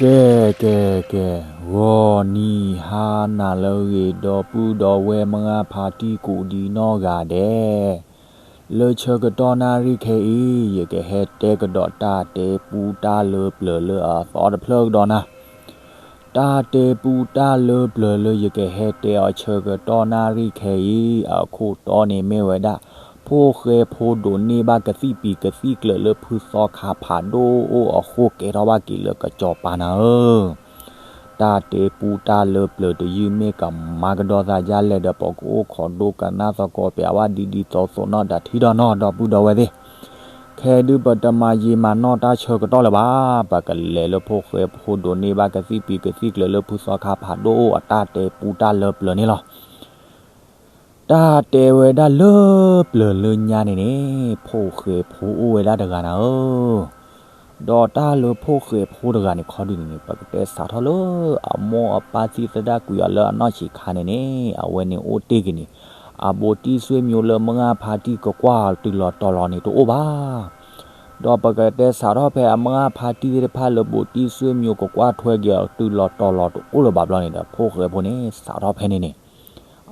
ကဲ ကဲ ကဲ, ဂီၤနံၤဟါနၤလၢအဂ့ၤ ဒီပုၢ်ဒီဝဲၢ်မုၢ်ဂၢ်ဖါတံၢ်ကိးဒံနီၢ်ဂၤဒဲး, လၢဆၢကတီၢ်နၣ်ရံၣ်ခဲအံၤ ယကဟဲတဲကဒီးတၢ်တဲပူတၢ်လၢပျၢၤလၢအသီတဖျၢၣ်ကဒီးနၤ. တၢ်တဲပူတၢ်လၢပျၢၤလၢယကဟဲတဲအီၤဆၢကတီၢ်နၣ်ရံၣ်ခဲအံၤ အခိၣ်တီန့ၣ်မ့ၢ်ဝဲဒၣ် ဖိၣ်ဃဲဖိဒိးန့ၢ်ဘၣ်ကသံၣ်ပံၤကသံၣ်ကျၢၤလၢဖုသီခါဖးဒိၣ်အိၣ်အဃိ ကဲထီၣ်ဘၣ်က့ၤလၢကစီၤပၤနၤဧၢ. တၢ်တဲပူတၢ်လၢပျၢၤတယုၢ်မ့ၢ်ကမၤကဒီးသးဒ်လဲၣ်ဒီး ပကအိၣ်ခိးဒိကနၣ်သကိးပျးဝဲဒ်ဒ်သိးသိးနီၣ်တၢ်ထံဒီးနီၢ် ဒီပုၢ်ဒီဝဲၢ်သ့ၣ်. ခဲဒုးပတမၤယံာ်မၤနီၢ်တၢ်ဆၢကတီၢ်လၢၤဘၣ်, ပကလဲၤလၢဖိၣ်ဃဲဖိဒိးန့ၢ်ဘၣ်ကသံၣ်ပံၤကသံၣ်ကျၢၤလၢဖုသီခါဖးဒိၣ်အိၣ်အတၢ်တဲပူတၢ်လၢပျၢၤန့ၣ်လီၤ. တၢ်တဲဝဲဒၣ်လၢပျၢၤလၢညါန့ၣ်န့ၣ် ဖိၣ်ဃဲဖိအိၣ်ဝဲဒၣ်တဂၤနၤဧၢ. ဒီးတၢ်လၢဖိၣ်ဃဲဖိတဂၤန့ၣ် ခီဒုးန့ၣ်န့ၣ် ပကတဲစးထီၣ်လၢအမိၢ်အပၢ်သံသဒၣ်ကွံာ်အီၤလၢအနီၢ်ဆံးခါန့ၣ်န့ၣ် အဝဲန့ၣ်အိၣ်တ့ၢ်က့ၤန့ၣ် အဘူးတံၢ်ဆွေမျိုးလၢမုၢ်ဂၢ်ဖါတံၢ်ကကွၢ်အီၤတုၤလီၤတီၤလီၤန့ၣ်တအိၣ်ဘၣ်. ဒီးပကတဲစးထီၣ်ဖဲအမုၢ်ဂၢ်ဖါတံၢ်သ့ၣ်တဖၣ်လၢဘူးတံၢ်ဆွေမျိုးကကွၢ်ထွဲက့ၤအီၤတုၤလီၤတီၤလီၤတအိၣ်လၢၤဘၣ်ဘျီန့ၣ်ဒီး ဖိၣ်ဃဲဖိန့ၣ် စးထီၣ်ဖဲန့ၣ်န့ၣ်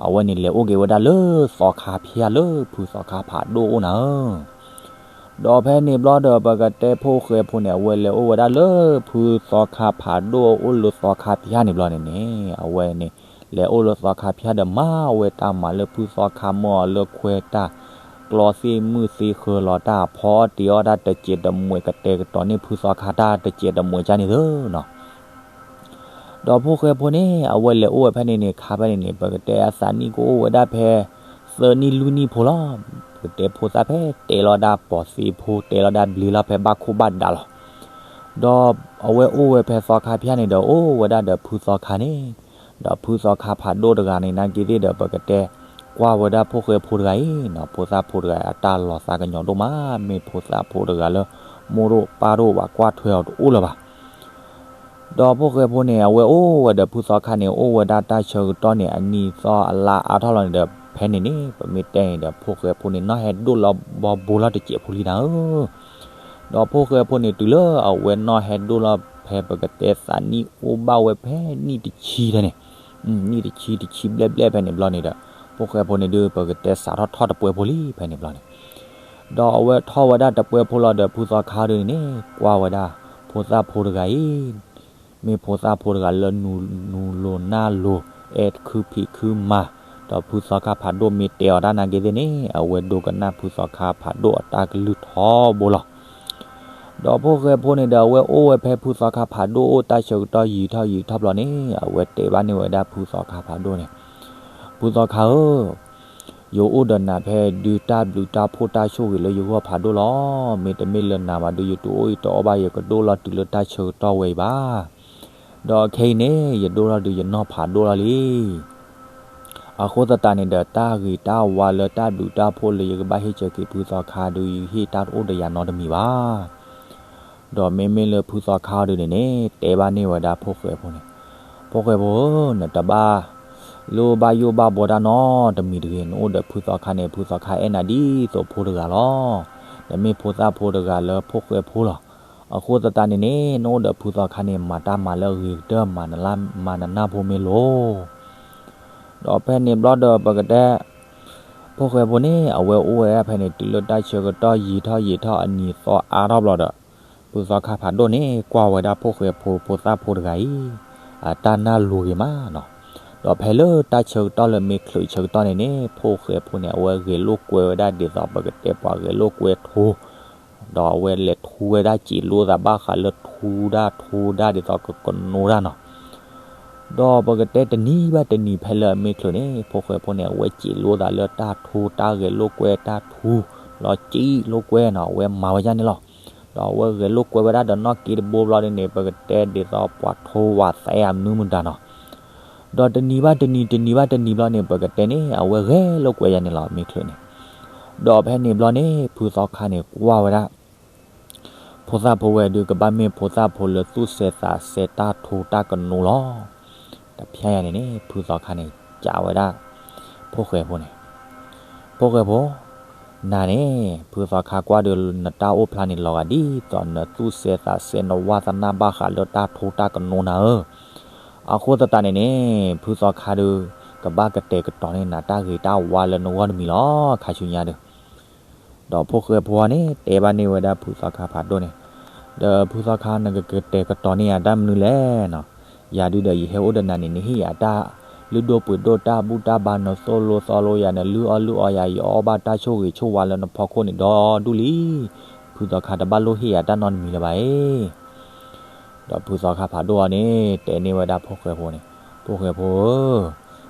အဝဲန့ၣ်လဲၤအိၣ်က့ၤဝဲဒၣ်လၢသီခါဖၠၣ်လၢဖုသီခါဖးဒိၣ်အိၣ်နၤဧၢ. ဒီးဖဲန့ၣ်ဘျီဒီး ပကတဲဖိၣ်ဃဲဖိန့ၣ် အဝဲလဲၤအိၣ်ဝဲဒၣ်လၢဖုသီခါဖးဒိၣ်အိၣ်လၢသီခါဖၠၣ်န့ၣ်ဘျီန့ၣ်န့ၣ် အဝဲန့ၣ် လဲၤအိၣ်လၢသီခါဖၠၣ်ဒီးမၤဝဲတၢ်မၤလၢဖုသီခါ မၢအီၤလၢခွဲးတၢ် ကျီသ့ၣ်မုၢ်သ့ၣ်ဃၢလီၤတၢ်အဖီအီၣ်တ့ၤအီၣ်တၢ်တစဲးတမှဲး ကတဲာ်ကတီၤန့ၢ်ဖုသီခါတၢ်တစဲးတမှဲးကန့ၣ်သ့နီၤ. ဒီးဖိၣ်ဃဲဖိန့ၣ် အဝဲလဲၤအိၣ်ဝဲဖဲန့ၣ်န့ၣ် ခါဖဲန့ၣ်န့ၣ် ပကတဲအသးနံၣ်ကအိၣ်ဝဲဒၣ်ဖဲ သၢနံၣ်လွံၢ်နံၣ်ဖိလီၤ. ပကတဲဖိသၣ်ဖဲတဲလီၤဒၣ်ပိာ်သ့ဖိ တဲလီၤဒၣ်ဘျ့လီၤဖဲဘၣ်ခိၣ်ဘၣ်ဒါလီၤ. ဒီးအဝဲအိၣ်ဝဲဖဲသီခါဖၠၣ်န့ၣ်ဒီး အိၣ်ဝဲဒၣ်ဒီးဖုသီခါန့ၣ်, ဒီးဖုသီခါဖးဒိၣ်တဂၤန့ၣ် နာ်က့သ့ၣ်ဒီး ပကတဲကွၢ်ဝဲဒၣ်ဖိၣ်ဃဲဖိတဂၤအံၤနီၤ, ဖိသၣ်ဖိတဂၤအတၢ်လီၤသးကညီၤဒိၣ်မး, မ့ၢ်ဖိသၣ်ဖိတဂၤလၢ မိၢ်ဒိၣ်ပၢ်ဒိၣ်ဘၣ်ကွၢ်ထွဲအီၤတအိၣ်လၢၤဘၣ်. ဒီးဖိၣ်ဃဲဖိန့ၣ် အဝဲအိၣ်ဝဲဒီးဖုသီခါန့ၣ် အိၣ်ဝဲဒၣ်တၢ်ဆၢကတီၢ်န့ၣ် အနံၤသီအလါအါထီၣ်လီၤန့ၣ်ဒီး ဖဲန့ၣ်န့ၣ် ပမ့ၢ်တဲန့ၣ်ဒီး ဖိၣ်ဃဲဖိန့ၣ် နီၢ်ဟဲဒိၣ်လီၤဘီဘိလီၤတစဲးဖိလံနၤဧၢ. ဒီးဖိၣ်ဃဲဖိန့ၣ် တုၤလၢအဝဲနီၢ်ဟဲဒိၣ်လီၤဖဲ ပကတဲသးနံၣ်အိၣ်ဘၣ်ဝဲဖဲနံၣ်တဆံထဲန့ၣ်, နံၣ်တဆံတဆံဘျဲၣ်ဘျဲၣ်ဖဲန့ၣ်ဘျီန့ၣ်ဒီး ဖိၣ်ဃဲဖိန့ၣ်ဒုး ပကတဲစးထီၣ်ထီၣ်တပှဲၤဖိလံဖဲန့ၣ်ဘျီန့ၣ်. ဒီးအဝဲထီၣ်ဝဲဒၣ်တပှဲၤဖိလီၤဒီး ဖုသီခါဒုးန့ၣ်န့ၣ် ကွၢ်ဝဲဒၣ် ဖိသၣ်ဖိတဂၤအံၤ မ့ၢ်ဖိသၣ်ဖိတဂၤလၢ နူၤလိၤနၢ်လိၤ အဲၣ်ခုဖံးခုမၤ, ဒီးဖုသီခါဖးဒိၣ်မ့ၢ်တဲအီၤတၢ်နာ်က့သ့ၣ်န့ၣ် အဝဲဒိကနၣ်ဖုသီခါဖးဒိၣ်အတၢ်ကလုၢ်ထီဘိလီၤ. ဒီးဖိၣ်ဃဲဖိန့ၣ်ဒီး အဝဲအိၣ်ဝဲဖဲဖုသီခါဖးဒိၣ်အိၣ်တၢ်ဆၢကတီၢ်ယံာ်ထီၣ်ယံာ်ထီၣ်ဘျီန့ၣ် အဝဲတဲဘၣ်န့ၢ်ဝဲဒၣ်ဖုသီခါဖးဒိၣ်န့ၣ်, ဖုသီခါဧၢ ယအိၣ်ဒီးနၤဖဲဒုးတၢ်ဘျုးတၢ်ဖှိၣ်တၢ်ဆိၣ်ဂ့ၤလၢယဂီၢ်ဖးဒိၣ်လီၤ. မ့တမ့ၢ်လၢနၤဘၣ်ဒုး ယတအိၣ်အံၤတအီၣ်ဘၣ် ယကဒိၣ်လီၤတုၤလၢတၢ်ဆၢကတီၢ်ဝဲအံၤဘၣ်. ဒီးခဲအံၤန့ၣ် ယဒိၣ်ထီၣ်ဒုးယနီၢ်ဖးဒိၣ်လီၤလံ. အဃိသတးန့ၣ်ဒီး တၢ်ဂ့ၤတၢ်ဝါလၢတၢ်ဘျုးတၢ်ဖှိၣ်လၢယကဘၣ်ဟ့ၣ်ဆၢက့ၤဖုသီခါဒုး ယဟ့ၣ်တၢ်တအိၣ်ဒီးယၤနီတမံၤဘၣ်. ဒီးမ့မ့ၢ်လၢဖုသီခါအီၤဒုးန့ၣ်န့ၣ် တဲဘၣ်န့ၢ်ဝဲဒၣ်ဖိၣ်ဃဲဖိန့ၣ်, ဖိၣ်ဃဲဖိဧၢ, နတဘၣ်လိၣ်ဘၣ်ယိၣ်ဘၣ်ဘှီတၢ်နီတမံၤတဂ့ၤ. နအိၣ်ဒီးဖုသီခါန့ၣ် ဖုသီခါအဲၣ်နၤဒ်သိးဖိတဂၤလီၤ. နမ့ၢ်ဖိသၣ်ဖိတဂၤလၢဖိၣ်ဃဲဖိလီၤ. အဃိသတးန့ၣ်န့ၣ် နအိၣ်ဒီးဖုသီခါန့ၣ် မၤတၢ်မၤလၢအဂ့ၤကတၢၢ် မၤနနၢ်ဖိမ့ၢ်လိၤ. ဒီးဖဲန့ၣ်ဘျီဒီး ပကတဲ ဖိၣ်ဃဲဖိန့ၣ် အဝဲအိၣ်ဝဲဒၣ်ဖဲန့ၣ် တုၤလၢတၢ်ဆၢကတီၢ်ယံာ်ထီၣ်ယံာ်ထီၣ် အနံၤသီအါထီၣ်ဘျီဒီး ဖုသီခါဖးဒိၣ်န့ၣ် ကွၢ်ဝဲဒၣ်ဖိၣ်ဃဲဖိ ဖိသၣ်ဖိတဂၤအံၤ အတၢ်နၢ်လိၤဂ့ၤမးနီၤ. ဒီးဖဲလၢတၢ်ဆၢကတီၢ်လၢမ့ၢ်ချုးဆၢကတီၢ်န့ၣ်န့ၣ် ဖိၣ်ဃဲဖိန့ၣ် အဝဲဂဲၤလိာ်ကွဲဝဲဒၣ်ဒ်သိး ပကတဲပှၤဂဲၤလိာ်ကွဲထိ ဒီးအဝဲလဲၤထူဝဲဒၣ်စံးလိသးဘၣ်ဃးလၢထူဒၣ်ထိဒၣ်ဒ်သိးကကနိတၢ်နီၤ. ဒီးပကတဲတနံၤဘၣ်တနံၤဖဲလၢအမ့ၢ်ချုးန့ၣ် ဖိၣ်ဃဲဖိန့ၣ် အဝဲစံးလိသးလၢတၢ်ထိတၢ်ဂဲၤလိာ်ကွဲတၢ်ထူ လီၤစံးလိာ်ကွဲနီၤ အဝဲမၤဝဲဒ်န့ၣ်လီၤ. ဒီးအဝဲဂဲၤလိာ်ကွဲဝဲဒၣ်ဒီးနီၢ်က့တဘိဘျီဒ်န့ၣ် ပကတဲဒ်သိးပှၤထိဝးသဲအမနုၤမတၤနီၤ. ဒီးတနံၤဘၣ်တနံၤ တနံၤဘၣ်တနံၤဘျီန့ၣ် ပကတဲန့ၣ် အဝဲဂဲၤလိာ်ကွဲယါန့ၣ်လီၤ မ့ၢ်ချုးန့ၣ်. ဒီးဖဲန့ၣ်ဘျီန့ၣ် ဖုသီခါန့ၣ် ကွၢ်ဝဲဒၣ် ဖိသၣ်ဖိဝဲဒုး ကဘၣ်မ့ၢ်ဖိသၣ်ဖိလၢသူၣ်စဲးသးစဲးတၢ်ထိတၢ်ကနိလီၤ. တဖျဲယါန့ၣ်န့ၣ် ဖုသီခါန့ၣ် ကးဝဲဒၣ် ဖိၣ်ဃဲဖိန့ၣ်, ဖိၣ်ဃဲဖိ, နၤန့ၣ် ဖုသီခါကွၢ်ဒီးနတၢ်အိၣ်ဖျါန့ၣ် လီၤဂာ်ဒ်သိးနသူၣ်စဲသးစဲ နဝါသနၢ်ဘၣ်ဃးလၢတၢ်ထိတၢ်ကနိနၤဧၢ. အဃိသတးန့ၣ်န့ၣ် ဖုသီခါဒီး ကဘၣ်ကတဲာ်ကတီၤန့ၢ်နၤတၢ်ဂ့ၤတၢ်ဝါလၢနဂီၢ်တမံၤလီၤ ခါဆူညါဒီး. ဒီးဖိၣ်ဃဲဖိန့ၣ် တဲဘၣ်န့ၢ်ဝဲဒၣ်ဖုသီခါဖးဒိၣ်န့ၣ်, ဒီးဖုသီခါ နကကတဲာ်ကတီၤန့ၢ်ယၤတၢ်မနုၤလဲၣ်နီၤ. ယၤဒုဒီးယဟဲအိၣ်ဒီးနၤန့ၣ် နဟ့ၣ်ယၤတၢ်လုၢ်ဒိၣ်ပှ့ၤဒိၣ် တၢ်ဘူၣ်တၢ်ဘါ နသိၣ်လိသီလိယၤ နလုၢ်အီၣ်လုၢ်အီယၤ ယအီၣ်ဘၣ်တၢ်ဆိၣ်ဂ့ၤဆိၣ်ဝါလၢနဖီခိၣ်န့ၣ်ဒီဒူၣ်လံ. ဖုသီခါတဘၣ်လိၣ်ဟ့ၣ်ယၤတၢ်နီတမံၤလၢၤဘၣ်အံၤ. ဒီးဖုသီခါဖးဒိၣ်အီၤန့ၣ် တဲန့ၢ်ဝဲဒၣ်ဖိၣ်ဃဲဖိန့ၣ်, ဖိၣ်ဃဲဖိဧၢ,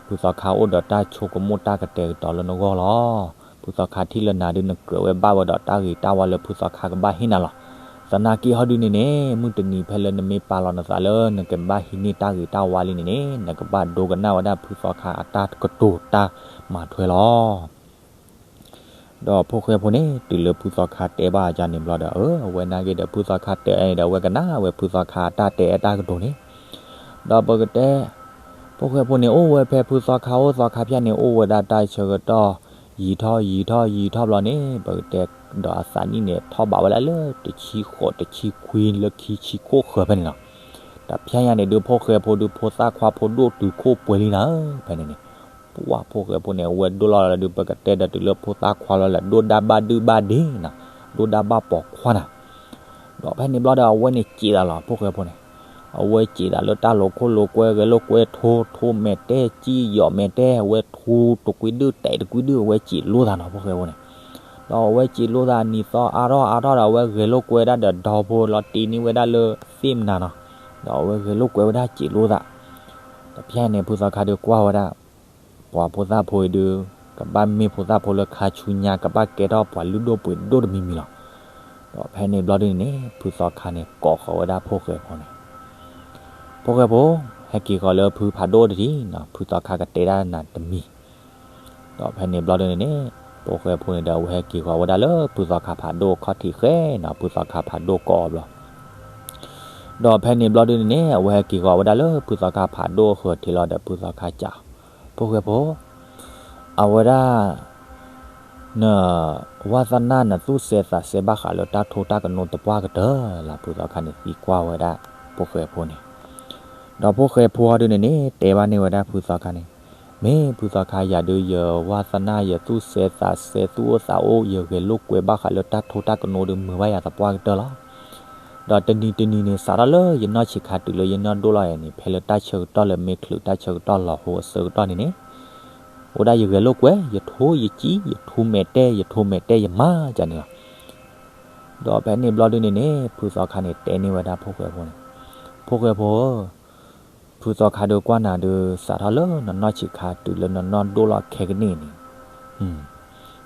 ဖုသီခါအိၣ်ဒီးတၢ်ဆိကမိၣ်တၢ်ကတဲာ်ကတီၤလၢနဂီၢ်လီၤ. ဖုသီခါထံၣ်လၢနၤဒု နကြၢးဝဲဘၣ်ဝဲဒီးတၢ်ဂ့ၤတၢ်ဝါလၢဖုသီခါကဘၣ်ဟ့ၣ်နၤလီၤ. သနာ်က့ဟီဒုန့ၣ်န့ၣ် မုၢ်တနံၤဖဲလၢနမ့ၢ်ပာ်လီၤနသးလၢ နကဘၣ်ဟံးန့ၢ်တၢ်ဂ့ၤတၢ်ဝါလံန့ၣ်န့ၣ် နကဘၣ်ဒိကနၣ်ဝဲဒၣ်ဖုသီခါအတၢ်ကတိၤတၢ်မၤထွဲလီၤ. ဒီးဖိၣ်ဃဲဖိန့ၣ် တုၤလၢဖုသီခါတဲဘၣ်အီၤန့ၣ်ဘျီဒီး အဝဲနာ်က့ဒီး ဖုသီခါတဲအန့ၣ်ဒီး အဝဲကနၣ်ဝဲဖုသီခါအတၢ်တဲအတၢ်ကတိၤန့ၣ်, ဒီးပကတဲ ဖိၣ်ဃဲဖိန့ၣ် အိၣ်ဝဲဖဲဖုသီခါအိၣ်သီခါဖၠၣ်န့ၣ် အိၣ်ဝဲဒၣ်တၢ်ဆၢကတီၢ် ယံာ်ထီၣ်ယံာ်ထီၣ်ယံာ်ထီၣ်ဘျီန့ၣ် ပကတဲ ဒီးအသးနံၣ်န့ၣ် ထီၣ်ဘးဝဲဒၣ်လၢတဆံဃိး တဆံခွံလၢခံဆံခိၣ်ဃၢၤဖဲန့ၣ်လီၤ. တဖၠၣ်ညါန့ၣ်ဒုး ဖိၣ်ဃဲဖိဒုး ဖိသၣ်ခွါဖိဒိၣ်တုၤခိၣ်ပှဲၤလံနၤဧၢ ဖဲန့ၣ်န့ၣ် ပှၢ်ဖိၣ်ဃဲဖိန့ၣ် အဝဲဒိၣ်လီၤလၢဒုး ပကတဲဒီးတုၤလၢဖိသၣ်ခွါလီၤလၢ ဒိၣ်ဒါဘၣ်ဒုၣ်ဘၣ်ဒ့နၤ, ဒိၣ်ဒါဘၣ်ပိာ်ခွါနၤ. ဒီးဖဲန့ၣ်ဘျီဒီး အဝဲန့ၣ်စံးသးလီၤ ဖိၣ်ဃဲဖိန့ၣ်, အဝဲစံးသးလၢတၢ်လိၤခိၣ်လိၤကွဲ ဂဲၤလိာ်ကွဲထိ ထိမဲာ်တဲ စံယီၣ်မဲာ်တဲ အဝဲထူတကွံဒုၣ်တဲာ်တကွံဒုၣ် အဝဲစံးလိာ်သးနီၤ ဖိၣ်ဃဲဖိန့ၣ်. ဒီးအဝဲစံးလိာ်သးနံၤသီအါထီၣ်အါထီၣ်ဒီး အဝဲဂဲၤလိာ်ကွဲဒၣ်ဒီးဒီဖိလီၤတ့ၢ်န့ၢ်ဝဲဒၣ်လၢသ့ၣ်မနၤနီၤ. ဒီးအဝဲဂဲၤလိာ်ကွဲဝဲဒၣ်စံးလိာ်သး တဖၠၣ်န့ၣ် ဖုသီခါဒုးကွၢ်ဝဲဒၣ် ပှၤဖိသၣ်ဖိအံၤဒုး ကဘၣ်မ့ၢ်ဖိသၣ်ဖိလၢခါဆူညါ ကဘၣ်ကဲထီၣ်ပှၤလုၢ်ဒိၣ်ပှ့ၤဒိၣ်တမံၤမံၤလီၤ. ဒီးဖဲန့ၣ်ဘျီဒုန့ၣ်န့ၣ် ဖုသီခါန့ၣ် ကိးဃီၤဝဲဒၣ်ဖိၣ်ဃဲဖိန့ၣ်, ဖိၣ်ဃဲဖိ, ဟဲက့ၤဃီၤလၢဖုဖးဒိၣ်တထံၣ်နီၤ ဖုသီခါကတဲဒၣ်နၤတမံၤ. ဒီးဖဲန့ၣ်ဘျီဒုန့ၣ်န့ၣ် ဖိၣ်ဃဲဖိန့ၣ်ဒီး အဝဲဟဲက့ၤဃီၤဝဲဒၣ်လၢဖုသီခါဖးဒိၣ်ခီၣ်ထံးဃဲနီၤ ဖုသီခါဖးဒိၣ်ကိးအီၤဘျီ ဒီးဖဲန့ၣ်ဘျီဒုန့ၣ်န့ၣ် အဝဲဟဲက့ၤဃီၤဝဲဒၣ်လၢဖုသီခါဖးဒိၣ်အဃၢၤထံးလီၤဒီး ဖုသီခါစံး, ဖိၣ်ဃဲဖိ, အဝဲဒၣ် န ဝါသနၢ်နသူၣ်စဲသးစဲဘၣ်ဃးလၢတၢ်ထိတၢ်ကနိသပှၢ်ကတၢၢ်လၢ ဖုသီခါန့ၣ်သံကွၢ်ဝဲဒၣ် ဖိၣ်ဃဲဖိန့ၣ်, ဒီးဖိၣ်ဃဲဖိဟီဒုန့ၣ်န့ၣ် တဲဘၣ်န့ၢ်ဝဲဒၣ်ဖုသီခါန့ၣ်, မ့ၢ်ဖုသီခါ ယၤဒုးယဝါသနၢ်ယသူၣ်စဲသးစဲသူၣ်အိၣ်သးအိၣ် ယဂဲၤလိာ်ကွဲဘၣ်ဃးလၢတၢ်ထိတၢ်ကနိဒီးမုာ်ဘၣ်ယၤသပှၢ်ကတၢၢ်လီၤ. ဒီးတနံၤတနံၤန့ၣ် စးထီၣ်လၢယနီၢ်ဆံးခါတုၤလၢယနီၢ်ဒိၣ်လီၤယၤန့ၣ် ဖဲလၢတၢ်ဆၢကတီၢ်လၢမ့ၢ်ချုးတၢ်ဆၢကတီၢ်လီၤဟိအဆၢကတီၢ်န့ၣ်န့ၣ်, အိၣ်ဒၣ်ယဂဲၤလိာ်ကွဲ ယထိယစံ ယထူမဲာ်တဲ ယထူမဲာ်တဲ ယမၤကန့ၣ်လီၤ. ဒီးဖဲန့ၣ်ဘျီဒုန့ၣ်န့ၣ် ဖုသီခါန့ၣ်တဲန့ၢ်ဝဲဒၣ်ဖိၣ်ဃဲဖိန့ၣ်, ဖိၣ်ဃဲဖိဧၢ, ဖုသီခါဒုးကွၢ်နၤဒုး စးထီၣ်လၢနနီၢ်ဆံးခါတုၤလၢနနီၢ်ဒိၣ်လီၤခဲကနံၣ်န့ၣ်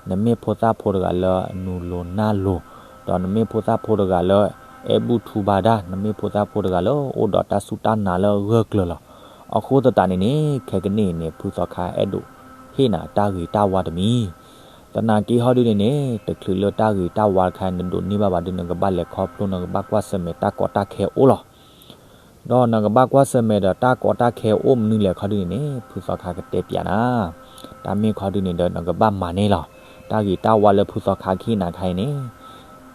နမ့ၢ်ဖိသၣ်ဖိတဂၤလၢအနူၤလိၤနၢ်လိၤ, ဒီးနမ့ၢ်ဖိသၣ်ဖိတဂၤလၢ အဲၣ်ဘူၣ်ထူဘါဒၣ်, နမ့ၢ်ဖိသၣ်ဖိတဂၤလၢအိၣ်ဒီးတၢ်စူၢ်တၢ်နာ်လၢအဂၢၢ်ကျၢၤလီၤ. အဃိသတးန့ၣ်န့ၣ် ခဲကနံၣ်အံၤန့ၣ် ဖုသီခါအဲၣ်ဒိးဟ့ၣ်နၤတၢ်ဂ့ၤတၢ်ဝါတမံၤ, သနာ်က့ဟီဒုန့ၣ်န့ၣ် တချုးလၢတၢ်ဂ့ၤတၢ်ဝါတခါ နဒိးန့ၢ်ဘၣ်ဘၣ်ဒုး နကဘၣ်လဲၤခီဖျိ နကဘၣ်ကွၢ်ဆၢၣ်မဲာ်တၢ်ကီတၢ်ခဲအိၣ်လီၤ. ဒီးနကဘၣ်ကွၢ်ဆၢၣ်မဲာ်ဒီးတၢ်ကီတၢ်ခဲအိၣ်မနုၤလဲၣ်ခီဒုန့ၣ်န့ၣ် ဖုသီခါကတဲပျးနၤ, တၢ်မ့ၢ်ခီဒုန့ၣ်ဒီး နကဘၣ်မၤန့ၢ်လီၤ. တၢ်ဂ့ၤတၢ်ဝါလၢဖုသီခါကဟ့ၣ်နၤခါအံၤန့ၣ်,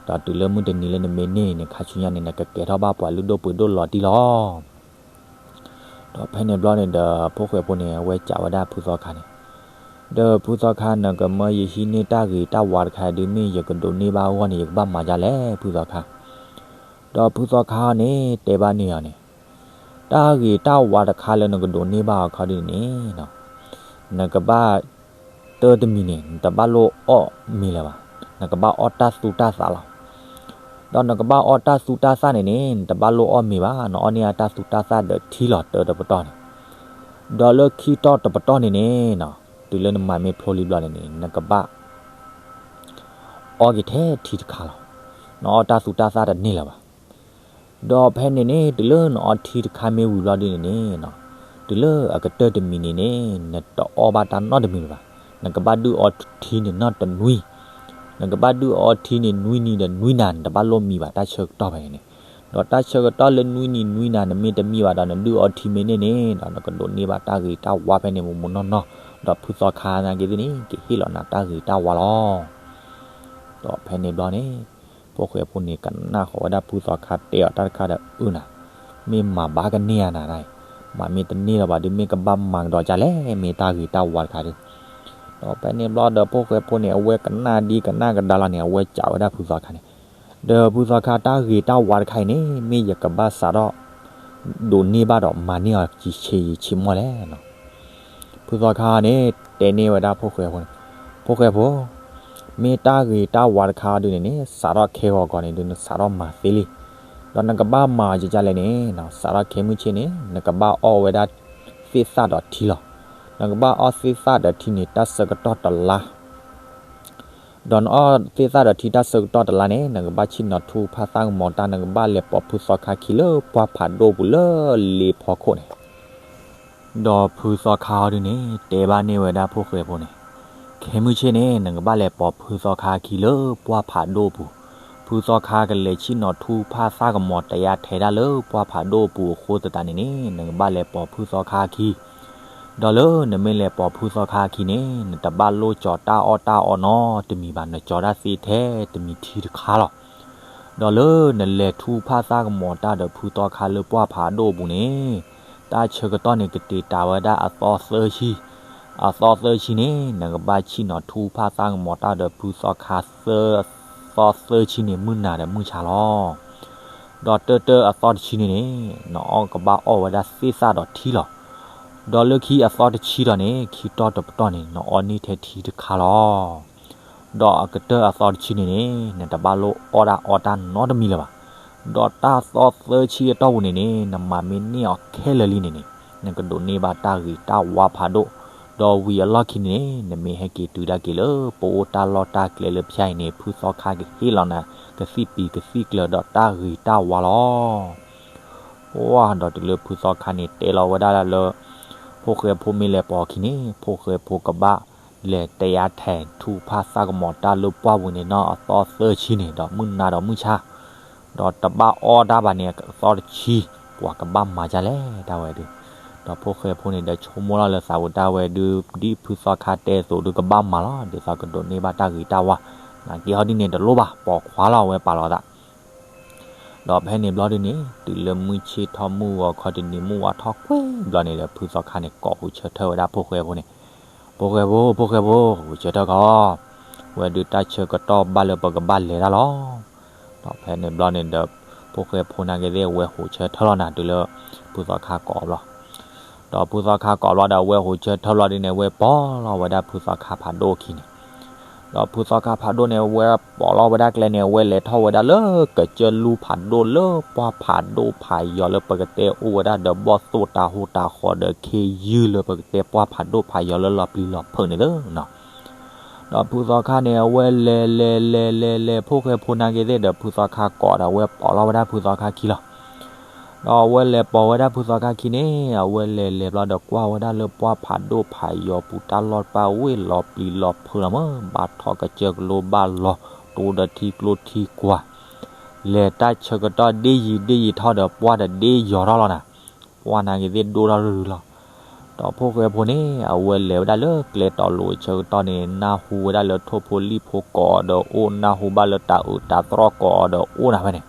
ဒီးတုၤလၢမုၢ်တနံၤလၢနမ့ၢ်န့ၢ်အံၤန့ၣ် ခါဆူညါန့ၣ် နကကဲထီၣ်ဘၣ်ပှၤလုၢ်ဒိၣ်ပှ့ၤဒိၣ်လီၤတံၢ်လီၤ. ဒီးဖဲန့ၣ်ဘျီန့ၣ်ဒီး ဖိၣ်ဃဲဖိန့ၣ် အဝဲစံးဝဲဒၣ်ဖုသီခါန့ၣ်, ဒီးဖုသီခါ နကမၢယဟံးန့ၢ်တၢ်ဂ့ၤတၢ်ဝါတခါဒုး မ့ၢ်ယကဒိးန့ၢ်ဘၣ်အဂီၢ်န့ၣ် ယကဘၣ်မၤဒ်လဲၣ် ဖုသီခါ. ဒီးဖုသီခါန့ၣ် တဲဘၣ်န့ၢ်အီၤန့ၣ်, တၢ်ဂ့ၤတၢ်ဝါတခါလၢနကဒိးန့ၢ်ဘၣ်အခီဒုန့ၣ်, နကဘၣ် တၢ်တမံၤန့ၣ် နတဘၣ်လိၣ်အီၣ်မ့ၤလၢၤဘၣ်, နကဘၣ်အီၣ်တၢ်သူတၢ်သးလီၤ. ဒီးနကဘၣ်အီၣ်တၢ်သူတၢ်သးန့ၣ်န့ၣ် နတဘၣ်လိၣ်အီၣ်မ့ၤဘၣ်, နအီၣ်န့ၢ်အတၢ်သူတၢ်သးဒီးထံလီၤ တၢတပတီၢ်န့ၣ်. ဒီးလၢခံတီၤတပတီၢ်န့ၣ်န့ၣ်, တုၤလၢနမၤမ့ၢ်ဖျိလံဘျီန့ၣ်န့ၣ် နကဘၣ် အီၣ်က့ၤထဲထံတခါလီၤ. နအီၣ်တၢ်သူတၢ်သးတန့ၢ်လၢၤဘၣ်. ဒီးဖဲန့ၣ်န့ၣ် တုၤလၢနအီထံတခါမ့ၢ်ဝံၤဘျီဒုန့ၣ်န့ၣ်, တုၤလၢအကတၢၢ်တမံၤန့ၣ်န့ၣ် နတအီၣ်ဘၣ်တၢ်နီတမံၤလၢၤဘၣ်. နကဘၣ်ဒုးအီထံန့ၣ်နီတနွံ, နကဘၣ်ဒုးအီထံန့ၣ်နွံနံၤဒီးနွံနၤ နတဘၣ်လိၣ်မံဘၣ် တၢ်ဆၢကတီၢ်ဖဲန့ၣ်န့ၣ်. ဒီးတၢ်ဆၢကတီၢ်လၢနွံနံၤနွံနၤ နမ့ၢ်တမံဘၣ်ဒီး နဒုးအီထံမ့ၢ်န့ၢ်န့ၣ် ဒီးနကဒိးန့ၢ်ဘၣ်တၢ်ဂ့ၤတၢ်ဝါဖဲန့ၣ် မိၢ်မိၢ်နီၢ်နီၢ်, ဒီးဖုသီခါနာ်က့သ့ၣ်န့ၣ် ကဟ့ၣ်လီၤနၤတၢ်ဂ့ၤတၢ်ဝါလီၤ. ဒီးဖဲန့ၣ်ဘျီန့ၣ် ဖိၣ်ဃဲဖိန့ၣ် ကနၣ်ဃီၤဝဲဒၣ်ဖုသီခါတဲအီၤတၢ်တခါဒီး အုၣ်နၤ, မ့ၢ်မၤဘၣ်ကန့ၢ်ဧါနၤ, မၤမ့ၢ်တန့ၢ်လၢၤဘၣ်ဒီး မ့ၢ်ကဘၣ်မၤကဒီးကလဲၣ်, မ့ၢ်တၢ်ဂ့ၤတၢ်ဝါတခါဒီး. ဒီးဖဲန့ၣ်ဘျီဒီး ဖိၣ်ဃဲဖိန့ၣ် အဝဲကနၣ်ဒံကနၣ်ကဒါလီၤန့ၣ် အဝဲစံးဝဲဒၣ်ဖုသီခါန့ၣ်, ဒီးဖုသီခါ တၢ်ဂ့ၤတၢ်ဝါတခါအံၤန့ၣ် မ့ၢ်ယကဘၣ်စးထီၣ် ဒိးန့ၢ်ဘၣ်ဒီးမၤန့ၢ်အီၤဆံးဆံးမီၢ်လဲၣ်. ဖုသီခါန့ၣ် တဲန့ၢ်ဝဲဒၣ်ဖိၣ်ဃဲဖိန့ၣ်, ဖိၣ်ဃဲဖိ, မ့ၢ်တၢ်ဂ့ၤတၢ်ဝါတခါအံၤဒုန့ၣ်န့ၣ် စးထီၣ်ခဲဂီၤဂီၤန့ၣ်ဒု နစးထီၣ်မၤသ့လံ. ဒီးနကဘၣ်မၤအီၤကလဲၣ်န့ၣ် စးထီၣ်ခဲမုၢ်ဆ့ၣ်န့ၣ် နကဘၣ်အီၣ်ဝဲဒၣ်သ့ၣ်သၣ်ဒီးထံလီၤ. နကဘၣ်အီၣ်သ့ၣ်သၣ်ဒီးထံန့ၣ် တၢ်ဆၢကတီၢ်တလါ ဒီးနအီၣ်သ့ၣ်သၣ်ဒီးထံတၢ်ဆၢကတီၢ်တလါန့ၣ် နကဘၣ်ဆ့ၣ်နီၤထူဖၣ်သၣ်ကမီၤတၢ် နကဘၣ်လဲၤပိာ်ဖုသီခါခံလၢပှၢ်ဖးဒိၣ်ပူၤလၢလ့ဖီခိၣ်န့ၣ်. ဒီးဖုသီခါအံၤဒုန့ၣ် တဲဘၣ်န့ၢ်ဝဲဒၣ်ဖိၣ်ဃဲဖိန့ၣ်, ခဲမုၢ်ဆ့ၣ်န့ၣ် နကဘၣ်လဲၤပိာ်ဖုသီခါခံလၢပှၢ်ဖးဒိၣ်ပူၤ, ဖုသီခါကလဲၤဆ့ၣ်နီၤထူဖၣ်သၣ်ကမီၤတယါထဲဒၣ်လၢပှၢ်ဖးဒိၣ်ပူၤအဃိသတးန့ၣ်န့ၣ် နကဘၣ်လဲၤပိာ်ဖုသီခါခံ ဒီးလၢနမ့ၢ်လဲၤပိာ်ဖုသီခါခံန့ၣ် နတဘၣ်လိၣ်ကၠီၤတၢ်အီၣ်တၢ်အီနီတမံၤဘၣ်, နကၠီၤတၢ်သ့ထဲတမံၤထံတခါလီၤ. ဒီးလၢနလဲၤထူဖၣ်သၣ်ကမီၤတၢ်ဒီးဖုသီခါလၢပှၢ်ဖးဒိၣ်ပူၤန့ၣ် တၢ်ဆၢကတီၢ်န့ၣ်ကတ့ၤတာ်ဝဲဒၣ်အသီသၢဆံ, အသီသၢဆံန့ၣ် နကဘၣ်ဆ့ၣ်နီၤထူဖၣ်သၣ်ကမီၤတၢ်ဒီးဖုသီခါ သီသၢဆံန့ၣ် မုၢ်နၤဒီးမုၢ်ဆါလီၤ. ဒီးတၢတၢအသီတဆံန့ၣ်န့ၣ် နအီၣ်ကဘၣ်အီၣ်ဝဲဒၣ်သ့ၣ်သၣ်ဒီးထံလီၤ. ဒီးလၢခံအသီတဆံဒီးန့ၣ် ခံတီၢ်တပတီၢ်န့ၣ် နအီၣ်န့ၢ်ထဲထံတခါလီၤ. ဒီးအကတၢၢ်အသီတဆံန့ၣ်န့ၣ် နတဘၣ်လိၣ်အီၣ်တၢ်အီတၢ်နီတမံၤလၢၤဘၣ်. ဒီးတၢ်သီသၢဆံအတီၢ်ပူၤန့ၣ်န့ၣ် နမၤမ့ၢ်န့ၢ်အီၤခဲလၢာ်လံန့ၣ်န့ၣ် နကဒိးန့ၢ်ဘၣ်တၢ်ဂ့ၤတၢ်ဝါဖးဒိၣ်, ဒီးဝံၤအလီၢ်ခံန့ၣ်န့ၣ် နမ့ၢ်ဟဲက့ၤတုၤဒၣ်က့ၤလၢပအိၣ်တၢ်လီၢ်တၢ်ကျဲလၢဖၠါအံၤန့ၣ် ဖုသီခါကဟ့ၣ်လီၤနၤ ကသံၣ်ပံၤကသံၣ်ကျၢၤဒီးတၢ်ဂ့ၤတၢ်ဝါလီၤ. ပှၢ်ဒီးတုၤလၢဖုသီခါန့ၣ် တဲလီၤဝဲဒၣ်လၢ ဖိၣ်ဃဲဖိမ့ၢ်လဲၤပိာ်အခံန့ၣ် ဖိၣ်ဃဲဖိကဘၣ်လဲၤတယါထဲထူဖၣ်သၣ်ကမီၤတၢ်လၢပှၢ်ပူၤန့ၣ်နီၤ အသီသၢဆံန့ၣ် ဒီးမုၢ်နၤဒီးမုၢ်ဆါ ဒီးတဘၣ်အီၣ်တၢ်ဘၣ်န့ၣ် အသီတဆံ ပှၤကဘၣ်မၤဒ်လဲၣ်တၢ်ဝဲဒုး. ဒီးဖိၣ်ဃဲဖိန့ၣ်ဒီးဆိကမိၣ်လီၤလၢသးဝဲတၢ်ဝဲဒုး ဒ်ဖုသီခါတဲအသိးဒုးကဘၣ်မၤလီၤ ဒ်သိးကဒိးန့ၢ်ဘၣ်တၢ်ဂ့ၤတၢ်ဝါ, နာ်က့ဟီဒ်န့ၣ်တလိၣ်ဘၣ် ပိာ်ခွါလီၤအဝဲပာ်လီၤသး ဒီးဖဲန့ၣ်ဘျီဒုန့ၣ် တုၤလၢမုၢ်ဆ့ၣ်ထီၣ်မုၢ်ဂီၤခီတနံၤမုၢ်ဝါထီၣ်ကွ့ၢ်ဘျီန့ၣ်ဒီး ဖုသီခါန့ၣ် ကိးဃုာ်ဆၢထၢၣ်ဝဲဒၣ်ဖိၣ်ဃဲဖိန့ၣ်, ဖိၣ်ဃဲဖိ ဖိၣ်ဃဲဖိ ဃုာ်ဆၢထၢၣ်ကီး, ဝဲဒုးတၢ်ဆၢကတီၢ်ဘၣ်လၢပကဘၣ်လဲၤတၢ်လီၤ. ဒီးဖဲန့ၣ်ဘျီန့ၣ်ဒီး ဖိၣ်ဃဲဖိနာ်က့သ့ၣ်အဝဲဃုာ်ဆၢထၢၣ်လီၤနၤ တုၤလၢ ဖုသီခါကိးဘျီ ဒီးဖုသီခါကိးဘျီဒီး အဝဲဃုာ်ဆၢထၢၣ်လီၤဒ်န့ၣ် အဝဲပိာ်လီၤဝဲဒၣ်ဖုသီခါဖးဒိၣ်အခံန့ၣ်, ဒီးဖုသီခါဖးဒိၣ်န့ၣ် အဝဲပိာ်လီၤဝဲဒၣ်ကျဲန့ၣ် အဝဲလဲၤထီၣ်ဝဲဒၣ်လၢကစၢၢ်လူၢ်ဖးဒိၣ်လၢပှၢ်ဖးဒိၣ်ဖးယီၤလၢပကတဲအိၣ်ဝဲဒၣ်ဒီးဘီၣ်သိၣ်တၤဟူတၤဃီၤဒီးခ့ယုၢ်လၢပကတဲ ပှၢ်ဖးဒိၣ်ဖးယီၤလၢလီၤပျံၤလီၤဖုးန့ၣ်လီၤ. ဒီးဖုသီခါန့ၣ် အဝဲလဲၤလဲၤလဲၤလဲၤလဲၤ ဖိၣ်ဃဲဖိနာ်က့သ့ၣ်ဒီး ဖုသီခါကိးဒီး အဝဲပိာ်လီၤဝဲဒၣ်ဖုသီခါခံလီၤ. ဒီးအဝဲလဲၤပိာ်ဝဲဒၣ်ဖုသီခါခံန့ၣ် အဝဲလဲၤလဲၤဘျီဒီးကွၢ်ဝဲဒၣ်လၢပှၢ်ဖးဒိၣ်ဖးယီၤပူၤ တၢ်လီၢ်တဖၣ်ဝ့ၢ်လီၤပျံၤလီၤဖုးလီၤမး ဘၣ်ထီၣ်ကစၢၢ်ကလိဘၣ်လီၤတိၤဒီးထံကျိထံကွၢ် လဲၤတၢ်ဆၢကတီၢ်ဒ့ယံၤဒ့ယံၤထီၣ်ဒီးပှၢ်တဒ့ယီၤထီၣ်လီၤနၤ, ပှၢ်နာ်က့သ့ၣ်ဒိၣ်ထီၣ်ရုရုလီၤ. ဒီးဖိၣ်ဃဲဖိန့ၣ် အဝဲလဲၤဝဲဒၣ်လၢကျဲတီၤလိၤဆၢကတီၢ်န့ၣ် နၢ်ဟူဝဲဒၣ်လၢထိၣ်ဖိလံၣ်ဖိကိးအီၤဒီးအိၣ် နၢ်ဟူဘၣ်လၢတၤအုးတၤသြီၣ်ကိးအီၤဒီးအိၣ်နၤဖဲန့ၣ်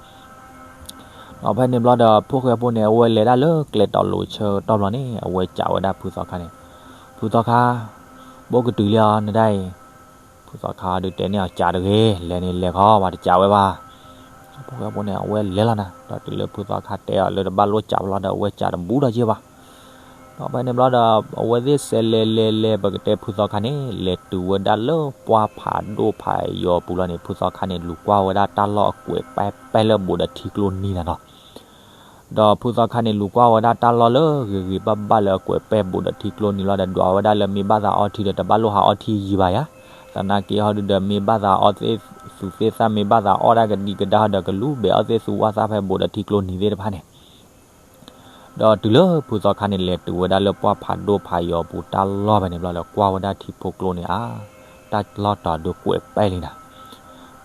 ဒီးဖဲန့ၣ်ဘျီဒီး ဖိၣ်ဃဲဖိန့ၣ် အဝဲလဲၤဒၣ်လၢကျဲတီၤလိၤဆၢကတီၢ်ဘျီန့ၣ် အဝဲစံးဝဲဒၣ်ဖုသီခါန့ၣ်, ဖုသီခါ, ဘိၣ်ကတုၤလံဧါနဒၣ်အံၤ, ဖုသီခါဒုးတဲန့ၢ်အီၤစံးတဂ့ၤ လဲၤန့ၣ်လဲၤခီ ပှၤတစံးဝဲဘၣ်. ဖိၣ်ဃဲဖိန့ၣ် အဝဲလဲၤလီၤနၤ ဒီးတုၤလၢဖုသီခါတဲအီၤလၢတဘၣ်လိၣ်စံးဘျီဒီး အဝဲစံးတဘူးဒီးက့ၤဘၣ် ဒီးဖဲန့ၣ်ဘျီဒီး အဝဲသ့ၣ်စဲးလဲၤလဲၤလဲၤ ပကတဲဖုသီခါန့ၣ် လဲၤတုၤဝဲဒၣ်လၢပှၢ်ဖးဒိၣ်ဖးယီၤပူၤလီၤန့ၣ် ဖုသီခါန့ၣ် လူၤကွၢ်ဝဲဒၣ်တၢ်လီၢ်အကွဲးပဲပဲလၢဘူးဒီးထံကျိနံၤနၤနီၤ. ဒီးဖုသီခါန့ၣ် လူၤကွၢ်ဝဲဒၣ်တၢ်လီၢ်လၢဂ့ၤဂ့ၤဘၣ်ဘၣ်လၢအကွဲးပဲဘူးဒီးထံကျိနံၤလီၤဒီး ဒွးဝဲဒၣ်လၢမ့ၢ်ဘၣ်သးအီထံဒီး တဘၣ်လိၣ်ဟးအီထံယံာ်ဘၣ်ယါ, သနာ်က့ဟီဒုဒီးမ့ၢ်ဘၣ်သးအီသ့ၣ်သူသ့ၣ်သၣ် မ့ၢ်ဘၣ်သးအီဒၣ်ကဒံကဒါဒီး ကလူၤဘဲးအီသ့ၣ်သူဝၣ်သၣ်ဖဲဘူးဒီးထံကျိနံၤသ့ၣ်တဖၣ်န့ၣ် ဒီးတုၤလၢဖုသီခါန့ၣ် လဲၤတုၤဝဲဒၣ်လၢပှၢ်ဖးဒိၣ်ဖးယီၤပူၤတၢ်လီၢ်ဖဲန့ၣ်ဘျီဒီး ကွၢ်ဝဲဒၣ်ထံဖိကျိန့ၣ်ဧါ, တၢ်လီၢ်တီၤဒုးကွဲးပဲလံနၤ.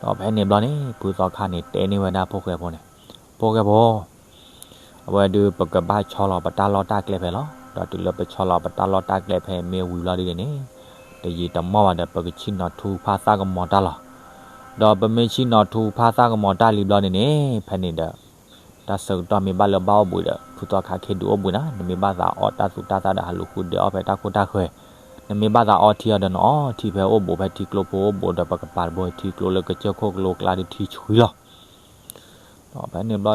ဒီးဖဲန့ၣ်ဘျီန့ၣ် ဖုသီခါန့ၣ် တဲန့ၢ်ဝဲဒၣ်ဖိၣ်ဃဲဖိန့ၣ်, ဖိၣ်ဃဲဖိ, အဝဲဒုးပကဘၣ်ဆီလီၤပတၢ်လီၢ်တၢ်ကျဲဖဲလီၤ. ဒီးတုၤလၢပဆီလီၤပတၢ်လီၢ်တၢ်ကျဲဖဲမ့ၢ်ဝံၤလီၤဒ်န့ၣ် တယံာ်တမီၢ်ဘၣ်ဒီး ပကဆ့ၣ်နီၤထူဖၣ်သၣ်ကမီၤတၢ်လီၤ. ဒီးပမ့ၢ်ဆ့ၣ်နီၤထူကဖၣ်သၣ်ကမီၤတၢ်လံဘျီန့ၣ်န့ၣ် ဖဲန့ၣ်ဒီး တၢ်ဆၢကတီၢ်မ့ၢ်ဘၣ်လၢဘၣ်အိၣ်ဘှံးဒီး ဖုသီခါခ့ဒုးအိၣ်ဘှံးနၤ, နမ့ၢ်ဘၣ်သးအီၣ်တၢ်သူတၢ်သၣ်ဒီး ဟးလူၤဃုဒဲးအီၣ်ဖဲတၢ်ခိၣ်တၢ်ဃၢၤ, နမ့ၢ်ဘၣ်သးအီထံအီၤဒီး နအီထံဖဲအိၣ်ဘှံး ဖဲထံကျိဖိအိၣ်ဘှံးဒီး ပကပၤတဘိထံကျိလၢကစၢၢ်ခိၣ်ကလိကျါဒုးထံဆှံလီၤ. ဒီးဖဲန့ၣ်ဘျီ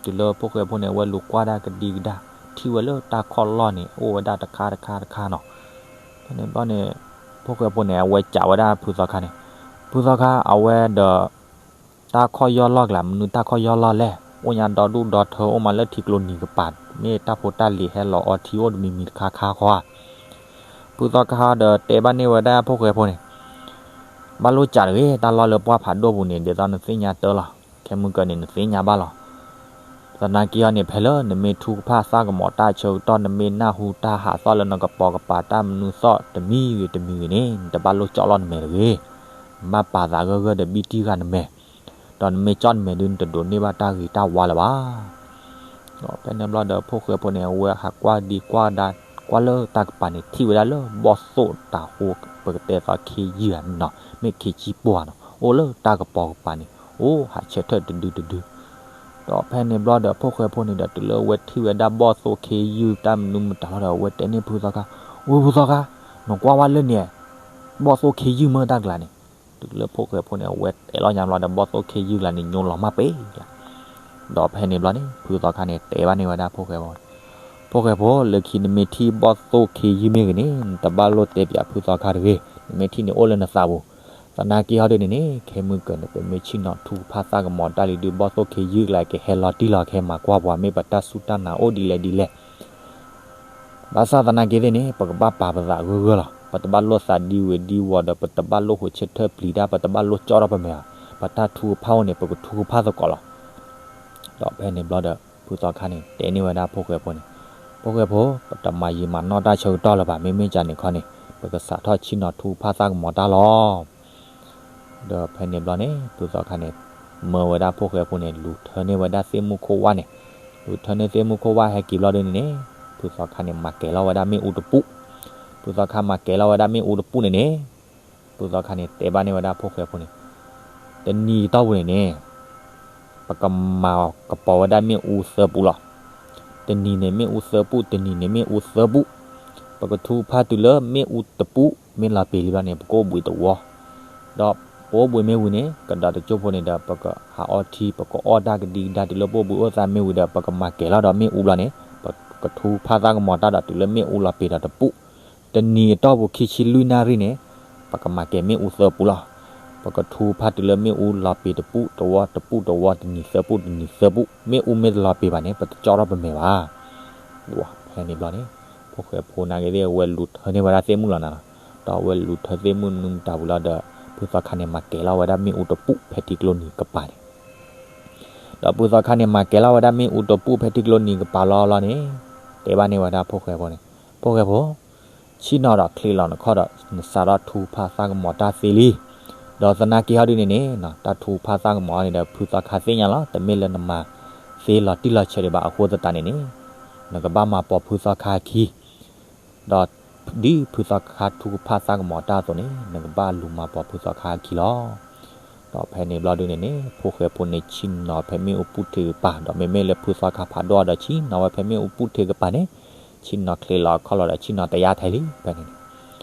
ဒီး တုၤလၢဖိၣ်ဃဲဖိန့ၣ် အဝဲလူၤကွၢ်ဒၣ်ကဒံကဒါ ထံၣ်ဝဲလၢတၢ်ခီၣ်လီၢ်န့ၣ် အိၣ်ဝဲဒၣ်တခါတခါတခါနီၤ. ဖဲန့ၣ်ဘျီန့ၣ် ဖိၣ်ဃဲဖိန့ၣ် အဝဲစံးဝဲဒၣ်ဖုသီခါန့ၣ်, ဖုသီခါ အဝဲဒီး တၢ်ခီၣ်ယီၢ်လီၢ်ကျါ မနုၤတၢ်ခီၣ်ယီၢ်လီၢ်လဲၣ်, အိၣ်ညါဒီဒူၣ်ဒီထၢ အိၣ်မးလၢထံကျိနံၤကပၤ, မ့ၢ်တၢ်ဖိတၢ်လံၤဟဲလီၤအီထံအိၣ်တမံၤမံၤတခါခါဃီဧါ. ဖုသီခါဒီးတဲဘၣ်န့ၢ်ဝဲဒၣ်ဖိၣ်ဃဲဖိန့ၣ်, ဘၣ်လိၣ်စံးတဂ့ၤ, တၢ်လီၢ်လၢပှၢ်ဖးဒိၣ်ပူၤန့ၣ် ဒ်သိးနသ့ၣ်ညါတၢ်လီၤ, ခဲမုၢ်ကၢန့ၣ် နသ့ၣ်ညါဘၣ်လီၤ. သနာ်က့အီၤန့ၣ် ဖဲလၢနမ့ၢ်ထူကဖၣ်သၣ်ကမီၤတၢ်ဆၢကတီၢ် နမ့ၢ်နၢ်ဟူတၢ်ဟးသီၣ်လၢနကပိာ်ကပၤတၢ်မနုၤသီၣ်တမံၤဂ့ၤတမံၤဂ့ၤန့ၣ် နတဘၣ်လိၣ်ကၠီၣ်လီၤနမဲာ်တဂ့ၤ. နဘၣ်ပာ်သးဂၢၢ်ဂၢၢ်ဒီးဘံၣ်တံၢ်ဃာ်နမဲာ်, ဒီးနမ့ၢ်ကၠီၣ်နမဲာ်ဒုး နတဒိးန့ၢ်ဘၣ်တၢ်ဂ့ၤတၢ်ဝါလၢၤဘၣ်. ဖဲန့ၣ်ဘျီဒီး ဖိၣ်ဃဲဖိန့ၣ် အဝဲဟးကွၢ်ဒံကွၢ်ဒါ ကွၢ်လၢတၢ်ကပၤန့ၣ် ထံၣ်ဝဲဒၣ်လၢဘီၣ်သိၣ်တၤဟိ ပကတဲသီခ့ယုၢ်ဧါနီၤ မ့ၢ်ခ့ဆံပှၢ်နီၤ အိၣ်လၢတၢ်ကပိာ်ကပၤန့ၣ် အိၣ်ဟးဆၢထၢၣ်တဒုတဒု. ဒီးဖဲန့ၣ်ဘျီဒီး ဖိၣ်ဃဲဖိန့ၣ်ဒီး တုၤလၢအဝဲထံၣ်ဝဲဒၣ်ဘီၣ်သိၣ်ခ့ယုၢ်တၢ်မနုၤမတၤလီၤဒီး အဝဲတဲန့ၢ်ဖုသီခါ, ဝ့ၢ်ဖုသီခါ, နကွၢ်ဝဲလၢန့ၣ် ဘီၣ်သိၣ်ခ့ယုၢ်မ့ၢ်တၢ်ကျါန့ၣ်. တုၤလၢဖိၣ်ဃဲဖိန့ၣ် အဝဲတဲလီၤညါဘျီဒီး ဘီၣ်သိၣ်ခ့ယုၢ်ကျါန့ၣ် ညိလီၤမၢ်ပ့ၤကျါ. ဒီးဖဲန့ၣ်ဘျီန့ၣ် ဖုသီခါန့ၣ် တဲဘၣ်န့ၢ်ဝဲဒၣ်ဖိၣ်ဃဲဖိန့ၣ်, ဖိၣ်ဃဲဖိ လၢခံနမ့ၢ်ထံၣ်ဘီၣ်သိၣ်ခ့ယုၢ်မ့ၢ်ဂ့ၤန့ၣ် နတဘၣ်လိၣ်တဲပၠးဖုသီခါတဂ့ၤ, နမ့ၢ်ထံၣ်န့ၣ်အိၣ်လၢနသးပူၤ. သနာ်က့ဟီဒုန့ၣ်န့ၣ် ခဲမုၢ်ကၢန့ၣ် ပမ့ၢ်ဆ့ၣ်နီၤထူကဖၣ်သၣ်ကမီၤတၢ်လံဒုး ဘီၣ်သိၣ်ခ့ယုၢ်ကျါ ကဟဲလီၤတံၢ်လီၤကဟဲမၤကွၢ်ပှၤ မ့ၢ်ပတၢ်စူၢ်တၢ်နာ်အိၣ်ဒ်လဲၣ်ဒ်လဲၣ် ဘၣ်ဆၣ်သနာ်က့သ့ၣ်န့ၣ် ပကဘၣ်ပာ်ပသးဂၢၢ်ဂၢၢ်လီၤ. ပတဘၣ်လိၣ်သးဒံဝ့ၤဒံဝီၤဒီး ပတဘၣ်လိၣ်ဟိးဆၢထၢၣ်ပျံၤတၢ်, ပတဘၣ်လိၣ်ကၠီၣ်ထီၣ်ပမဲာ်ဘၣ်. ပတၢ်ထူကဖၣ်အိၣ်န့ၣ် ပကထူကဖၣ်သကိးလီၤ. ဒီးဖဲန့ၣ်ဘျီဒီး ဖုသီခါန့ၣ် တဲန့ၢ်ဝဲဒၣ်ဖိၣ်ဃဲဖိန့ၣ်, ဖိၣ်ဃဲဖိ, ပတမၤယံာ်မၤနီၢ်တၢ်ဆၢကတီၢ်လၢၤဘၣ်, မ့မ့ၢ်ကန့ၣ်ခီန့ၣ် ပကစးထီၣ်ဆ့ၣ်နီၤထူကဖၣ်သၣ်ကမီၤတၢ်လီၤ. ဒီးဖဲန့ၣ်ဘျီန့ၣ် ဖုသီခါန့ၣ် မၢဝဲဒၣ်ဖိၣ်ဃဲဖိန့ၣ် လူၤထၢန့ၢ်ဝဲဒၣ်သ့ၣ်မုၢ်ခိၣ်ဝၣ်န့ၣ်, လူၤထၢန့ၢ်သ့ၣ်မုၢ်ခိၣ်ဝၣ်ဟဲက့ၤဘျီဒုန့ၣ်န့ၣ် ဖုသီခါန့ၣ် မၤကဲၤလီၤဝဲဒၣ်မ့ၣ်အူတပူၤ. ဖုသီခါမၤကဲၤလီၤဝဲဒၣ်မ့ၣ်အူတပူၤန့ၣ်န့ၣ် ဖုသီခါန့ၣ် တဲဘၣ်န့ၢ်ဝဲဒၣ်ဖိၣ်ဃဲဖိန့ၣ်, တနံၤအတီၢ်ပူၤန့ၣ်န့ၣ် ပကမၤကပီၤဝဲဒၣ်မ့ၣ်အူသၢပူၤလီၤ. တနံၤန့ၣ်မ့ၣ်အူသၢပူၤ, တနံၤန့ၣ်မ့ၣ်အူသၢပူၤ, ပကထူကဖၣ်တုၤလၢမ့ၣ်အူတပူၤ မ့ၢ်လီၤပ့ၤလံဘျီန့ၣ် ပကအိၣ်ဘှံးတဝီ, ဒီးပအိၣ်ဘှံးမ့ၢ်ဝံၤန့ၣ် ကဒီးတကၠိဖိန့ၣ်ဒီး ပကဟးအီထံ ပကအီၣ်တၢ်ကဒံကဒါ တုၤလၢပအိၣ်ဘှံးအိၣ်သါမ့ၢ်ဝံၤဒီး ပကမၤကဲၤလီၤဒီးမ့ၣ်အူဘျီန့ၣ် ပကထူကဖၣ်သၣ်ကမီၤတၢ်ဒီးတုၤလၢမ့ၣ်အူလီၤပ့ၤဒီးတပူၤ, တနံၤအတီၢ်ပူၤခံဆံလွံၢ်နၣ်ရံၣ်န့ၣ် ပကမၤကဲၤမ့ၣ်အူသၢပူၤလီၤ. ပကထူကဖၣ်တုၤလၢမ့ၣ်အူလီၤပ့ၤတပူၤတဝီ တပူၤတဝီ တနံၤသၢပူၤ တနံၤသၢပူၤ, မ့ၣ်အူမ့ၢ်တလီၤပ့ၤဘၣ်န့ၣ် ပတကၠီၣ်ထီၣ်ပမဲာ်ဘၣ်. ဖဲန့ၣ်ဘျီန့ၣ် ဖိၣ်ဃဲဖိနာ်က့သ့ၣ် အဝဲလူၤထၢန့ၢ်ဝဲဒၣ်သ့ၣ်မုၢ်လီၤနၤလီၤ. ဒီးအဝဲလူၤထၢသ့ၣ်မုၢ်မနုၤမတၤဝံၤလီၤဒီး ဖုသီခါန့ၣ် မၤကဲၤလီၤဝဲဒၣ်မ့ၣ်အူတပူၤဖဲထံကျိနံၤကပၤန့ၣ် ဒီးဖုသီခါန့ၣ်မၤကဲၤလီၤဝဲဒၣ်မ့ၣ်အူတပူၤဖဲထံကျိနံၤကပၤလီၤလီၤန့ၣ် တဲဘၣ်န့ၢ်ဝဲဒၣ်ဖိၣ်ဃဲဖိန့ၣ်, ဖိၣ်ဃဲဖိ, ဆ့ၣ်နီၤဒီးချ့လီၤနခီၣ်ဒီး နစးထီၣ်ထူကဖၣ်သၣ်ကမီၤတၢ်သ့လံ. ဒီးသနာ်က့ဟီဒုန့ၣ်န့ၣ် တၢ်ထူကဖၣ်သၣ်ကမီၤန့ၣ်ဒီး ဖုသီခါသ့ၣ်ညါလီၤ တမ့ၢ်လၢနမၤသ့လီၤတံၢ်လီၤဆဲးဒံးဘၣ်အဃိသတးန့ၣ်န့ၣ် နကဘၣ်မၤပိာ်ဖုသီခါအခံ ဒီးဒ်ဖုသီခါထူကဖၣ်သၣ်ကမီၤတၢ်အသိးန့ၣ် နကဘၣ်လူၤမၤပိာ်ဖုသီခါအခံလီၤ. ဒီးဖဲန့ၣ်ဘျီဒုန့ၣ်န့ၣ် ဖိၣ်ဃဲဖိန့ၣ်ဆ့ၣ်နီၤဖဲမ့ၣ်အူပူၤထံးကပၤ ဒီးမ့မ့ၢ်လၢဖုသီခါဖးဒိၣ်ဒီးဆ့ၣ်နီၤဝဲဖဲမ့ၣ်အူပူၤထံးကပၤန့ၣ် ဆ့ၣ်နီၤချ့လီၤအခီၣ်လီၤဒီးဆ့ၣ်နီၤတယါထဲလံ ဖဲန့ၣ်န့ၣ်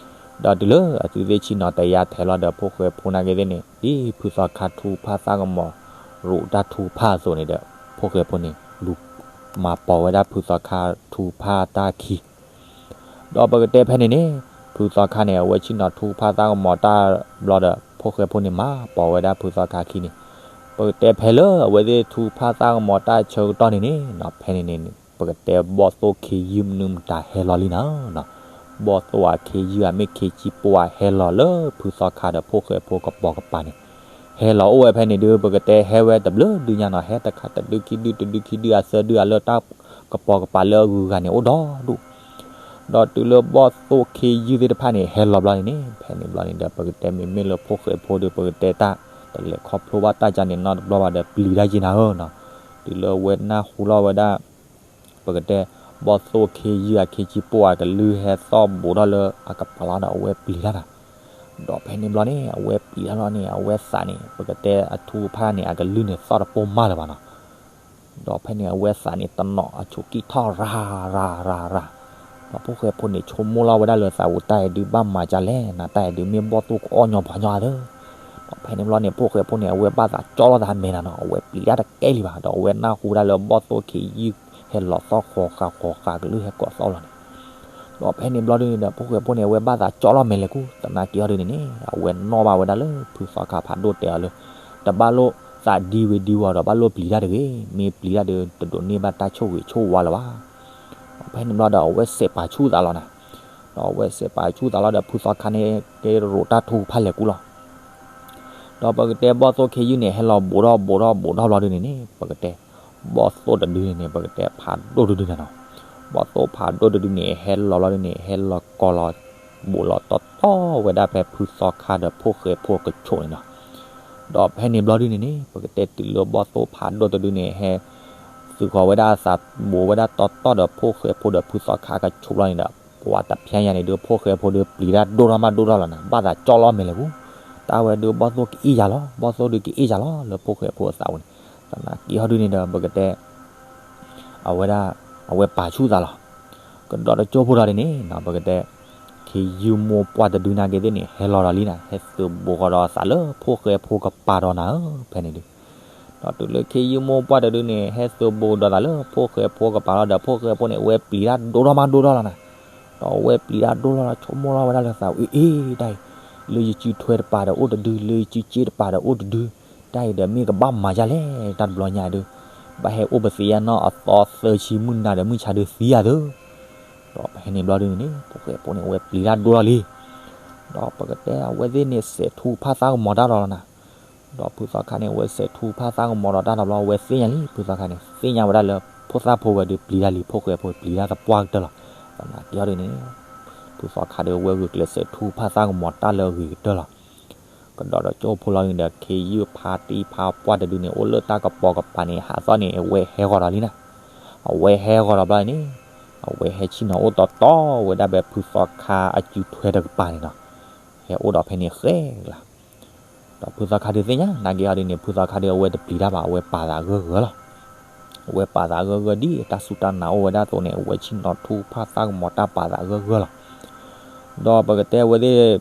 ဒီးတုၤလၢအသုသ့ၣ်ဆ့ၣ်နီၤတယါထဲလီၤဒီး ဖိၣ်ဃဲဖိနာ်က့သ့ၣ်န့ၣ် ဒ်ဖုသီခါထူကဖၣ်သၣ်ကမီၤ ရူးတၢ်ထူကဖၣ်အသိးန့ၣ်ဒီး ဖိၣ်ဃဲဖိန့ၣ် လူၤမၤပိာ်ဝဲဒၣ်ဖုသီခါထူကဖၣ်တၢ်အခံ ဒီးပကတဲဖဲန့ၣ်န့ၣ် ဖုသီခါန့ၣ် အဝဲဆ့ၣ်နီၤထူကဖၣ်သၣ်ကမီၤတၢ်ဘျီဒီး ဖိၣ်ဃဲဖိန့ၣ် မၤပိာ်ဝဲဒၣ်ဖုသီခါအခံန့ၣ် ပကတဲဖဲလၢအဝဲသ့ၣ်ထူကဖၣ်သၣ်ကမီၤတၢ်ဆၢကတီၢ်န့ၣ်န့ၣ် ဖဲန့ၣ်န့ၣ် ပကတဲဘီၣ်သိၣ်ခ့ယုၢ်မနုၤမတၤဟဲလီၤလံနၤ ဘီၣ်သိၣ်ဧါခ့ယုၢ်ဧါ မ့ၢ်ခ့ဆံပိၢ်ဧါ ဟဲလီၤလၢဖုသီခါဒီး ဖိၣ်ဃဲဖိကပိာ်ကပၤန့ၣ် ဟဲလီၤအိၣ်ဝဲဖဲန့ၣ်ဒုး ပကတဲဟဲဝဲတဘျုးဒုညါနီၤ ဟဲတခါတဒုခံဒု တဒုခံဒု အသၢဒုအလၢ တၢ်ကပိာ်ကပၤလၢအဂုၤအဂၤန့ၣ် အိၣ်ဒီဒူၣ် ဒီးတုၤလၢဘီၣ်သိၣ်ခ့ယုၢ်သ့ၣ်တဖၣ်န့ၣ် ဟဲလီၤဘျီန့ၣ်န့ၣ် ဖဲန့ၣ်ဘျီန့ၣ်ဒီး ပကတဲမ့မ့ၢ်လၢဖိၣ်ဃဲဖိဒီး ပကတဲတၢ်တလဲၤခီဖျိဘၣ်တၢ်ကန့ၣ်နီတဘျီဘၣ်ဒီး ပျံၤတၢ်ယံၤနၤဧၢနီၤ တုၤလၢအဝဲနၢ်ဟူလီၤဝဲဒၣ် ပကတဲ ဘီၣ်သိၣ်ခ့ယုၢ်ဧါ ခ့ဆံပိၢ်ဧါ ကလုၢ်ဟဲသီၣ်ဘူးထီၣ်လၢအကပၤလီၤဒီး အဝဲပျံၤတၢ်နၤ ဒီးဖဲန့ၣ်ဘျီန့ၣ် အဝဲပျံၤတၢ်လီၤန့ၣ် အဝဲသးန့ၣ် ပကတဲအထူကဖၣ်န့ၣ် အကလုၢ်န့ၣ်သီၣ်တပိၢ်မးလၢၤဘၣ်နီၤ. ဒီးဖဲန့ၣ် အဝဲသးန့ၣ်တနီၤအဆိးကံၣ်ထီၣ်ရၤ ရၤ ရၤ ရၤ, ဒီးဖိၣ်ဃဲဖိန့ၣ် ဆိကမိၣ်လီၤဝဲဒၣ်လၢသးဝံၤ တၢ်အံၤဒုးဘၣ်မၤဒ်လဲၣ်နၤ, တၢ်အံၤဒုးမ့ၢ်ဘီၣ်သိၣ်ကအီၣ်ညီပှၤညီဧါသၢ. ဒီးဖဲန့ၣ်ဘျီန့ၣ် ဖိၣ်ဃဲဖိန့ၣ် အဝဲဘၣ်သးကၠီၣ်လီၤသးမဲာ်နၤနီၤ, အဝဲပျံၤတၢ်တကဲလံဘၣ်, ဒီးအဝဲနၢ်ဟူဒၣ်လၢဘီၣ်သိၣ်ခ့ယုၢ်ဟဲလီၤသီၣ်ဃီၤဃာ်ဃီၤဃာ်ကလုၢ်ဟဲကိးသီၣ်လီၤန့ၣ်. ဒီးဖဲန့ၣ်ဘျီဒုန့ၣ်ဒီး ဖိၣ်ဃဲဖိန့ၣ် အဝဲဘၣ်သးကၠီၣ်လီၤမဲာ်လဲၤကူ, သနာ်က့အီၤဒုန့ၣ်န့ၣ် အဝဲနီၣ်ဘၣ်ဝဲဒၣ်လၢဖုသီခါဖးဒိၣ်တဲအီၤလၢ တဘၣ်လိၣ်သးဒံဝံၤဒံဝီၤဒီး ဘၣ်လိၣ်ပျံၤတၢ်တဂ့ၤ, မ့ၢ်ပျံၤတၢ်ဒီး တဒိးန့ၢ်ဘၣ်တၢ်ဆိၣ်ဂ့ၤဆိၣ်ဝါလၢၤဘၣ်. ဖဲန့ၣ်ဘျီဒီး အဝဲစဲးပာ်ဆူၣ်သးလီၤနၤ. ဒီးအဝဲစဲးပာ်ဆူၣ်သးလီၤဒီး ဖုသီခါန့ၣ် ကဲရိးတၢ်ထူကဖၣ်လဲၤကူလီၤ. ဒီးပကတဲဘီၣ်သိၣ်ခ့ယုၢ်န့ၣ် ဟဲလီၤဘူးထီၣ်ဘူးထီၣ်ဘူးထီၣ်ဘျီဒုန့ၣ်န့ၣ် ပကတဲ ဘီၣ်သိၣ်တဒုန့ၣ်န့ၣ် ပကတဲဖးဒိၣ်တဒုန့ၣ်နီၤ. ဘီၣ်သိၣ်ဖးဒိၣ်တဒုန့ၣ် ဟဲလီၤဘျီဒုန့ၣ် ဟဲလီၤကီၤလီၤ ဘူးလီၤတီတီဝဲဒၣ်ဖဲဖုသီခါဒီးဖိၣ်ဃဲဖိကဆိးန့ၣ်နီၤ. ဒီးဖဲန့ၣ်ဘျီဒုန့ၣ်န့ၣ် ပကတဲတုၤလၢဘီၣ်သိၣ်ဖးဒိၣ်တဒုန့ၣ် ဟဲ သုးဃီၤဝဲဒၣ်အသး ဘူးဝဲဒၣ်တီတီဒီးဖိၣ်ဃဲဖိဒီးဖုသီခါကဆိးလီၤန့ၣ်ဒီး ပှၤတဖျဲညါန့ၣ်ဒုး ဖိၣ်ဃဲဖိဒုးပျံၤတၢ်ဒိၣ်ထီၣ်မးဒိၣ်ထီၣ်လီၤနၤ, ဘၣ်သးကၠီၣ်လီၤမဲာ်လဲၤကူ, တၢ်ဝဲဒုးဘီၣ်သိၣ်ကအ့ၣ်ယၤလီၤ, ဘီၣ်သိၣ်ဒုးကအ့ၣ်ယၤလီၤလၢဖိၣ်ဃဲဖိအသးဝဲန့ၣ်. သနာ်က့ဟီဒုန့ၣ်ဒီး ပကတဲ အဝဲဒၣ် အဝဲပာ်ဆူၣ်သးလီၤ. ကဒီးတကၠိဖိဒီးန့ၣ်န့ၣ် ပကတဲ ခ့ယုၢ်မိၢ်ပှၢ်တဒုနာ်က့သ့ၣ်န့ၣ် ဟဲလီၤဒီးလံနၤ, ဟဲသုးဘူးဃီၤဒီးအသးလၢဖိၣ်ဃဲဖိကပၤဒီးနၤဧၢ, ဖဲန့ၣ်ဒုး ဒီးတုၤလၢခ့ယုၢ်မိၢ်ပှၢ်တဒုန့ၣ် ဟဲသုးဘူးဒီးသးလၢဖိၣ်ဃဲဖိကပၤလီၤဒီး ဖိၣ်ဃဲဖိန့ၣ် အဝဲပျံၤတၢ်ဒိၣ်ထီၣ်မးဒိၣ်ထီၣ်လီၤနၤ. ဒီးအဝဲပျံၤတၢ်ဒိၣ်ထီၣ်လီၤ ဆိကမိၣ်လီၤဝဲဒၣ်လၢသးဝဲ အ့ အ့ တၢ်အံၤ လၢယစုထွဲတပၤဒီးအိၣ်တဒု လၢယစုစ့တပၤဒီးအိၣ်တဒု, တၢ်အံၤဒီးမ့ၢ်ကဘၣ်မၤဒ်လဲၣ် တၢ်တဘျီညါဒုး, ဘၣ်ဟဲအိၣ်ပသ့ၣ်ညါနီၢ်အသီသၢဆံမုၢ်နၤဒီးမုၢ်ဆါဒုးသံယၤသု ဒီးဖဲန့ၣ်ဘျီဒုန့ၣ်န့ၣ် ဖိၣ်ဃဲဖိန့ၣ် အဝဲပျံၤတၢ်ဒိၣ်ထီၣ်လံ. ဒီးပကတဲအဝဲသ့ၣ်န့ၣ် စဲးထူဖၣ်သၣ်ကမီၤတၢ်ဒီးလီၤနၤ. ဒီးဖုသီခါန့ၣ် အဝဲစဲးထူဖၣ်သၣ်ကမီၤဒီးတၢ်ဒီးဘျီ အဝဲသ့ၣ်ညါလံ ဖုသီခါန့ၣ် သ့ၣ်ညါဝဲဒၣ်လၢ ဖိသၣ်ဖိဝဲဒုးပျံၤတၢ်လံ ဖိၣ်ဃဲဖိပျံၤတၢ်သပှၢ်ကတၢၢ်လီၤ. သနာ်က့အီၤဒုန့ၣ် ဖုသီခါဒုးအဝဲဂုာ်ကျဲးစဲးထူဖၣ်သၣ်ကမီၤတၢ်လၢအဂ့ၤကတၢၢ်လီၤ. ကဒီးဒီးကၠိဖိလီၤန့ၣ်ဒီး ခ့ယုၢ်ဖါတံၢ်ဖါပှၢ်တဒုန့ၣ် အိၣ်လၢတၢ်ကပိာ်ကပၤန့ၣ် ဟးသီၣ်န့ၣ် အဝဲဟဲဂီၤဒီးလံနၤ. အဝဲဟဲဂီၤဒီးဘျီန့ၣ် အဝဲဟဲဆ့ၣ်နီၤအိၣ်တီတီဝဲဒၣ်ဖဲဖုသီခါအစုထွဲတကပၤန့ၣ်နီၤ. ဟဲအိၣ်ဒီးဖဲန့ၣ်ဃဲကျါ ဒီးဖုသီခါဒုးသ့ၣ်ညါ နာ်က့ဟီဒုန့ၣ် ဖုသီခါဒုးအဝဲတပျံၤတၢ်ဘၣ် အဝဲပာ်သးဂၢၢ်ဂၢၢ်လီၤ. အဝဲပာ်သးဂၢၢ်ဂၢၢ်ဒ်တၢ်စူၢ်တၢ်နာ်အိၣ်ဝဲဒၣ်အသိးန့ၣ် အဝဲဆ့ၣ်နီၤထူဖၣ်သၣ်ကမီၤတၢ်ပာ်သးဂၢၢ်ဂၢၢ်လီၤ. ဒီးပကတဲအဝဲသ့ၣ်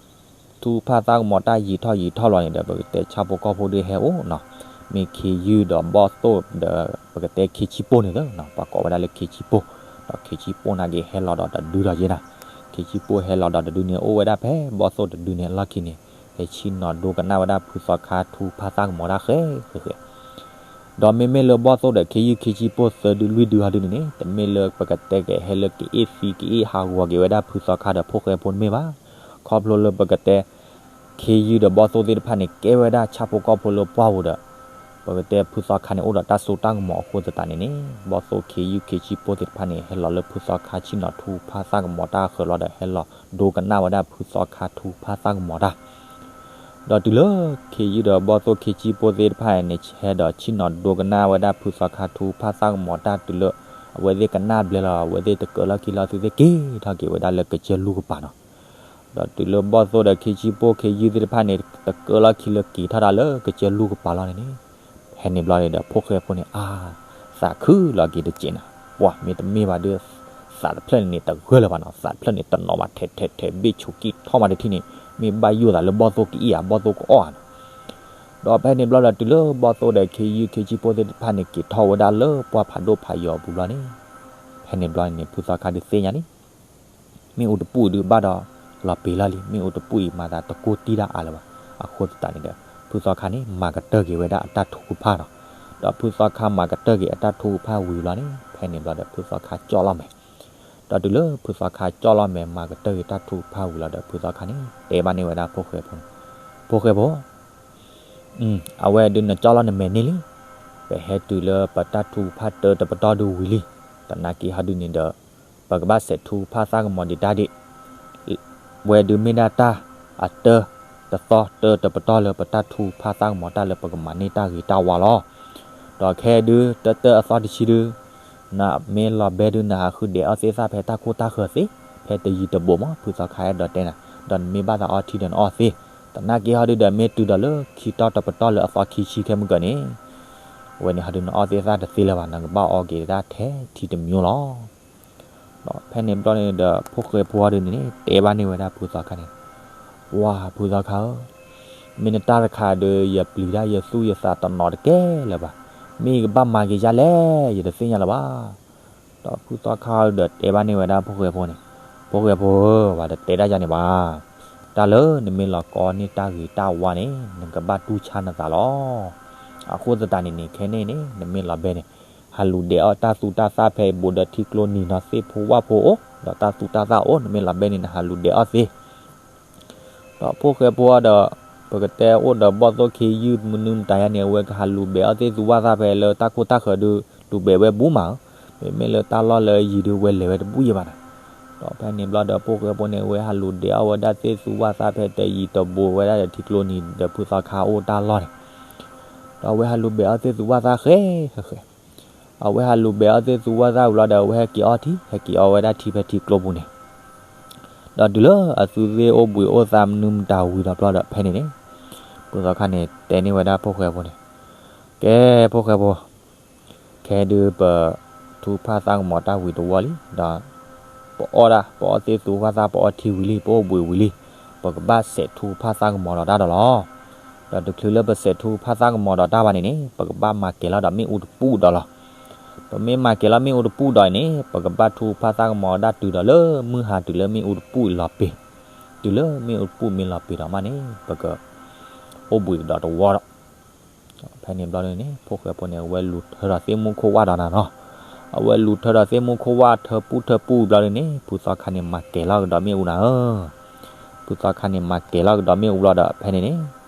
ထူဖၣ်သၣ်ကမီၤတၢ်ယံာ်ထီၣ်ယံာ်ထီၣ်လီၤန့ၣ်ဒီး ပကတဲဆၣ်ဖိကီၢ်ဖိဒုးဟဲအိၣ်နီၤ, မ့ၢ်ခ့ယုၢ်ဒီးဘီၣ်သိၣ်ဒီး ပကတဲခ့ဆံပိၢ်န့ၣ်သၢနီၤ ပှၤကိးဝဲဒၣ်လၢခ့ဆံပိၢ်, ဒီးခ့ဆံပိၢ်နာ်က့ဟဲလီၤဒီးတဒုဒီးယဲနၤ, ခ့ဆံပိၢ်ဟဲလီၤဒီးတဒုန့ၣ် အိၣ်ဝဲဒၣ်ဖဲဘီၣ်သိၣ်တဒုန့ၣ်အလီၢ်ခံန့ၣ် ဟဲဆ့ၣ်နီၤဒိကနၣ်ဝဲဒၣ်ဖုသီခါထူဖၣ်သၣ်ကမီၤတၢ်ဃဲဃဲဃဲ ဒီးမ့မ့ၢ်လၢဘီၣ်သိၣ်ဒီးခ့ယုၢ်ခ့ဆံပိၢ်သၢဒုလွံၢ်ဒုဟီဒုန့ၣ်န့ၣ် တမ့ၢ်လၢပကတဲကဟဲလၢကအ့ၣ်သံကအ့ၣ်ဟးဂီၤက့ၤဝဲဒၣ်ဖုသီခါဒီးဖိၣ်ဃဲဖိတမ့ၢ်ဘၣ်. ခီဖျိလၢပကတဲ ခ့ယုၢ်ဒီးဘီၣ်သိၣ်သ့ၣ်တဖၣ်န့ၣ် ကဲဝဲဒၣ်ဆၣ်ဖိကီၢ်ဖိလၢပှၢ်ပူၤဒီး ပကတဲဖုသီခါန့ၣ် အိၣ်ဒီးတၢ်စိတၢ်ကမီၤအဃိသတးန့ၣ်န့ၣ် ဘီၣ်သိၣ်ခ့ယုၢ်ခ့ဆံပိၢ်သ့ၣ်တဖၣ်န့ၣ် ဟဲလီၤလၢဖုသီခါဆ့ၣ်နီၤထူဖၣ်သၣ်ကမီၤတၢ်အဃၢၤလီၤဒီး ဟဲလီၤဒိကနၣ်ဝဲဒၣ်ဖုသီခါထူဖၣ်သၣ်ကမီၤတၢ် ဒီးတုၤလၢခ့ယုၢ်ဒီးဘီၣ်သိၣ်ခ့ဆံပိၢ်သ့ၣ်တဖၣ်န့ၣ် ဟဲဒီးဆ့ၣ်နီၤဒိကနၣ်ဝဲဒၣ်ဖုသီခါထူဖၣ်သၣ်ကမီၤတၢ်တုၤလၢ အဝဲသ့ၣ်ကနၣ်ဘျဲလီၤ အဝဲသ့ၣ်တကၢလီၢ်ခံလီၤ သုသ့ၣ်က့ၤထီၣ်က့ၤဝဲဒၣ်လၢကစၢၢ်လူၢ်ကပၤနီၤ. ဒီးတုၤလၢဘီၣ်သိၣ်ဒီးခ့ဆံပိၢ်ခ့ယုၢ်သ့ၣ်တဖၣ်န့ၣ် တကၢလီၢ်ခံလၢက့ၤထီၣ်ဒၣ်လၢကစၢၢ်လူၢ်ကပၤလီၤန့ၣ်န့ၣ် ဖဲန့ၣ်ဘျီန့ၣ်ဒီး ဖိၣ်ဃဲဖိန့ၣ် အါ သးခုလီၤက့ၤတစဲးနၤ, ပှၤမ့ၢ်တမ့ၢ်ဘၣ်ဒီး သးတဖျၢၣ်န့ၣ်န့ၣ် တဂၢၢ်လၢၤဘၣ်နီၤ, သးတဖျၢၣ်န့ၣ် တနီၤဘၣ်ထဲးထဲးထဲး ဘ့ၣ်ဆိးကံၢ်ထီၣ်မးတထံၣ်န့ၣ် မ့ၢ်ဘၣ်ယိၣ်သးလၢဘီၣ်သိၣ်ကအ့ၣ်ဧါ ဘီၣ်သိၣ်ကအီၣ်ဧါနီၤ. ဒီးဖဲန့ၣ်ဘျီဒီး တုၤလၢဘီၣ်သိၣ်ဒီးခ့ယုၢ်ခ့ဆံပိၢ်သ့ၣ်တဖၣ်န့ၣ် က့ၤထီၣ်ဝဲဒၣ်လၢပှၢ်ဖးဒိၣ်ဖးယိာ်အပူၤဘျီန့ၣ် ဖဲန့ၣ်ဘျီန့ၣ် ဖုသီခါဒုးသ့ၣ်ညါလံ မ့ၣ်အူတပူၣ်အံၤဒုးဘၣ်ဒီးလီၤပ့ၤလီၤလံ, မ့ၣ်အူတပူၣ်အံၤမၤသးတကိၢ်တံၢ်တၢ်အါလၢၤဘၣ်. အဃိသတးန့ၣ်ဒီး ဖုသီခါန့ၣ် မၤကတၢၢ်က့ၤဝဲဒၣ်အတၢ်ထုကဖၣ်နီၤ. ဒီးဖုသီခါမၤကတၢၢ်က့ၤအတၢ်ထုကဖၣ်ဝံၤလီၤန့ၣ် ဖဲန့ၣ်ဘျီဒီး ဖုသီခါကၠီၣ်လီၤမဲာ်. ဒီးတုၤလၢဖုသီခါကၠီၣ်လီၤမဲာ် မၤကတၢၢ်က့ၤတၢ်ထုကဖၣ်ဝံၤလီၤဒီး ဖုသီခါန့ၣ် တဲဘၣ်န့ၢ်ဝဲဒၣ်ဖိၣ်ဃဲဖိန့ၣ်, ဖိၣ်ဃဲဖိ အဝဲဒုးနကၠီၣ်လီၤနမဲာ်န့ၢ်လံ. ပဟဲတုၤလၢပတၢ်ထုကဖၣ်တၢတပတီၢ်ဒုးဝံၤလံ. သနာ်က့ဟီဒုန့ၣ်ဒီး ပကဘၣ်စဲးထူဖၣ်သၣ်ကမီၤဒံးတၢ်ဒံး ဝဲဒုးမ့ၢ်ဒၣ်တၢ်အတၢတသီတၢတပတီၢ်လၢပတၢ်ထုကဖၣ်သၣ်ကမီၤတၢ်လၢပကမၤန့ၢ်တၢ်ဂ့ၤတၢ်ဝါလီၤ. ဒီးခဲဒုးတၢတၢအသီတဆံဒုး နမ့ၢ်လီၤဘဲဒုး နဟးဃုဒဲးအီၣ်သ့ၣ်သၣ်ဖဲတၢ်ခိၣ်တၢ်ဃၢၤသ့, ဖဲတယံၤတဘူးမး ဖုသီခါအဲၣ်ဒိးတဲနၤ, ဒီးနမ့ၢ်ဘၣ်သးအီထံဒီးနအီၣ်သ့ သနာ်က့ဟီဒုဒီး မ့ၢ်တုၤဒီးလၢခံတီၤတပတီၢ်လၢအသီခံဆံခဲမုၢ်ကၢန့ၣ်, အဝဲန့ၣ်ဟီဒု နအီၣ်သ့ၣ်သၣ်တသ့လၢၤဘၣ်, နကဘၣ်အီက့ၤတၢ်ထဲထံတမံၤလီၤ. ဒီးဖဲန့ၣ်ဘျီန့ၣ်ဒီး ဖိၣ်ဃဲဖိဟီဒုန့ၣ် တဲဘၣ်န့ၢ်ဝဲဒၣ်ဖုသီခါန့ၣ်, ပှၢ်ဖုသီခါဧၢ, မ့ၢ်နတၢ်တခါဒီး ယပျံၤတၢ်ယသူၣ်ယသးတနီၤတကဲလၢၤဘၣ်. မ့ၢ်ယကဘၣ်မၤက့ၤဒ်လဲၣ် ယတသ့ၣ်ညါလၢၤဘၣ်. ဒီးဖုသီခါဒီးတဲဘၣ်န့ၢ်ဝဲဒၣ်ဖိၣ်ဃဲဖိန့ၣ်, ဖိၣ်ဃဲဖိဧၢ, ပှၤတတဲတၢ်ယၤန့ၣ်ဘၣ်. တၢ်လၢနမ့ၢ်လီၤကီန့ၢ်တၢ်ဂ့ၤတၢ်ဝါန့ၣ် နကဘၣ်တူၢ်ဆါနသးလီၤ. အဃိသတးန့ၣ်န့ၣ် ခဲန့ၣ်န့ၣ် နမ့ၢ်လီၤဘဲန့ၣ် ဟးလူၤဒဲးအီၣ်တၢ်သူတၢ်သၣ်ဖဲဘူးဒီးထံကျိနံၤနီၤ သ့ၣ်ဖိဝၣ်ဖိအိၣ် ဒီးတၢ်သူတၢ်သၣ်အိၣ် နမ့ၢ်လီၤဘဲန့ၣ် နဟးလူၤဒဲးအီၣ်သ့ ဒီးဖိၣ်ဃဲဖိဒီး ပကတဲအိၣ်ဒီးဘီၣ်သိၣ်ခ့ယုၢ်မနုၤမတၤယါန့ၣ် အဝဲကဟးလူၤဘဲးအီၣ်သ့ၣ်သူဝၣ်သၣ်ဖဲလၢတၢ်ခိတၢ်ဃၢၤဒု လူၤဘဲးဝဲဘူးမးဧၢ, မ့မ့ၢ်လၢတၢ်လီၢ်လၢယံၤဒု ဝဲလဲၤဝဲတဘူးယဲၢ်ဘၣ်နၤ. ဒီးဖဲန့ၣ်ဘျီဒီး ဖိၣ်ဃဲဖိန့ၣ် အဝဲဟးလူၤဒဲးအီၣ်ဝဲဒၣ်သ့ၣ်သူဝၣ်သၣ်ဖဲတဲယံၤတဘူးဝဲဒၣ်ဒီးထံကျိနံၤဒီးဖုသီခါအိၣ်တၢ်လီၢ်န့ၣ် ဒီးအဝဲဟးလူၤဘဲးအီၣ်သ့ၣ်သူဝၣ်သၣ်ဃဲဃဲဃဲ အဝဲဟးလူၤဘဲးအီၣ်သ့ၣ်သူဝၣ်သၣ်ဝံၤလီၤဒီး အဝဲဟဲက့ၤအီထံဟဲက့ၤအီဝဲဒၣ်ထံဖဲထံကျိပူၤန့ၣ်, ဒီးတုၤလၢအသုသ့ၣ်အိၣ်ဘှံးအိၣ်သါမနုၤမတၤဝံၤဒီးဘျီဒီးဖဲန့ၣ်န့ၣ်, ဖုသီခါန့ၣ် တဲန့ၢ်ဝဲဒၣ်ဖိၣ်ဃဲဖိန့ၣ်, ကဲဖိၣ်ဃဲဖိ, ခဲဒုးပ ထူဖၣ်သၣ်ကမီၤတၢ်ဝံၤတဝီလံ, ဒီး ပအီၣ်ဒၣ် ပအီၣ်သ့ၣ်သူဝၣ်သၣ် ပအီထံဝံၤလံ ပအိၣ်ဘှံးဝံၤလံ, ပကဘၣ်စဲးထူဖၣ်သၣ်ကမီၤဒီးတၢ်ဒီးလီၤ. ဒီးတချုးလၢပစဲးထူဖၣ်သၣ်ကမီၤဒီးတၢ်ဘၣ်န့ၣ်န့ၣ် ပကဘၣ်မၤကဲၤလီၤဒီးမ့ၣ်အူတပူၣ်ဒီးလီၤ. ပမ့ၢ်မၤကဲၤလီၤမ့ၣ်အူတပူၣ်ဒီးအံၤန့ၣ် ပကဘၣ်ထူဖၣ်သၣ်ကမီၤဒၣ်တုၤဒီးလၢမုၢ်ဟါတုၤလၢမ့ၣ်အူတပူၣ်အံၤလီၤပ့ၤ, တုၤလၢမ့ၣ်အူတပူၣ်မ့ၢ်လီၤပ့ၤဒီးမးန့ၣ် ပက အိၣ်ဘှံးကဒီးတဝီဒီး ဖဲန့ၣ်ဘျီန့ၣ် ဖိၣ်ဃဲဖိန့ၣ် အဝဲလူၤထၢဒီးသ့ၣ်မူခိၣ်ဝၣ်ဒီးနၤနီၤ, အဝဲလူၤထၢဒီးသ့ၣ်မူခိၣ်ဝၣ်ထၢပူၣ်ထၢပူၣ်ဘျီန့ၣ် ဖုသီခါန့ၣ် မၤကဲၤလီၤကဒီးမ့ၣ်အူနၤဧၢ ဖုသီခါန့ၣ် မၤကဲၤလီၤကဒီးမ့ၣ်အူဘျီဒီး ဖဲန့ၣ်န့ၣ်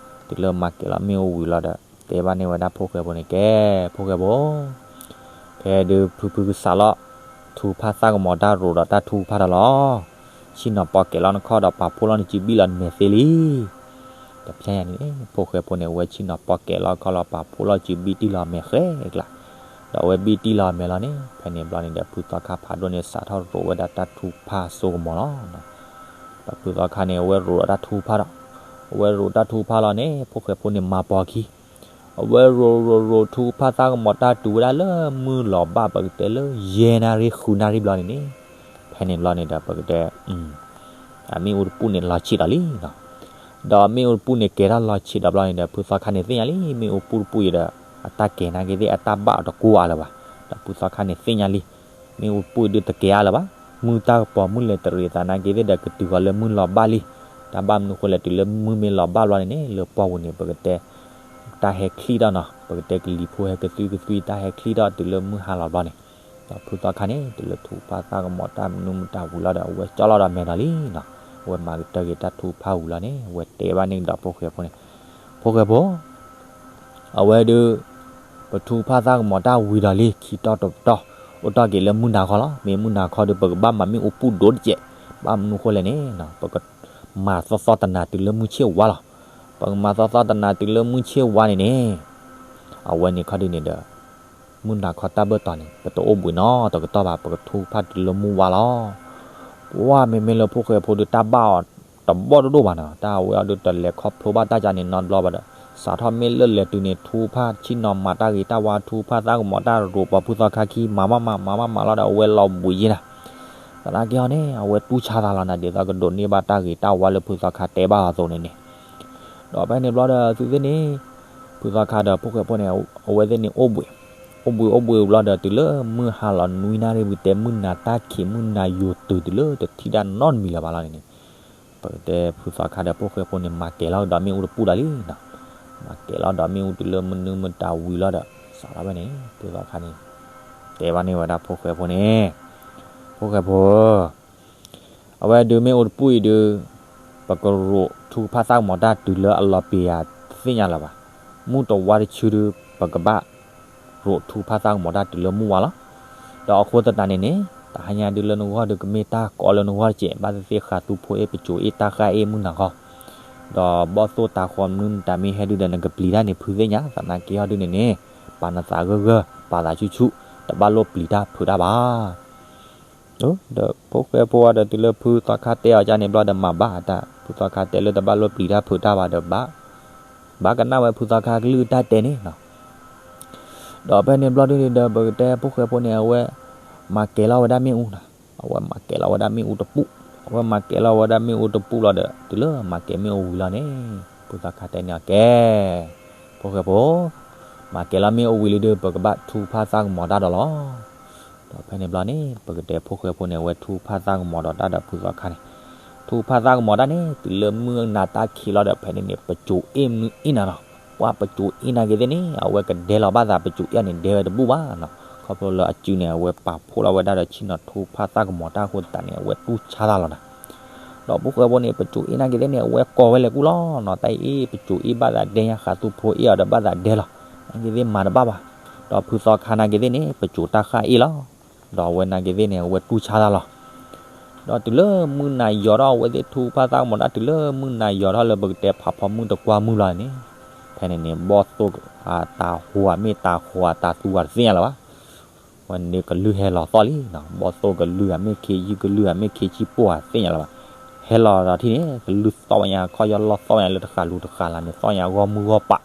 တုၤလၢမၤကဲၤလီၤမ့ၣ်အူဝံၤလီၤဒီး တဲဘၣ်န့ၢ်ဝဲဒၣ်ဖိၣ်ဃဲဖိန့ၣ် ကဲ ဖိၣ်ဃဲဖိ, ခဲဒုးဖုဖုကစးလီၤ ထူဖၣ်သၣ်ကမီၤတၢ်ရိးဒီးတၢ်ထူဖၣ်ဒီးလီၤ. ဆ့ၣ်နီၤပီကဲၤလီၤနခီၣ်ဒီးပာ်ဖှိၣ်လီၤနစုဘံၣ်လီၤနမဲာ်သ့လံ. ဒီးဖဲန့ၣ်န့ၣ် ဖိၣ်ဃဲဖိန့ၣ် အဝဲဆ့ၣ်နီၤပီကဲၤလီၤခီၣ်လီၤ ပာ်ဖှိၣ်လီၤစုဘံၣ်တံၢ်လီၤအမဲာ်ဃဲကျါ, ဒီးအဝဲဘံၣ်တံၢ်လီၤအမဲာ်လီၤန့ၣ် ဖဲန့ၣ်ဘျီန့ၣ်ဒီး ဖုသီခါဖးဒိၣ်န့ၣ် စးထီၣ်ရိးဝဲဒၣ်တၢ်ထူဖၣ်စိကမီၤလီၤ. ဒီးဖုသီခါန့ၣ် အဝဲရိးဒီးတၢ်ထူဖၣ်ဒီး အဝဲရိးတၢ်ထူဖၣ်လီၤန့ၣ် ဖိၣ်ဃဲဖိန့ၣ်မၤပီၤခံ အဝဲရိးရိးရိးထူဖၣ်သၣ်ကမီၤတၢ်တုၤဝဲဒၣ်လၢမုၢ်လီၤဘၣ် ပကတဲလၢယဲၢ်နၣ်ရံၣ်ဃုနၣ်ရံၣ်ဘျီန့ၣ်န့ၣ်, ဖဲန့ၣ်ဘျီန့ၣ်ဒီး ပကတဲ အမ့ၣ်အူတပူၣ်န့ၣ်လီၤဆံးဒီးလံနီၤ. ဒီးမ့ၣ်အူတပူၣ်န့ၣ်ကဲၤထီၣ်လီၤဆံးဒီးဘျီန့ၣ်ဒီး ဖုသီခါန့ၣ်သ့ၣ်ညါလံ မ့ၣ်အူပူၣ်တပူၣ်အံၤဒီး အတၢ်ကဲၤနာ်က့သ့ၣ်အတၢ်ဘၣ်အီၤတကိးအါလၢၤဘၣ်. ဒီးဖုသီခါန့ၣ်သ့ၣ်ညါလံ မ့ၣ်အူတပူၣ်အံၤဒုးတကဲၤအါလၢၤဘၣ်. မုၢ်တၢ်ကပီၤမုၢ်လဲၤတရံးသးနာ်က့သ့ၣ်ဒီး ကတုၤဃီၤလၢမုၢ်လီၤဘၣ်လံ. တၢ်ဘၣ်မနုၤဃိလဲၣ် တုၤလၢမုၢ်မ့ၢ်လီၤဘၣ်ဘျီန့ၣ်န့ၣ် လၢပှၢ်ပူၤန့ၣ် ပကတဲ တၢ်ဟဲချံထီၣ်နီၤ ပကတဲကလံၤဖိဟဲကသွံကသွံ တၢ်ဟဲချံထီၣ်တုၤလၢမုၢ်ဟါလီၤဘျီန့ၣ်, ဒီးဖုသီခါန့ၣ်တုၤလၢထူဖၣ်သၣ်ကမီၤတၢ်မနုၤမတၤဝံၤလီၤဒီး အဝဲကၠီလီၤဒီးမဲာ်ဒီးလံနီၤ. အဝဲမၤကတၢၢ်က့ၤတၢ်ထူဖၣ်ဝံၤလီၤန့ၣ် အဝဲတဲဘၣ်န့ၣ်ကဒီးဖိၣ်ဃဲဖိန့ၣ်, ဖိၣ်ဃဲဖိ အဝဲဒုး ပထူဖၣ်သၣ်ကမီၤတၢ်ဝံၤဒီးလံ ခံတီၤတပတီၢ် အိၣ်တ့ၢ်က့ၤလၢမုၢ်နၤခီလီၤ. မ့ၢ်မုၢ်နၤခီဒီး ပကဘၣ်မၤမ့ၣ်အူပူၣ်ဒိၣ်တစဲး, ဘၣ်မနုၤဃိလဲၣ်န့ၣ် ပကမၤသီသီတနၤတုၤလၢမုၢ်ဆ့ၣ်ဝါလီၤ. ပကမၤသီသီတနၤတုၤလၢမုၢ်ဆ့ၣ်ဝါန့ၣ်န့ၣ် အဝဲန့ၣ်ခီဒုန့ၣ်ဒီး မုၢ်နၤခီတၢ်ဘၢၣ်တီၤန့ၣ် ပတအိၣ်ဘှံးနီတကတီၢ်ဘၣ် ပကထူဖၣ်တုၤလၢမုၢ်ဝါလီၤ. ပှၢ်မ့မ့ၢ်လၢဖိၣ်ဃဲဖိဒုးတၢ်ဘၣ်အီၤတဘီၣ်တဒိၣ်ဘၣ်နီၤ, တၢ်အဝဲအီၤဒုးတလဲၤခီဖျိဘၣ်တၢ်ကန့ၣ်နီတဘျီဘၣ်ဒီး စးထီၣ်မ့ၢ်လၢလဲၤတုၤန့ၣ် ထူဖၣ်ဆ့ၣ်နီၤမၤတၢ်ဂ့ၤတၢ်ဝါ ထူဖၣ်သၣ်ကမီၤတၢ်ရိးပီၤဖုသီခါခံ မၤမးမၤ မၤမးမၤလီၤဒီး အဝဲလီၤဘှံးယဲၢ်နၤ. သနာ်က့ဟီန့ၣ် အဝဲတူၢ်ဆါသးလီၤနၤ ဒ်သိးကဒိးန့ၢ်ဘၣ်တၢ်ဂ့ၤတၢ်ဝါလၢဖုသီခါတဲဘၣ်အီၤအသိးန့ၣ်န့ၣ် ဒီးဖဲန့ၣ်ဘျီဒီးသုသ့ၣ်န့ၣ် ဖုသီခါဒီးဖိၣ်ဃဲဖိန့ၣ် အဝဲသ့ၣ်န့ၣ်အိၣ်ဘှံး, အိၣ်ဘှံးအိၣ်ဘှံးဘျီဒီး တုၤလၢမုၢ်ဟါလီၤနွံနၣ်ရံၣ် ပကတဲမုၢ်နၤတၢ်ခံးမုၢ်နၤယိာ်တုၤတုၤလၢတထံၣ်ဒၣ်နီတမံၤလၢၤဘၣ်လီၤန့ၣ်န့ၣ်, ပကတဲဖုသီခါဒီးဖိၣ်ဃဲဖိန့ၣ် မၤကဲၤလီၤကဒီးမ့ၣ်အူတပူၣ်ဒီးလံနီၤ. မၤကဲၤလီၤဒီးမ့ၣ်အူတုၤလၢမနုၤမတၤဝံၤလီၤဒီး စးထီၣ်ဖဲန့ၣ် ဖုသီခါန့ၣ် တဲဘၣ်န့ၢ်ဝဲဒၣ်ဖိၣ်ဃဲဖိန့ၣ်, ဖိၣ်ဃဲဖိဧၢ အဝဲဒုးမ့ၣ်အူတပူၣ်အံၤဒုး ပကရိးထူဖၣ်သၣ်ကမီၤတၢ်တုၤလၢအလီၤပ့ၤယၤတသ့ၣ်ညါလၢၤဘၣ်. မုၢ်တဝါတဆူဒုး ပကဘၣ်ရိးထူဖၣ်သၣ်ကမီၤတၢ်တုၤလၢမုၢ်ဝါလီၤ. ဒီးအဃိသတးန့ၣ်န့ၣ် တဟါညါဒုးလၢနဂီၢ်ဒုးကမ့ၢ်တၢ်ကီလၢနဂီၢ်တကဲး ဘၣ်သ့ၣ်သ့ၣ်ဃးသူဖိအ့ၣ်ပစိၤအ့ၣ်တၢ်ဃၢ်အ့ၣ်မုၢ်နၤခီ ဒီးဘီၣ်သိၣ်တၤဃီမနုၤမတၤမ့ၢ်ဟဲဒုးဒီးနကပျံၤတၢ်န့ၣ် ဖုသ့ၣ်ညါ သနာ်က့ဟီဒုးန့ၣ်န့ၣ် ပာ်နသးဂၢၢ်ဂၢၢ် ပာ်သးဆူၣ်ဆူၣ် တဘၣ်လိၣ်ပျံၤတၢ်ဖုးတၢ်ဘၣ်. ဒီးဖိၣ်ဃဲဖိဒီးတုၤလၢဖုသီခါတဲအီၤကန့ၣ်ဘျီဒီးမၤဘၣ်တၢ်, ဖုသီခါတဲလၢတဘၣ်လိၣ်ပျံၤတၢ်ဖုးတၢ်ဘၣ်ဒီးဘၣ်, ဘၣ်ကနၣ်ဝဲဖုသီခါကလုၢ်တၢ်တဲန့ၣ်နီၤ. ဒီးဖဲန့ၣ်ဘျီဒုဒီး ပကတဲဖိၣ်ဃဲဖိန့ၣ် အဝဲမၤကဲၤလီၤဝဲဒၣ်မ့ၣ်အူနီၤ, အဝဲမၤကဲၤလီၤဝဲဒၣ်မ့ၣ်အူတပူၤ, အဝဲမၤကဲၤလီၤဝဲဒၣ်မ့ၣ်အူတပူၤလီၤဒီး တုၤလၢမၤကဲၤမ့ၣ်အူဝံၤလီၤန့ၣ်, ဖုသီခါတဲန့ၢ်အီၤကဲ ဖိၣ်ဃဲဖိ, မၤကဲၤလီၤမ့ၣ်အူဝံၤလံဒီး ပကဘၣ်ထူဖၣ်သၣ်ကမီၤတၢ်ဒီးလီၤ. ဒီးဖဲန့ၣ်ဘျီန့ၣ် ပကတဲဖိၣ်ဃဲဖိန့ၣ် အဝဲထူဖၣ်သၣ်ကမီၤဒီးတၢ်ဒီးဖုသီခါန့ၣ်, ထူဖၣ်သၣ်ကမီၤတၢ်န့ၣ် တုၤလၢမုၢ်နၤတၢ်ခံးလီၤဒီး ဖဲန့ၣ်န့ၣ် ပစိၤအ့ၣ်မနုၤအ့ၣ်နၤနီၤ, ပှၤပစိၤအ့ၣ်နၤက့ၤသ့ၣ်န့ၣ် အဝဲကဒဲလီၤဘၣ်သး ပစိၤအ့ၣ်န့ၣ် ဒဲဝဲတဘူၣ်ဘၣ်နီၤ, ခီဖျိလၢအစုန့ၣ် အဝဲပာ်ဖှိၣ်လီၤဝဲဒၣ်ဒီးဆ့ၣ်နီၤထူဖၣ်သၣ်ကမီၤတၢ်အဃိသတးန့ၣ် အဝဲတူၢ်ဆါသးလီၤနၤ. ဒီးဖိၣ်ဃဲဖိန့ၣ် ပစိၤအ့ၣ်နၤက့ၤသ့ၣ်န့ၣ် အဝဲကိးဝဲလဲၤကူလီၤနီၤ, တၢ်အံၤ ပစိၤအ့ၣ်ဘၣ်သးဒဲညါ ဃးသူဖိအ့ၣ်အီၤဒီးဘၣ်သးဒဲလီၤ, နက့ၤသ့ၣ်မၤတဘၣ်ဘၣ်. ဒီးဖုသီခါနက့ၤသ့ၣ်န့ၣ် ပစိၤတၢ်ဃၣ်အ့ၣ်လီၤ. ဒီးအဝဲနက့ၤသ့ၣ်န့ၣ် အဝဲတူၢ်ဆါသးလီၤ. ဒီးတုၤလၢမုၢ်နၤယီၤထီၣ် အဝဲသ့ၣ်ထူဖၣ်သၣ်ကမီၤတၢ် တုၤလၢမုၢ်နၤယီၤထီၣ်လၢပကတဲဖးဖီမုၢ်တကွၢ်မုၢ်လီၤန့ၣ်, ဖဲန့ၣ်န့ၣ် ဘီၣ်သိၣ် တၤဟိၤဧါ မ့ၢ်တၤဟိၤဧါ တၤသူဧါ တသ့ၣ်ညါလၢၤဘၣ်. ဝဲန့ၣ်ကလုၢ်ဟဲလီၤသီၣ်လံနီၤ, ဘီၣ်သိၣ်ကလုၢ်ဧါ မ့ၢ်ခ့ယုၢ်ကလုၢ်ဧါ မ့ၢ်ခ့ဆံပိၢ်ဧါ တသ့ၣ်ညါလၢၤဘၣ်. ဟဲလီၤဒီးထံၣ်န့ၣ် ကလုၢ်သီၣ်ညါ ခီၣ်ယီၢ်လီၢ်သီၣ်ညါလၢတဃာ်လူၤတဃာ်လၢ်န့ၣ် သီၣ်ညါဂီၢ်မုၢ်ဂီၢ်ပး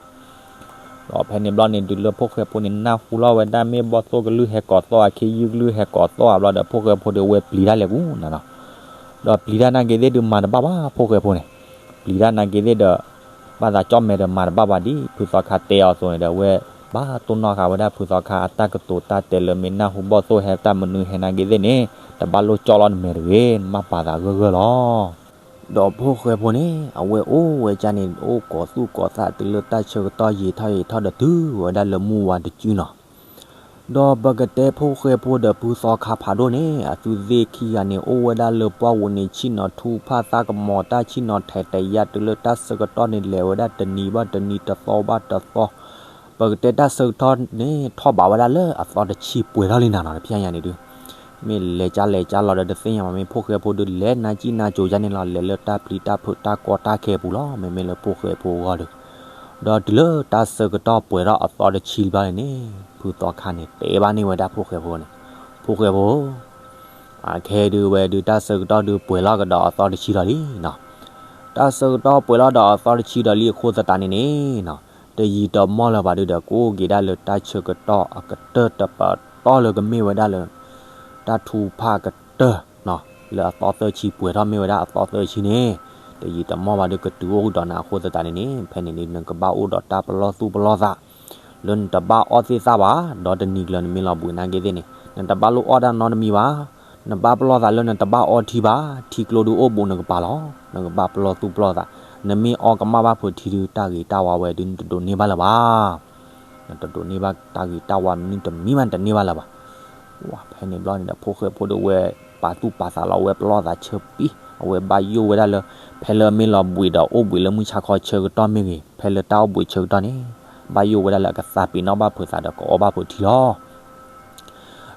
ဒီးဖဲန့ၣ်ဘျီန့ၣ် တုၤလၢဖိၣ်ဃဲဖိန့ၣ် နၢ်ဟူလီၤဝဲဒၣ်မ့ၢ်ဘီၣ်သိၣ်ကလုၢ်ဟဲကိးသီၣ်ဧါ ခ့ယုၢ်ကလုၢ်ဟဲကိးသီၣ်ဧါဘျီဒီး ဖိၣ်ဃဲဖိဒီးဝဲပျံၤတၢ်လဲၤကူနၤနီၤ. ဒီးပျံၤတၢ်နက့ၤသ့ၣ်ဒုးမၤတဘၣ်ဘၣ် ဖိၣ်ဃဲဖိန့ၣ်, ပျံၤတၢ်နက့ၤသ့ၣ်ဒီး ဘၣ်သးကၠီၣ်မဲာ်ဒီးမၤတဘၣ်ဘၣ်ဒ် ဖုသီခါတဲအီၤအသိးန့ၣ်ဒီး အဝဲဘၣ်တိၢ်နီၣ်ဃာ်ဝဲဒၣ်ဖုသီခါအတၢ်ကတိၤတၢ်တဲလၢမ့ၢ်နၢ်ဟူဘီၣ်သိၣ်ဟဲတၢ်မနုၤဟဲနက့ၤသ့ၣ်န့ၣ် တဘၣ်လိၣ်ကၠီၣ်လီၤနမဲာ်တဂ့ၤ, နဘၣ်ပာ်သးဂၢၢ်ဂၢၢ်လီၤ. ဒီးဖိၣ်ဃဲဖိန့ၣ် အဝဲအိၣ်ဝဲကၢန့ၣ် အိၣ်ကိးသူၣ်ကိးသးတုၤလၢတၢ်ဆၢကတီၢ်ယံာ်ထီၣ်ယံာ်ထီၣ်ဒီးတုၤဝဲဒၣ်လၢမုၢ်ဝါတစုနီၤ. ဒီးပကတဲဖိၣ်ဃဲဖိဒီးဖုသီခါဖးဒိၣ်န့ၣ် အသုသ့ၣ်ခံဂၤန့ၣ် အိၣ်ဝဲဒၣ်လၢပှၢ်ဝူၤန့ၣ် ဆ့ၣ်နီၤထူဖၣ်သၣ်ကမီၤတၢ် ဆ့ၣ်နီၤထဲးတယၢ် တုၤလၢတၢ်ဆၢကတီၢ်န့ၣ် လဲၤဝဲဒၣ်တနံၤဘၣ်တနံၤ တသီဘၣ်တသီ ပကတဲတၢ်ဆၢကတီၢ်န့ၣ် ထီၣ်ဘးဝဲဒၣ်လၢအသီတဆံပှဲၤထီၣ်လံနၤနီၤ တဖျဲညါန့ၣ်ဒုး မ့ၢ်လဲၤကၢလဲၤကၢလီၤဒီးတသ့ၣ်ညါဘၣ် မ့ၢ်ဖိၣ်ဃဲဖိဒုးလဲၤနါကံၣ်နါကိၤကၢန့ၣ်လီၤ လဲၤလၢတၢ်ပျံၤတၢ်ဖုးတၢ်ကီတၢ်ခဲအပူၤလီၤ မ့မ့ၢ်လၢဖိၣ်ဃဲဖိအဂီၢ်ဒီး ဒီးတုၤလၢတၢ်ဆၢကတီၢ်ပှဲၤထီၣ်အသီတဆံလံဘျီန့ၣ်န့ၣ် ဖုသီခါန့ၣ် တဲဘၣ်န့ၢ်ဝဲဒၣ်ဖိၣ်ဃဲဖိန့ၣ် ဖိၣ်ဃဲဖိ အခဲဒုးဝဲဒုးတၢ်ဆၢကတီၢ်ဒုးပှဲၤလီၤကဒီးအသီတဆံဒီးလံနီၤ တၢ်ဆၢကတီၢ်ပှဲၤလီၤဒီးအသီတဆံဒီးလံအဃိသတးန့ၣ်န့ၣ်နီၤ တယံာ်တမီၢ်လၢၤဘၣ်ဒုးဒီး ကအိၣ်က့ၤဒၣ်လၢတၢ်ဆၢကတီၢ်အကတၢၢ်တပတီၢ်လၢကမ့ၢ်ဝဲဒၣ်လၢ တၢ်ထူဖၣ်ကတၢၢ်နီၤ လၢအသီသၢဆံပှဲၤထီၣ်မ့ၢ်ဝဲဒၣ်အသီသၢဆံန့ၣ် တယံာ်တမီၢ်ဘၣ်ဒုးကတုၤအိၣ်ကဒီးနၤအဃိသတးန့ၣ်န့ၣ် ဖဲန့ၣ်န့ၣ် နကဘၣ်အိၣ်ဒီးတၢ်ပလီၢ်သူၣ်ပလီၢ်သး လၢနတဘၣ်အီၣ်သ့ၣ်သၣ်ဘၣ် ဒီးတနံၤကျၢၤနမ့ၢ်လီၤဘှံးနၤက့ၤသ့ၣ်န့ၣ် နတဘၣ်လိၣ်အီၣ်တၢ်နီတမံၤဘၣ် နဘၣ်ပလီၢ်သးလၢနတဘၣ်အီထံဘၣ် ထံကျိဒုးအိၣ်ဘူးနကပၤလီၤ နကဘၣ်ပလီၢ်သူၣ်ပလီၢ်သး နမ့ၢ်အီကမၣ်ဘၣ်ဖုးထံဒုးတၢ်ဂ့ၤတၢ်ဝါဝဲဒုးနတဒိးန့ၢ်ဘၣ်လၢၤဘၣ် နတဒိးန့ၢ်ဘၣ်တၢ်ဂ့ၤတၢ်ဝါမနုၤတမံၤမးနတန့ၢ်ဘၣ်လၢၤဘၣ် ဝဲဖဲန့ၣ်ဘျီန့ၣ်ဒီး ဖိၣ်ဃဲဖိဒီးဝဲ ပာ်သူၣ်ပာ်သးလီၤဝဲပလီၢ်သးဆၢပံ အဝဲဘၣ်ယိၣ်ဝဲဒၣ်လၢ ဖဲလၢအမ့ၢ်လီၤဘှံးဒီးအိၣ်ဘှံးလၢမုၢ်ဆါခီဆၢကတီၢ်မ့ၢ်ဂ့ၤ ဖဲလၢတၢ်အိၣ်ဘှံးဆၢကတီၢ်န့ၣ် ဘၣ်ယိၣ်ဝဲဒၣ်လၢအကသးပ့ၤနီၣ်ဘၣ်ဖုးသးဒီးကအီဘၣ်ဖုးထံလီၤ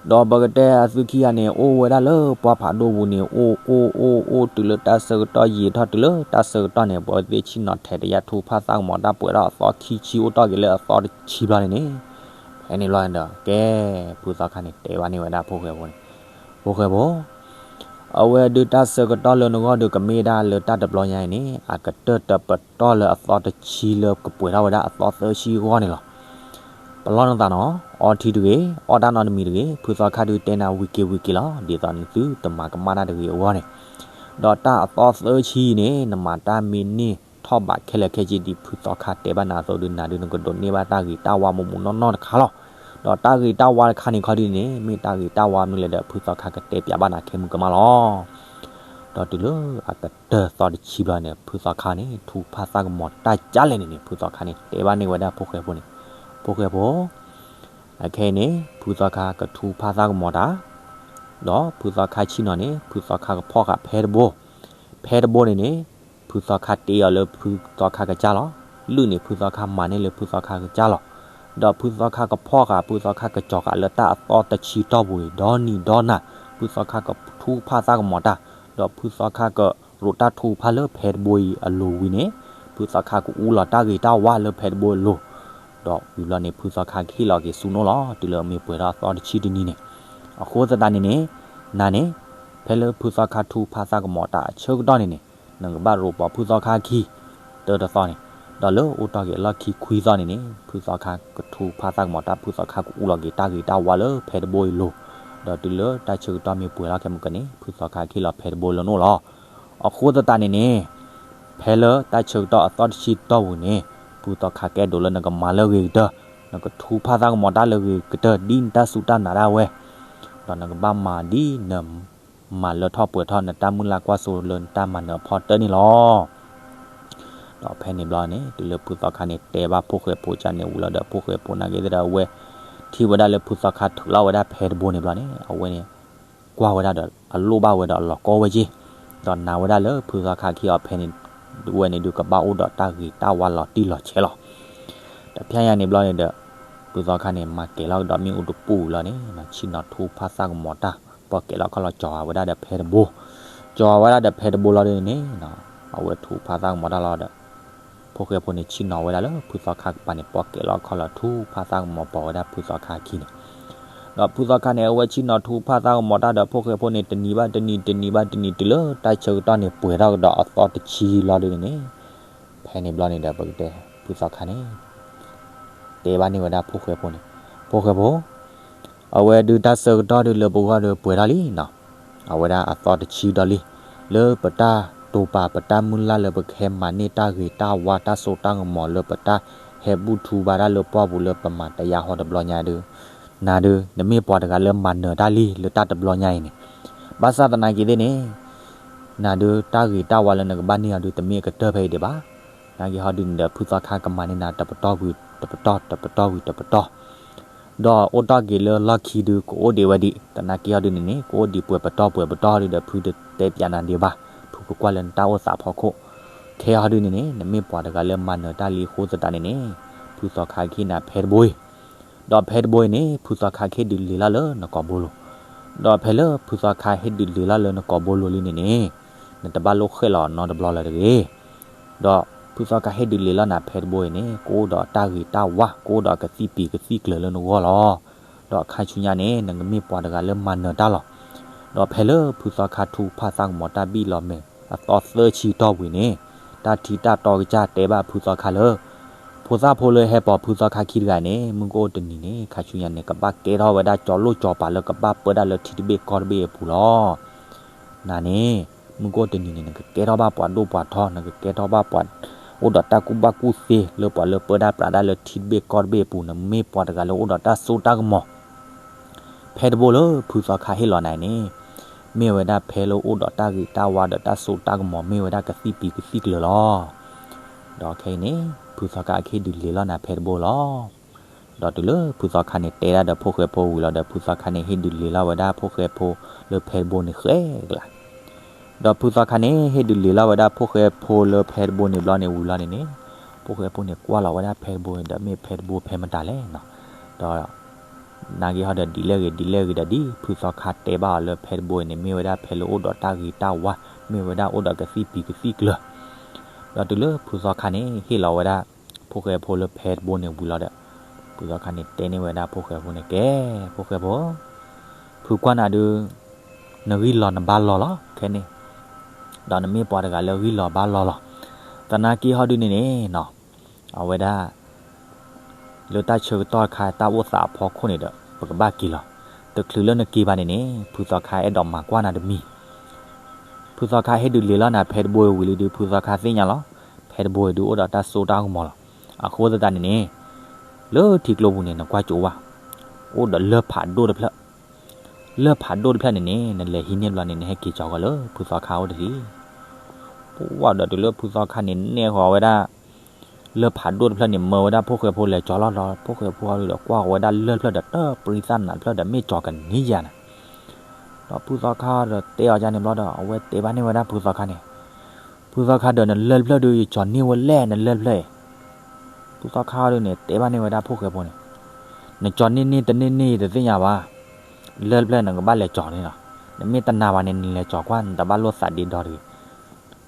ဒီးပကတဲအသုခံဂၤန့ၣ် အိၣ်ဝဲဒၣ်လၢပှၢ်ဖးဒိၣ်ပူၤန့ၣ် အိၣ်အိၣ်အိၣ်အိၣ်တုၤလၢတၢ်ဆၢကတီၢ်ယံာ်ထီၣ်တုၤလၢတၢ်ဆၢကတီၢ်န့ၣ် ပှၤသ့ၣ်ဆ့ၣ်နီၤထဲးတယၢ်ထူဖၣ်သၣ်ကမီၤတၢ်ပှဲၤထီၣ်အသီခံဆံ အိၣ်တီၢ်က့ၤလၢအသီတဆံဘျီန့ၣ်န့ၣ် ဖဲန့ၣ်ဘျီန့ၣ်ဒီး ကဲ ဖုသီခါန့ၣ် တဲဘၣ်န့ၢ်ဝဲဒၣ်ဖိၣ်ဃဲဖိန့ၣ် ဖိၣ်ဃဲဖိ အဝဲဒုးတၢ်ဆၢကတီၢ်လၢနဂီၢ်ဒုးကမ့ၢ်ဒၣ်လၢတၢ်တဘျီညါအံၤန့ၣ် အကတၢၢ်တပတီၢ်လၢအသီတဆံလၢကပှဲၤထီၣ်ဝဲဒၣ်အသီသၢဆံအဂီၢ်န့ၣ်လီၤ. ပလီၢ်နသးနီၤ, အီထံတဂ့ၤ, အီတၢ်နီတမံၤတဂ့ၤ, ဖုသီခါဒုးတဲနၤဝံၤက့ၤဝံၤက့ၤလီၤ. ဒ်သိးန့ၣ်သုတမၤကမၣ်တၢ်တဂ့ၤအဂီၢ်န့ၣ်, ဒီးတၢ်အသီသၢဆံန့ၣ် နမၤတၢ်မ့ၢ်န့ၢ်ထီၣ်ဘးခဲလၢာ်ခဲဆ့ဒ်ဖုသီခါတဲဘၣ်နၤအသိးဒုး နၤဒုးနကဒိးန့ၢ်ဘၣ်တၢ်ဂ့ၤတၢ်ဝါမူးမူးနီၢ်နီၢ်တခါလီၤ. ဒီးတၢ်ဂ့ၤတၢ်ဝါတခါန့ၣ်ခီဒုးန့ၣ် မ့ၢ်တၢ်ဂ့ၤတၢ်ဝါမနုၤလဲၣ်ဒီး ဖုသီခါကတဲပျးဘၣ်နၤခဲမုၢ်ကမၣ်လီၤ. ဒီးတုၤလၢအကတၢၢ်သီတဆံဘျီန့ၣ် ဖုသီခါန့ၣ် ထူဖၣ်သၣ်ကမီၤတၢ်ကၢ်လဲၣ်န့ၣ်န့ၣ် ဖုသီခါန့ၣ် တဲဘၣ်န့ၢ်ဝဲဒၣ်ဖိၣ်ဃဲဖိန့ၣ်, ဖိၣ်ဃဲဖိ, အခဲအံၤန့ၣ် ဖုသီခါကထူဖၣ်သၣ်ကမီၤတၢ်, ဒီးဖုသီခါဆ့ၣ်နီၤန့ၣ် ဖုသီခါကဖီၣ်ဃာ်ဖဲတဘိ, ဖဲတဘိန့ၣ်န့ၣ် ဖုသီခါတ့အီၤလၢဖုသီခါကစၢ်လီၤ. လုၢ်န့ၣ် ဖုသီခါမၤန့ၢ်လၢဖုသီခါကစၢ်လီၤ. ဒီးဖုသီခါကဖီၣ်ဃာ် ဖုသီခါကစီၤဃာ်လၢတၢ်အသီတဆံတီၢ်ပူၤအံၤ ဒီနံၤဒီနၤ ဖုသီခါကထူဖၣ်သၣ်ကမီၤတၢ်, ဒီးဖုသီခါကရိးတၢ်ထူဖၣ်လၢဖဲတဘိအံၤအလိၤဝံၤန့ၣ် ဖုသီခါကအူလီၤတၢ်ဂ့ၤတၢ်ဝါလၢဖဲတဘိအလိၤ, ဒီးဝံၤဘျီန့ၣ် ဖုသီခါကဟ့ၣ်လီၤက့ၤဆူနိၣ်လီၤ. တုၤလၢအမ့ၢ်ပှဲၤထီၣ်အသီတဆံတနံၤန့ၣ်, အဃိသတးန့ၣ်န့ၣ် နၤန့ၣ် ဖဲလၢဖုသီခါထူဖးသးကမီၤတၢ်အဆၢကတီၢ်န့ၣ်န့ၣ် နကဘၣ်ရိးပိာ်ဖုသီခါခံ တၢတသီန့ၣ်, ဒီးလၢအိၣ်တ့ၢ်က့ၤအလီၢ်ခံခွံသီန့ၣ်န့ၣ် ဖုသီခါကထူဖးသးကမီၤတၢ် ဖုသီခါကအူလီၤက့ၤတၢ်ဂ့ၤတၢ်ဝါလၢဖဲတဘိအံၤလိၤ, ဒီးတုၤလၢတၢ်ဆၢကတီၢ်မ့ၢ်ပှဲၤလီၤခဲမုၢ်ကန့ၣ် ဖုသီခါခံလီၤဖဲတဘိလၢနအိၣ်လီၤ. အဃိသတးန့ၣ်န့ၣ် ဖဲလၢတၢ်ဆၢကတီၢ်အသီတဆံတီၢ်ပူၤန့ၣ် ဖုသီခါကအဲၣ်ဒိးလၢနကမၤလၢအဂ့ၤကတၢၢ်, နကထူဖးသးကမီၤတၢ်လၢအဂ့ၤကတၢၢ် ဒ်နတၢ်စူၢ်တၢ်နာ်ဒၣ်ဝဲ, ဒီးနကဘၣ်မၤဒ်န မၤလၢထီၣ်ပှဲၤထီၣ်နတၢ်မုၢ်လၢ်ကွၢ်စိလၢနတၢ်မၤနၢၤအဖီတၢၢ်န့ၣ်လီၤ. ဒီးဖဲန့ၣ်ဘျီန့ၣ် တုၤလၢဖုသီခါန့ၣ်တဲဘၣ်ဖိၣ်ဃဲဖိကန့ၣ်ဝံၤလီၤဒီး ဖိၣ်ဃဲဖိနာ်က့သ့ၣ်ဒီး အဝဲထံၣ်ဝဲဒၣ်လၢဖုသီခါထုးလီၤဝဲဒၣ်ဖဲတဘိန့ၣ်ဘျီန့ၣ် အဝဲန့ၣ် ကွၢ်ဝဲဒၣ်ဒီးအလိၣ်ဘၣ်ဝဲဒီးအလီၤကီဝဲက့ၤ, ဒီးနာ်ဝဲဒၣ်လၢဖုသီခါခံအီၤဖဲန့ၣ် ဝဲန့ၣ်ဒုးကဘၣ်အိၣ်ဒီးတၢ်ဂ့ၤတၢ်ဝါလီၤတံၢ်လီၤဆဲးလီၤ. ဒီးဖဲညါန့ၣ်ဘျီန့ၣ်ဒီး ဖုသီခါန့ၣ် မၤကဲၤလီၤကဒီးမ့ၣ်အူတပူၤလီၤန့ၣ် ဆ့ၣ်နီၤထူဖးသးကမီၤတၢ် ပီၣ်ကဲၤလီၤခီၣ်လီၤကၠီၤဝဲဒၣ်ဒီးဖဲတဘိ, ကၠီၤဝဲဒၣ်ဒီးဖဲတဘိလီၤဒ်န့ၣ်န့ၣ် အဝဲထူဖးသးကမီၤတၢ်လီၤဒီး ဖိၣ်ဃဲဖိန့ၣ်ဆ့ၣ်နီၤဝဲဒၣ်လၢဖုသီခါကပၤန့ၣ် ပီၣ်ကဲၤလီၤခီၣ်လီၤထူဖးသးကမီၤပိာ်ဝဲဒၣ်ဖုသီခါခံန့ၣ်, ဒီးဖုသီခါန့ၣ် အဝဲဆ့ၣ်နီၤထူဖးသးကမီၤတၢ်ဒီးဖိၣ်ဃဲဖိန့ၣ် တနံၤဘၣ်တနံၤ တနံၤဘၣ်တနံၤ တုၤလၢတၢ်ဆၢကတီၢ်န့ၣ် ပှဲၤထီၣ်ကဒီးအသီတဆံလီၤဒ်န့ၣ်န့ၣ် ဖဲန့ၣ်ဘျီန့ၣ်ဒီး ပကတဲဖုသီခါန့ၣ် တဲဘၣ်န့ၢ်ဝဲဒၣ်ဖိၣ်ဃဲဖိန့ၣ်, ဖိၣ်ဃဲဖိ အဝဲဒုးတၢ်ဆၢကတီၢ်ဒုးလၢပဂီၢ်ဒီးပှဲၤထီၣ်လံနီၤ, အဝဲဒၣ်အသီတဆံဒီးလံ, လၢပတၢ်တိာ်ပာ်ပတၢ်မုၢ်လၢ်လၢပကဟဲမၤန့ၢ်တၢ်ဂ့ၤတၢ်ဝါတၢ်စိတၢ်ကမီၤလၢပတၢ်ဟဲဘူၣ်ထူဘၣ်ဒၣ်လၢပှၢ်ပူၤလၢပမၤ တယါဟီတဘျီညါဒုး, နၤဒုး နမ့ၢ်ပှၤတဂၤလၢမၤနၢၤတၢ်လံလၢတၢ်တဘျီညါအံၤန့ၣ်, ဘၣ်ဆၣ်သနာ်က့သ့ၣ်န့ၣ် နၤဒုး တၢ်ဂ့ၤတၢ်ဝါလၢနကဘၣ်န့ၢ်အီၤဒုးတမ့ၢ်အကတၢၢ်ဖဲအံၤဒံးဘၣ်. သနာ်က့ဟီဒုးန့ၣ်ဒီး ဖုသီခါကမၤန့ၢ်နၤတပတီၢ်ဝံၤတပတီၢ် တပတီၢ်ဝံၤတပတီၢ်, ဒီးအိၣ်တ့ၢ်က့ၤလၢလီၢ်ခံဒုး ကအိၣ်ဒံးဝဲဒံး, သနာ်က့ဟီဒုးန့ၣ်န့ၣ် ကအိၣ်ဒံးပှဲၤပတီၢ်ပှဲၤပတီၢ်ဒုးဒီး ဖုတတဲပၠးနၤဒံးဘၣ်, ဖုကကွၢ်လၢနတၢ်အိၣ်သးဖီခိၣ်, ခဲဟီဒုးန့ၣ်န့ၣ် နမ့ၢ်ပှၤတဂၤလၢမၤနၢၤတၢ်လံအဃိသတးန့ၣ်န့ၣ် ဖုသီခါကဟ့ၣ်နၤဖဲတဘိအံၤ ဒီးဖဲတဘိအံၤန့ၣ် ဖုသီခါကဟ့ၣ်ဒုးလ့ၤလီၤလၢနကိာ်ဘိလိၤ, ဒီးဖဲလၢဖုသီခါဟ့ၣ်ဒုးလ့ၤလီၤလၢနကိာ်ဘိလိၤလံန့ၣ်န့ၣ် နတဘၣ်လိၣ်ဃဲၣ်လီၤနီတဘျီလၢၤတဂ့ၤ. ဒီးဖုသီခါဟ့ၣ်ဒုးလ့ၤလီၤနၤဖဲတဘိအံၤန့ၣ် ကအိၣ်ဒီးတၢ်ဂ့ၤတၢ်ဝါ ကအိၣ်ဒီးကသံၣ်ပံၤကသံၣ်ကျၢၤလၢနဂီၢ်လီၤ. ဒီးခါဆူညါန့ၣ် နကမ့ၢ်ပှၤတဂၤလၢမၤနၢၤတၢ်လီၤ. ဒီးဖဲလၢဖုသီခါထူဖးသးကမီၤတၢ်ဘံၣ်လီၤမဲာ်အသီသၢဆံတီၢ်ဝံၤန့ၣ် တၢ်ထံတၢ်တီကစၢ်တဲဘၣ်ဖုသီခါလၢ ဖိသၣ်ဖိလၢဟဲပိာ်ဖုသီခါခံတဂၤန့ၣ် မုၢ်ကအိၣ်တနံၤန့ၣ် ခါဆူညါန့ၣ် ကဘၣ်ကဲထီၣ်ဝဲဒၣ်ကၠီလိၣ်ကၠီပၤလၢကဘၣ်ပၢဒၣ်လၢထံတဘ့ၣ်ကီၢ်တဘ့ၣ်အပူၤလီၤ. နၤန့ၣ် မုၢ်ကအိၣ်တနံၤန့ၣ် နကကဲထီၣ်ဘၣ်ပှၤဒိၣ်ပှၤထီ နကကဲထီၣ်ဘၣ်ပှၤ အိၣ်ဒီးတၢ်ကူၣ်ဘၣ်ကူၣ်သ့လၢပှၤလၢပၢဒၣ်ပြးဒၣ်လၢထံတဘ့ၣ်ကီၢ်တဘ့ၣ်အပူၤ နမ့ၢ်ပှၤတဂၤလၢအိၣ်ဒီးတၢ်စိတၢ်ကမီၤ ဖဲတဘိလၢဖုသီခါဟ့ၣ်လီၤနၤန့ၣ် မ့ၢ်ဝဲဒၣ်ဖဲလၢအိၣ်ဒီးတၢ်ဂ့ၤတၢ်ဝါဒီးတၢ်စိတၢ်ကမီၤ မ့ၢ်ဝဲဒၣ်ကသံၣ်ပံၤကသံၣ်ကျၢၤလီၤ. ဒီးခဲအံၤန့ၣ် ဖုသီခါကဟ့ၣ်ဒုးလ့ၤလီၤနၤဖဲတဘိလီၤ. ဒီးတုၤလၢဖုသီခါန့ၣ်တဲဒၣ်ဒီးဖိၣ်ဃဲဖိဝံၤလီၤဒီး ဖုသီခါန့ၣ်ဟ့ၣ်ဒုးလ့ၤလီၤဝဲဒၣ်ဖိၣ်ဃဲဖိလၢဖဲတဘိန့ၣ်ဃဲကလး ဒီးဖုသီခါန့ၣ် ဟ့ၣ်ဒုးလ့ၤလီၤဝဲဒၣ်ဖိၣ်ဃဲဖိလၢဖဲတဘိန့ၣ်ဘျီန့ၣ်ဝံၤလီၤန့ၣ်န့ၣ် ဖိၣ်ဃဲဖိန့ၣ် ကွၢ်လီၤဝဲဒၣ်ဖဲတဘိန့ၣ်ဒီး မ့ၢ်ဖဲတဘိဖဲမတၤလဲၣ်နီၤ. ဒီး နာ်က့ဟီဒီးဒ်လဲၣ်ဂ့ၤ ဒ်လဲၣ်ဂ့ၤဒီးဒ် ဖုသီခါတဲဘၣ်အီၤလၢဖဲတဘိအံၤန့ၣ် မ့ၢ်ဝဲဒၣ်ဖဲလၢအိၣ်ဒီးတၢ်ဂ့ၤတၢ်ဝါ မ့ၢ်ဝဲဒၣ်အိၣ်ဒီးကသံၣ်ပံၤကသံၣ်ကျၢၤ ဒီးတုၤလၢဖုသီခါန့ၣ် ဟ့ၣ်လီၤဝဲဒၣ် ဖိၣ်ဃဲဖိလၢဖဲတဘိန့ၣ်ဝံၤလီၤဒီး ဖုသီခါန့ၣ်တဲန့ၢ်ဝဲဒၣ်ဖိၣ်ဃဲဖိန့ၣ် ကဲ ဖိၣ်ဃဲဖိ ဖုကွၢ်နၤဒုး နဂံၢ်လီၤနဘါလီၤလီၤ ခဲန့ၣ် ဒီးနမ့ၢ်ပှၤတဂၤလၢဂံၢ်လီၤဘါလီၤလီၤ. သနာ်က့ဟီဒုးန့ၣ်န့ၣ်နီၤ အဝဲဒၣ် လၢတၢ်ဆၢကတီၢ်တခါတၢ်အိၣ်သးအဖီခိၣ်န့ၣ်ဒီး ပကဘၣ်က့ၤလီၤ. တချုးလၢနက့ၤဘၣ်န့ၣ်န့ၣ် ဖုသီခါအဲၣ်ဒိးမၤကွၢ်နၤတမံၤ ဖုသီခါဟ့ၣ်ဒုးလ့ၤလီၤနၤဖဲတဘိအံၤဝံၤလံဒုး ဖုသီခါသ့ၣ်ညါလီၤ. ဖဲတဘိအံၤဒုးအိၣ်ဒီးတၢ်စိတၢ်ကမီၤလီၤ. အဃိသတးန့ၣ်န့ၣ် လၢထံကျိပူၤန့ၣ် နကွၢ်ကၠိဝဲ အိၣ်ဒီးလၢၢ်ဖးဒိၣ်တဖျၢၣ် လၢၢ်ဖးဒိၣ်တဖျၢၣ်န့ၣ်န့ၣ် နလဲၤဟံးန့ၢ်ဘျီန့ၣ် နဟဲက့ၤကၠီၤကီးလၢဖုသီခါအိၣ်တဂ့ၤ. ပဝဲဒီးတုၤလၢဖုသီခါန့ၣ် နဲၣ်ဃီၤဝဲဒၣ် လၢၢ်ဖးဒိၣ်တဖျၢၣ်န့ၣ် မၢဝဲဒၣ်ဖိၣ်ဃဲဖိလဲၤကၠီၤလီၤဒီး ဖိၣ်ဃဲဖိဒီးကွၢ်ဃီၤဝဲဒၣ်လၢၢ်တဖျၢၣ်ဒီး တပရံသၣ်နးတဖျၢၣ်ဒီး မ့ၢ်ကၠီၤကန့ၢ်ယၤန့ၣ် ဒီးဖုသီခါဒီးတဲအီၤဒ်န့ၣ်ဘျီဒီး အဝဲတဲဘၣ်န့ၢ်ဝဲဒၣ်ဖုသီခါန့ၣ် ဖုသီခါဒီး နလၢၢ်တဖျၢၣ်ဒုး ယကၠီၤန့ၢ်ဝဲလဲၣ် နလၢၢ်တဖျၢၣ်အံၤ. ဖုသီခါဒုးန့ၣ် တဲဘၣ်န့ၢ်ဝဲဒၣ်ဖိၣ်ဃဲဖိန့ၣ် နကၠီၤန့ၢ်န့ၢ်တန့ၢ်န့ၢ်ယတသ့ၣ်ညါဘၣ်. လၢၢ်တဖျၢၣ်နကဘၣ်လဲၤကၠီၤန့ၣ်လီၤ. နမ့ၢ်တနာ်ဘၣ်န့ၣ် နလဲၤကၠီၤကွၢ် နတဘၣ်လိၣ်သးဒ့ဒီတဂ့ၤ.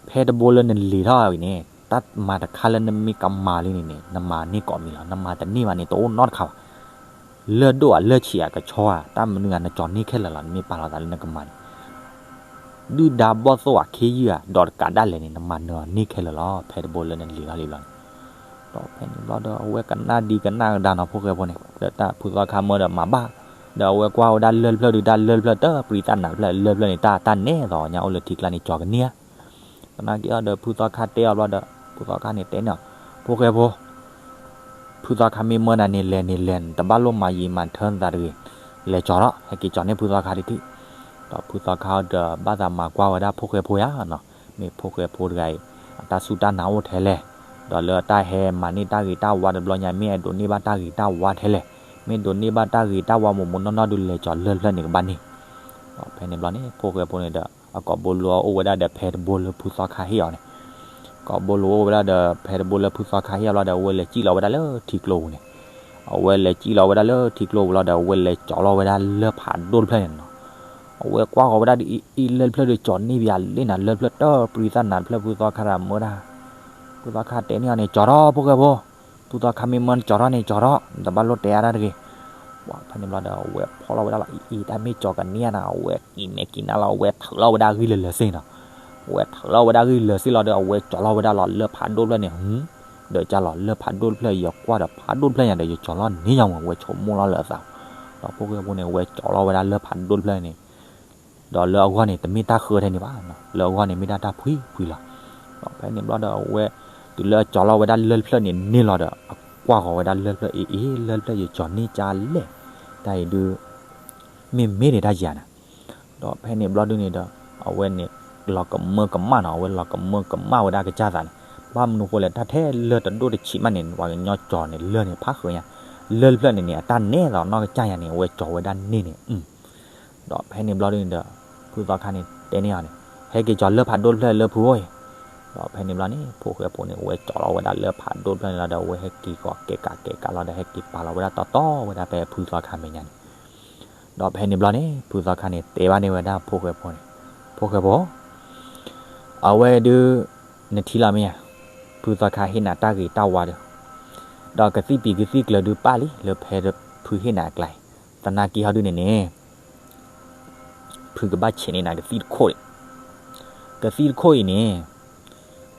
ဖဲတဘိလၢနလ့ၤထီၣ်ဝံၤန့ၣ် တၢ်မၤတခါလၢနမ့ၢ်ကမၤလံန့ၣ်န့ၣ် နမၤန့ၢ်ကိးမံၤလီၤ. နမၤတန့ၢ်ဘၣ်န့ၣ် တအိၣ်နီတခါဘၣ်. လၢၢ်ဒိၣ်ဧါ လၢၢ်ဆံးဧါ ကဆီဧါ တၢ်မနုၤဧါ နကၠီၤန့ၢ်ခဲလၢာ်လီၤ. နမ့ၢ်ပာ်လီၤသးလၢနကမၤန့ၣ် ဒုၣ်ဒါဘီၣ်သိၣ်အခ့ယုၢ်ဧါ ဒီးတကးဒၣ်လဲာ်န့ၣ် နမၤနၢၤအီၤန့ၢ်ခဲလၢာ်လီၤ ဖဲတဘိလၢနလံၤထီၣ်လံဘျီန့ၣ်. ဒီးဖဲန့ၣ်ဘျီဒီး အဝဲကနၣ်ဒံးကနၣ်ကဒါနီၤ ဖိၣ်ဃဲဖိန့ၣ် ဒီးတၢ်ဖုသီခါမၢဒီးမၤဘၣ်, ဒီးအဝဲကွၢ်ဝဲဒၣ်လၢၢ်တဖျၢၣ်ဒုး တၢ်လၢၢ်တဖျၢၣ်တပျံၤသၣ်နးတဖျၢၣ် လၢၢ်တဖျၢၣ်န့ၣ် တၢ်တၢ်နဲၣ်သိးညါအိၣ်လၢထံကျါန့ၣ် ကၠီၤကန့ၢ်ဧါ. သနာ်က့အီၤဒီး ဖုသီခါတဲအီၤဘျီဒီး ဖုသီခါန့ၣ်တဲန့ၢ်အီၤ, ဖိၣ်ဃဲဖိ ဖုသီခါမ့ၢ်မၢနၤန့ၣ် လဲၤန့ၣ်လဲၤ နတဘၣ်လိၣ်မၤယံာ်မၤထၢနသးတဂ့ၤ, လဲၤကၠီၤထီၣ် ဟဲက့ၤကၠီၤန့ၢ်ဖုသီခါတထံၣ်. ဒီးဖုသီခါအီၤဒီးဘၣ်သးမၤကွၢ်ဝဲဒၣ်ဖိၣ်ဃဲဖိယါနီၤ, မ့ၢ်ဖိၣ်ဃဲဖိတဂၤအံၤ အတၢ်စူၢ်တၢ်နာ်အိၣ်ထဲလဲၣ်, ဒီးလၢအတၢ်ဟဲမၤန့ၢ်တၢ်ဂ့ၤတၢ်ဝါတဘျီညါ မ့ၢ်အဲၣ်ဒိးန့ၢ်ဘၣ်တၢ်ဂ့ၤတၢ်ဝါထဲလဲၣ်, မ့ၢ်ဒိးန့ၢ်ဘၣ်တၢ်ဂ့ၤတၢ်ဝါမိၢ်မိၢ်နီၢ်နီၢ်ဒုး လဲၤကၠီၤလၢၢ်တဖျၢၣ်န့ၣ်ကဘၣ်န့ၢ်. ဒီးဖဲန့ၣ်ဘျီန့ၣ် ဖိၣ်ဃဲဖိန့ၣ်ဒီး အကိာ်ဘိလိအိၣ်ဝဲဒၣ်ဒီးဖဲတဘိလၢဖုသီခါဟ့ၣ်အီၤန့ၣ် ကိာ်ဘိလိအိၣ်ဝဲဒၣ်ဒီး ဖဲတဘိလၢဖုသီခါဟ့ၣ်အီၤလီၤဒီး အဝဲလဲၤစံၣ်လီၤဝဲဒၣ်လၢထံကျိပူၤန့ၣ်, အဝဲလဲၤစံၣ်လီၤဝဲဒၣ်လၢထံကျိပူၤလီၤဒီး အဝဲလဲၤကၠီၤလီၤဝဲဒၣ်လၢၢ်ဖးဒိၣ်တဖျၢၣ်န့ၣ်နီၤ. အဝဲကွၢ်ဃီၤဝဲဒၣ်ဒ်အံၤ လၢၢ်တဖျၢၣ်ဒီးကၠီၤန့ၢ်ဘၣ်လံနၤ, လၢၢ်တဖျၢၣ်တပျံၤသၣ်နးတဖျၢၣ် ဖုသီခါဒီးမၢဒၣ်, ဖုသီခါတဲန့ၢ်အီၤန့ၣ် ကၠီၤထီၣ်ဖိၣ်ဃဲဖိ, ဖုသီခါမ့ၢ်မၢနကၠီၤထီၣ်န့ၣ် ကၠီၤထီၣ် နတဘၣ်လိၣ်တဲအါတၢ်တဂ့ၤ. ဖဲန့ၣ်ဘျီဒီး အဝဲဖီၣ်လီၤဝဲဒၣ်လီၤ အံၤအံၤ တၢ်မ့ၢ်ကၠီၤကန့ၢ်ဧါနီၤ, အဝဲကံးမဲာ်ကံးနါလီၤ အဝဲထုးလီၤဝဲဒၣ်ဂံၢ်လၢာ်လၢာ်စ့ၢ်နီၤ, အဝဲထုးလီၤဝဲဒၣ်ဂံၢ်လၢာ်စ့ၢ်လီၤဒီး အဝဲကၠီၤလီၤဝဲဒၣ်လီၤလၢၢ်ဖးဒိၣ်တဖျၢၣ်န့ၣ်, ဒီးကၢ်လီၤလၢၢ်ဖးဒိၣ်တဖျၢၣ် ယကွၢ်ဒီးဖးဒိၣ်တဖျၢၣ်ညါဒီး ယကၠီၤလီၤန့ၢ်ယါမး အဝဲဆိကမိၣ်လီၤလၢအသး, ဒီးဖိၣ်ဃဲဖိန့ၣ် အဝဲကၠီၤလီၤဝဲဒၣ်လၢၢ်ဖးဒိၣ်တဖျၢၣ်န့ၣ် ဒီးလၢအဂီၢ်န့ၣ် တမ့ၢ်တၢ်ဃၢထဲန့ၣ်ဘၣ်, လၢအဂီၢ်န့ၣ်မ့ၢ်ဒၣ်တၢ်ဖှံဖှံလီၤ. ဒီးဖဲန့ၣ်ဘျီဒီး အဝဲ တုၤလၢအကၠီၤလီၤဝဲဒၣ်လၢၢ်တဖျၢၣ်န့ၣ်န့ၢ်လီၤဒီး အကွၢ်ဃီၤဝဲဒၣ်လၢၢ်တဖျၢၣ် အံၤအံၤ လၢၢ်တဖျၢၣ်ယကၠီၤန့ၢ်ကၢ်လဲၣ်, တၢ်အံၤဒုး မ့ၢ်မ့ၢ်ဒံးတၢ်ယၤနၤ. ဒီးဖဲန့ၣ်ဘျီဒုန့ၣ်ဒီး အဝဲန့ၣ် လီၤကမၢကမၣ်နီၤ, အဝဲလီၤကမၢကမၣ်ဝဲဒၣ်ကစၢ်သးန့ၣ်, ဘၣ်မနုၤဃိလဲၣ် တၢ်ထဲလၢၢ်တဒိၣ်တဆံးမးန့ၣ် ပှၤကညီကၠီၤန့ၣ် လၢၢ်န့ၣ်ဖးဃုာ်ညါ, လၢၢ်တဖျၢၣ်န့ၣ်န့ၣ် အတၢ်နဲၣ်သိးနီၢ်ကစၢ်ယၤန့ၣ် အဝဲကၠီၤဝဲဒၣ်န့ၢ်န့ၣ် ဒီးဖဲန့ၣ်ဘျီဒုန့ၣ်ဒီး ဖုသီခါန့ၣ်တဲန့ၢ်အီၤန့ၣ်, ဟဲက့ၤကၠီၤလၢၢ်ဖးဒိၣ်တဖျၢၣ်လၢဖုအိၣ်အံၤ. ဒီးဖဲန့ၣ်ဘျီန့ၣ် ဖိၣ်ဃဲဖိန့ၣ် အဝဲကၠီၤလီၤဝဲဒၣ်လၢၢ်ဖးဒိၣ်တဖျၢၣ်န့ၣ်လီၤဒီး အဝဲဟဲက့ၤကီၤကဲကးကဲကးလီၤဒီး ဟဲက့ၤပာ်လီၤဝဲဒၣ်တီတီဝဲဒၣ်ဖဲဖုသီခါမဲာ်ညါန့ၣ်. ဒီးဖဲန့ၣ်ဘျီန့ၣ် ဖုသီခါန့ၣ် တဲဘၣ်န့ၢ်ဝဲဒၣ်ဖိၣ်ဃဲဖိန့ၣ်, ဖိၣ်ဃဲဖိ အဝဲဒုး နထံၣ်လီၤမ့ၢ်ဧါ, ဖုသီခါဟ့ၣ်နၤတၢ်ဂ့ၤတၢ်ဝါဒီး, ဒီးကသံၣ်ပံၤကသံၣ်ကျၢၤဒုးပၣ်လံ လၢဖဲဖုဟ့ၣ်နၤအကျါအံၤ, သနာ်က့ဟီဒုန့ၣ်န့ၣ် ဖုကဘၣ်ဆဲးန့ၢ်နၤကသံၣ်တခိၣ်ဒံး, ကသံၣ်တခိၣ်အံၤန့ၣ်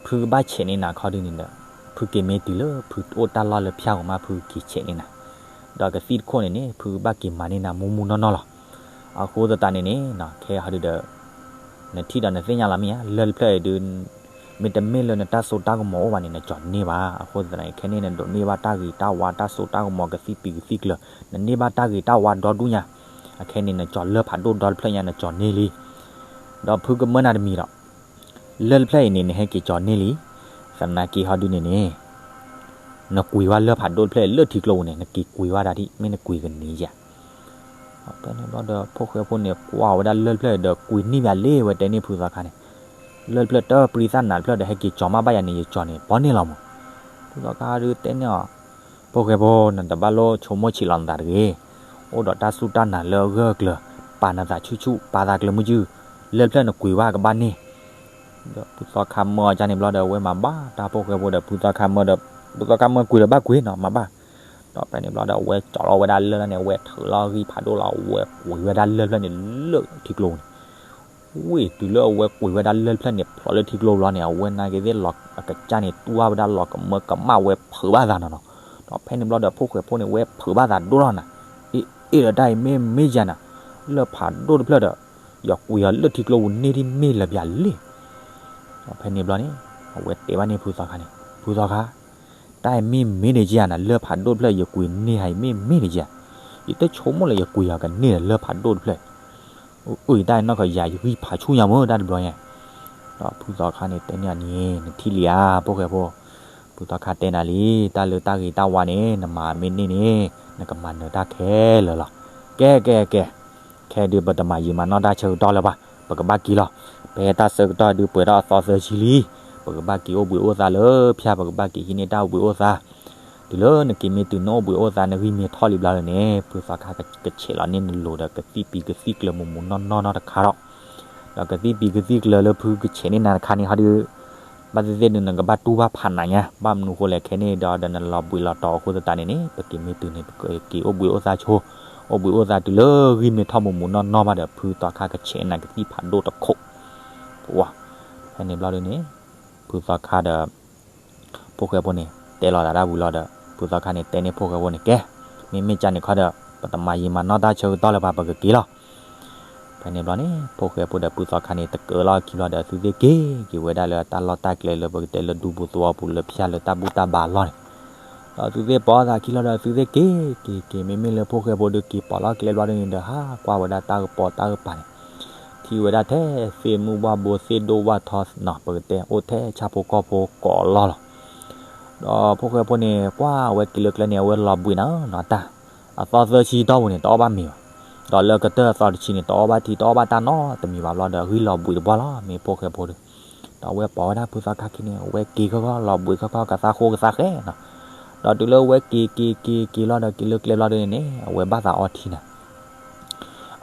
ဖုကဘၣ်ဆဲးန့ၢ်နၤခီဒုန့ၣ်ဒီး ဖုက့ၤမ့ၢ်တုၤလၢဖုအိၣ်တၢ်လီၢ်လၢဖၠၣ်ဧိၤမး ဖုက့ၤဆဲးန့ၢ်နၤ, ဒီးကသံၣ်တခိၣ်န့ၣ်န့ၣ် ဖုကဘၣ်က့ၤမၤန့ၢ်နၤမူမူနီၢ်နီၢ်လီၤ. အဃိသတးန့ၣ်န့ၣ် ခဲအံၤဟီဒုဒီး နထံၣ်ဒီးနသ့ၣ်ညါလီၤမ့ၢ်ဧါ, လၢၢ်တဖျၢၣ်အံၤဒုး မ့တမ့ၢ်လၢနတၢ်စိတၢ်ကမီၤအိၣ်ဘၣ်န့ၣ် နကၠီၤန့ၢ်ဘၣ်. အဃိသတးန့ၣ် ခဲန့ၣ်နဒိးန့ၢ်ဘၣ်တၢ်ဂ့ၤတၢ်ဝါ တၢ်စိတၢ်ကမီၤ ကသံၣ်ပံၤကသံၣ်ကျၢၤ နန့ၢ်ဘၣ်တၢ်ဂ့ၤတၢ်ဝါဒီဒူၣ်ညါ, အခဲန့ၣ် နကၠီၤလၢၢ်ဖးဒိၣ်ဒီတဖျၢၣ်ညါ နကၠီၤန့ၢ်လံ. ဒီးဖုကမၢနၤတမံၤဒီး လၢၢ်တဖျၢၣ်အံၤန့ၣ် နဟဲက့ၤကၠီၤန့ၢ်လံ. သနာ်က့ဟီဒုန့ၣ်န့ၣ် နကွံာ်ဝဲလၢၢ်ဖးဒိၣ်တဖျၢၣ်အံၤလၢထံကျိပူၤန့ၣ် နက့ၤကွံာ်ဝဲဒၣ်ဒံး မ့ၢ်နကွံာ်ကန့ၢ်ဧါ. ဖဲန့ၣ်ဘျီဒီး ဖိၣ်ဃဲဖိန့ၣ် ကွၢ်ဝဲဒၣ်လၢၢ်တဖျၢၣ်ဒီး ကွံာ်န့ၢ်ဘၣ်လံ ဝဲတဲန့ၢ်ဖုသီခါန့ၣ်, လၢၢ်တဖျၢၣ်တပျံၤသၣ်နးတဖျၢၣ်ဒီး ဟဲက့ၤကၠီၤမးဘၣ်ယၤန့ၣ် ယကၠီၤန့ၢ်ဘၣ်န့ၢ်လီၤမး. ဖုသီခါဒုးတဲန့ၢ်အီၤ, ဖိၣ်ဃဲဖိ နတဘၣ်လိၣ်ဆိကမိၣ်ဆံးလီၤနသးတဂ့ၤ, အိၣ်ဒီးတၢ်စူၢ်တၢ်နာ်လၢအဂၢၢ်အကျၢၤ, ပာ်နသးဆူၣ်ဆူၣ် ပာ်သးကျၢၤမုၢ်ကုၢ်, လၢၢ်တဖျၢၣ်နကွံာ်ဝဲကဘၣ်န့ၢ် ဒီးဖုသီခါမၢအီၤကန့ၣ်ဘျီဒီး အဝဲမၤဘၣ်တၢ်ဖိၣ်ဃဲဖိဒီး ဖုသီခါမၢဒီး ဖုသီခါမၢကွံာ်ဒီးဘၣ်ကွံာ်နီၤ မၤဘၣ်. ဒီးဖဲန့ၣ်ဘျီဒီး အဝဲကၠီၤလီၤဝဲဒၣ်လၢၢ်န့ၣ် အဝဲထုးလီၤဂံၢ်ဖးဒိၣ်လီၤ အဝဲကွံာ်ဝဲဒၣ်လၢၢ်တဖျၢၣ်န့ၣ်လၢထံကျိန့ၣ် ဝ့ၢ်တုၤလၢအဝဲကွံာ်ဝဲဒၣ်လၢၢ်တဖျၢၣ်န့ၣ် ဖျိးလၢထံကျိဘျီန့ၣ် အဝဲနာ်က့ၤသ့ၣ်လီၤအကစၢ်န့ၣ် တူၢ်ဘၣ်ဝဲဒၣ်လီၤကမၢကမၣ်ဝဲဖုးဘၣ်သးနီၤနီၤ. ဒီးဖဲန့ၣ်ဘျီဒီး ဖိၣ်ဃဲဖိန့ၣ် ဝဲဖုးဘၣ်သးဒိၣ်လီၤနၤ, အ့ၣ်အ့ၣ်ဒီးတၢ်အံၤမ့ၢ်မ့ၢ်ယၤနၤ, လၢၢ်ဖးဒိၣ်တဖျၢၣ်ဒီး ယကွံာ်အီၤလၢထံကျိပူၤန့ၢ်ဒ်မ့ၢ်လၢပျၢၤလံ. ဒီးဖဲန့ၣ်ဘျီန့ၣ် အဝဲတဲဘၣ်န့ၢ်ဖုသီခါန့ၣ် ဖုသီခါ တၢ်အံၤမ့ၢ်မ့ၢ်န့ၣ်ကယၤနၤ လၢၢ်ဖးဒိၣ်တဖျၢၣ် ယကွံာ်န့ၢ်ဧါအံၤမ့ၢ်မ့ၢ်န့ၣ်ကယၤ, ယတဆိကမိၣ်လၢယကွံာ်အီၤကန့ၢ်ဒီးလၢၢ်ဖးဒိၣ်တဖျၢၣ်, အၢ တၢ်အံၤနီၢ်ကယၤယဂံၢ်ဖးဆူၣ်ညါမ့ၢ်တၢ်တဘျီညါ. ဒီးဖုသီခါန့ၣ် တဲန့ၢ်အီၤန့ၣ် နထံၣ်လံဧါ ဖိၣ်ဃဲဖိ, ဖုသီခါတဲနၤလံ တၢ်လၢတၢ်ဂ့ၤတၢ်ဝါန့ၣ် နမၤမ့ၢ်န့ၢ်န့ၣ် နကမၤနၢၤတၢ်ခဲလၢာ်လီၤ. ကဲကဲကဲ ခဲဒုးပတမၤယံာ်မၤနီၢ်တၢ်ဆၢကတီၢ်လၢၤဘၣ်, ပကဘၣ်က့ၤလီၤ. ဖဲတၢ်ဆၢကတီၢ်ဒုးပှဲၤထီၣ်အသီသၢဆံလံ, ပကဘၣ်က့ၤအိၣ်ဘှံးအိၣ်သါလၢဖၠၣ် ပကဘၣ်က့ၤဟံးန့ၢ်တၢ်အိၣ်ဘှံးအိၣ်သါ. တုၤလၢနက့ၤမ့ၢ်တုၤနအိၣ်ဘှံးအိၣ်သါ နဂံၢ်မ့ၢ်ထီၣ်လံဘျီန့ၣ် ဖုသီခါကဆဲးလီၤန့ၢ်နလိၤဒီးကသံၣ်ပံၤကသံၣ်ကျၢၤမူးမူးနီၢ်နီၢ်နီတခါဒီး ဒီးကသံၣ်ပံၤကသံၣ်ကျၢၤလၢဖုကဆဲးန့ၢ်နၤတခါန့ၣ်ဟီဒုး ဘၣ်သ့ၣ်သ့ၣ်ဒုးနကဘၣ်တူၢ်ဘၣ်ဖးနးညါ, ဘၣ်မနုၤဃိလဲၣ်ခဲန့ၣ်ဒီး ဒီးနလီၤဘှံးလီၤတီၤအဃိသတးန့ၣ်န့ၣ် ပက့ၤမ့ၢ်တုၤန့ၣ် ပက့ၤအိၣ်ဘှံးအိၣ်သါဆိ, အိၣ်ဘှံးအိၣ်သါတုၤလၢဂံၢ်မ့ၢ်ထီၣ်မူးမူးနီၢ်နီၢ်ဘၣ်ဒီး ဖုသီခါကဆဲးနၤကသံၣ်ဖးဒိၣ်တခိၣ်. ဝါ, ဖဲန့ၣ်ဘျီဒုန့ၣ် ဖုသီခါဒီး ဖိၣ်ဃဲဖိန့ၣ် တဲလီၤသးတၢ်ဝံၤလီၤဒီး ဖုသီခါန့ၣ် တဲန့ၢ်ဖိၣ်ဃဲဖိန့ၣ် ကဲ, မ့မ့ၢ်ကန့ၣ်ခီဒီး ပတမၤယံာ်မၤနီၢ်တၢ်ဆၢကတီၢ်လၢၤဘၣ် ပကက့ၤလီၤ. ဖဲန့ၣ်ဘျီန့ၣ် ဖိၣ်ဃဲဖိဒီးဖုသီခါန့ၣ် တကၢလီၤခံဘျီဒီး သုသ့ၣ်က့ၤက့ၤဝဲဒၣ်လၢတၢ်လီၢ်တၢ်ကျဲလၢပကတဲလၢဒူပူၤသဝီပူၤလၢဖၠၣ်လၢ တၢ်ဘူၣ်တၢ်ဘါလီၢ်န့ၣ်, ဒီးသုသ့ၣ်ပိာ်သးခံလီၤဒီး သုသ့ၣ်က့ၤက့ၤက့ၤ မ့မ့ၢ်လၢဖိၣ်ဃဲဖိဒုးက့ၤပိာ်လီၢ်ကျဲဘျီဒုန့ၣ်ဒီး ဟးကွၢ်ဝဲဒၣ်တၢ်ကပီၤတၢ်ကပၤန့ၣ် ထံၣ်ဝဲဒၣ်ထဲသ့ၣ်မုၣ်ဝၣ်ဘိသ့ၣ်ဒိၣ်ဝၣ်ထီနီၤ ပကတဲအိၣ်ထဲဆၣ်ဖိကီၢ်ဖိကိးလီၢ်လီၤ. ဒီးဖိၣ်ဃဲဖိန့ၣ် ကွၢ်ဝဲက့ၤလၢကျဲန့ၣ် အဝဲလီၤဘှံးနၤနီၤတၢ်, အသီသၢဆံတီၢ်ပူၤန့ၣ် တအီၣ်ဘၣ်မ့ၤဘၣ်, ဒီးလၢကတၢၢ်အသီတဆံန့ၣ် တအီၣ်ဘၣ်ထံတအီၣ်ဘၣ်တၢ်နီတမံၤဘၣ်ဘျီဒီး ဂံၢ်လီၤဘှံးတဘျီလီၤ မ့ၢ်ဖိၣ်ဃဲဖိဒီး, ဒီးအဝဲပိာ်ဝဲဒၣ်ဖုသီခါခံန့ၣ် အဝဲက့ၤခီခီလီၤဘှံးခီခီကသါဃိကသါဃဲနီၤ, ဒီးတုၤလၢအဝဲက့ၤက့ၤက့ၤက့ၤလီၤဒီးက့ၤလၢကျဲဘျီဒုန့ၣ်န့ၣ် အဝဲဘၣ်သးအီထံနၤ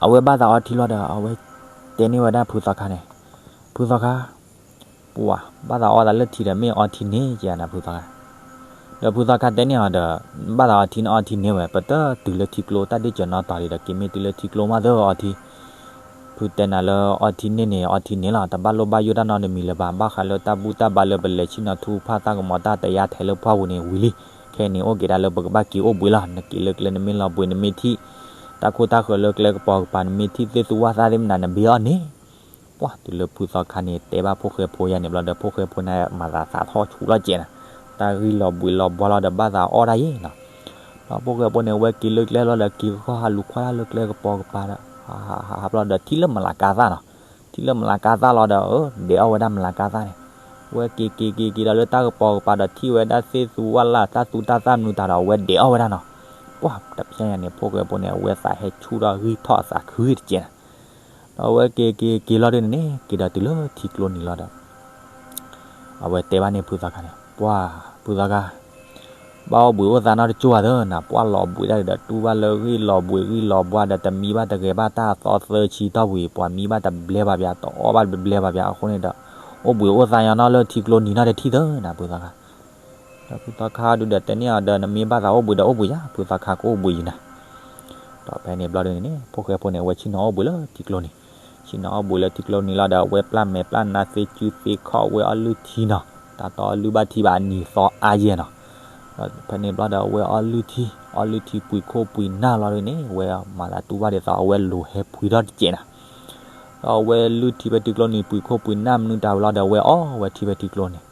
အဝဲဘၣ်သးအီထံလီၤဒီး အဝဲတဲန့ၢ်ဝဲဒၣ်ဖုသီခါန့ၣ်, ဖုသီခါ, ပှၤဘၣ်သးအီသးလၢထံဒီး မ့ၢ်အီထံန့ၣ်ကနၤဖုသီခါ, ဒီးဖုသီခါတဲန့ၢ်အီၤဒီး ဘၣ်သးအီထံန့ၣ်အီထံန့ၣ်ဝဲ ပတတုၤလၢထံကျိ တၢ်ဒ့ၣ်စၢၤနီတီၤဒီး က့ၤမ့ၢ်တုၤလၢထံကျိမးသၢအီထံ ဖုတဲနၤလၢအီထံန့ၣ်န့ၣ် အီထံန့ၣ်လီၤ တဘၣ်လိၣ်ဘၣ်ယိၣ်တၢ်နီတမံၤလၢၤဘၣ် ဘၣ်ဃးလၢတၢ်ဘူၣ်တၢ်ဘါလၢပလဲၤဆ့ၣ်နီၤထူဖၣ်တၢ်ကမီၤတၢ်တယါထဲလၢပှၢ်ပူၤန့ၣ်ဝံၤလံ, ခဲအံၤန့ၣ်အိၣ်က့ၤဒၣ်လၢပကဘၣ်က့ၤအိၣ်ဘှံးလီၤ နက့ၤလၢကျဲနမ့ၢ်လီၤဘှံး နမ့ၢ်ထံၣ် တၢ်ခိၣ်တၢ်ဃၢၤလၢကျဲကပီၤကပၤ နမ့ၢ်ထံၣ်သ့ၣ်သူဝၣ်သၣ်သ့ၣ်မနုၤနဘ့အီၤန့ၣ်, ပှၤတုၤလၢဖုသီခါန့ၣ် တဲဘၣ်ဖိၣ်ဃဲဖိယါန့ၣ်ဘျီဒီး ဖိၣ်ဃဲဖိန့ၣ်မၤသးသးထီၣ်ဆူးလီၤကဲးနၤ, တၢ်ဂံၢ်လီၤဘှံးလီၤဘှါလီၤဒီးဘၣ်သးအီၣ်တၢ်ယဲနီၤ ဒီးဖိၣ်ဃဲဖိန့ၣ် ဝဲက့ၤလၢကျဲလီၤဒီး က့ၤဃီဟးလူၤခွါတၢ်လၢကျဲကပီၤကပၤဒီး ဟးဟးဟးဟးဘျီဒီး ထံၣ်လၢမလၤကါသၣ်နီၤ, ထံၣ်လၢမလၤကါသၣ်လီၤဒီး ဒဲးအီၣ်ဝဲဒၣ်မလၤကါသၣ်န့ၣ်, ဝဲက့ၤက့ၤက့ၤက့ၤဒီးလၢတၢ်ကပီၤကပၤဒီးထံၣ်ဝဲဒၣ်သ့ၣ်သူဝၣ်လၢ်တၢ်သူတၢ်သၣ်မနုၤတၢ်ဒီး အဝဲဒဲးအီၣ်ဝဲဒၣ်နီၤ, ပှၤတဖျဲညါန့ၣ် ဖိၣ်ဃဲဖိန့ၣ် အဝဲသးဟဲဆူၣ်ထီၣ်ဂံၢ်ထီၣ်အသးခုတကဲးနၤ ဒီးအဝဲက့ၤက့ၤက့ၤလီၤဒုန့ၣ်န့ၣ် က့ၤဒီးတုၤလၢထံကျိနံၤလီၤဒီး အဝဲတဲဘၣ်န့ၣ်ဖုသီခါန့ၣ် ပှၤဖုသီခါ, ဘၣ်အိၣ်ဘှံးအိၣ်သါနီတကၠိၢ်ဧါသၢနၤ, ပှၤလီၤဘှံးတၢ်ဒီးတူၢ်ဘၣ်လၢဂံၢ်လီၤဘှါဒီးတမံဘၣ်တဂဲၤဘၣ်တၢ်အသီသၢဆံတီၢ်ဝံၤ ပှၤမံဘၣ်တဘျဲဘၣ်ဘၣ် တအီၣ်ဘၣ်တဘျဲဘၣ်ဘၣ်အဃိန့ၣ်ဒီး အိၣ်ဘှံးအိၣ်သါညီနီၢ်လၢထံကျိနံၤနီတထံၣ်သၢနၤဖုသီခါ ဒီးဖုသီခါဒုဒီးတဲန့ၢ်အီၤဒီး နမ့ၢ်ဘၣ်သးအိၣ်ဘှံးဒီးအိၣ်ဘှံးယါ, ဖုသီခါကအိၣ်ဘှံးယံၤနၤ. ဒီးဖဲန့ၣ်ဘျီဒုန့ၣ်န့ၣ် ဖိၣ်ဃဲဖိန့ၣ် အဝဲဆ့ၣ်နီၤအိၣ်ဘှံးလၢထံကျိနံၤ, ဆ့ၣ်နီၤအိၣ်ဘှံးလၢထံကျိနံၤလီၤဒီး အဝဲပျၢ်မဲာ်ပျၢ်နါသ့စုသ့ခီၣ်ဝဲအီလုၢ်ထံနီၤ, တၢ်တီအီလုၢ်ဘၣ်ထံဘၣ်အနံၤသီအါယဲၢ်နီၤ. ဒီးဖဲန့ၣ်ဘျီဒီး အဝဲအီလုၢ်ထံ, အီလုၢ်ထံပှံၤခိၣ်ပှံၤနၢ်လီၤဒုန့ၣ် အဝဲမၤသးတူၢ်ဘၣ်ဒ်သိး အဝဲလိၤဟဲဖှံထီၣ်တစဲးနၤ ဒီးအဝဲလုၢ်ထံဖဲထံကျိနံၤ ပှံၤခိၣ်ပှံၤနၢ်မနုၤတၢ်ဝံၤလီၤဒီး အဝဲအီဝဲထံဖဲထံကျိနံၤ,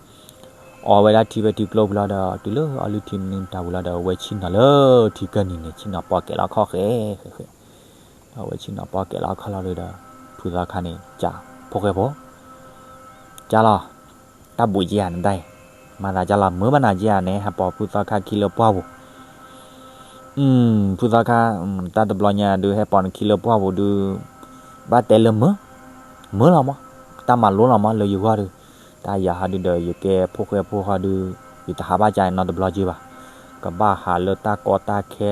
အီဝဲဒၣ်ထံဖဲထံကျိဖဲလီၤဒီး တုၤလၢအီလုၢ်ထံမနုၤတၢ်ဝံၤလီၤဒီး အဝဲဆ့ၣ်နီၤလၢထံကၢၢ်နံၤန့ၣ် ဆ့ၣ်နီၤပိာ်ကဲးလီၤခီၣ်ဃဲဃဲဃဲ, ဒီးအဝဲဆ့ၣ်နီၤပိာ်ကဲးလီၤခီၣ်လီၤဒီး ဖုသီခါန့ၣ် ကးဖိၣ်ဃဲဖိ ကးလီၤ, တၢ်ဘှံးက့ဧါနတၢ်အံၤ, မၤသးကးလီၤ မုာ်ဘၣ်နၤက့ဧါန့ၣ် ဟဲပိာ်ဖုသီခါခံလၢပှၢ်ပူၤ ဖုသီခါ, တၢ်တဘျီညါဒုး ဟဲပိာ်နခံလၢပှၢ်ပူၤဒုး, ဘၣ်တဲလၢမုာ်, မုာ်လီၤမး, တၢ်မၤလိလီၤမးလၢယဂီၢ်ဒုး, တၢ်ယၤဟီဒုဒီး ယကဲဖိၣ်ဃဲဖိဟီဒုး, ယတဟးဘၣ်ကါနီတဘျီက့ဘၣ်, ကဘၣ်ဟးလၢတၢ်ကီတၢ်ခဲ,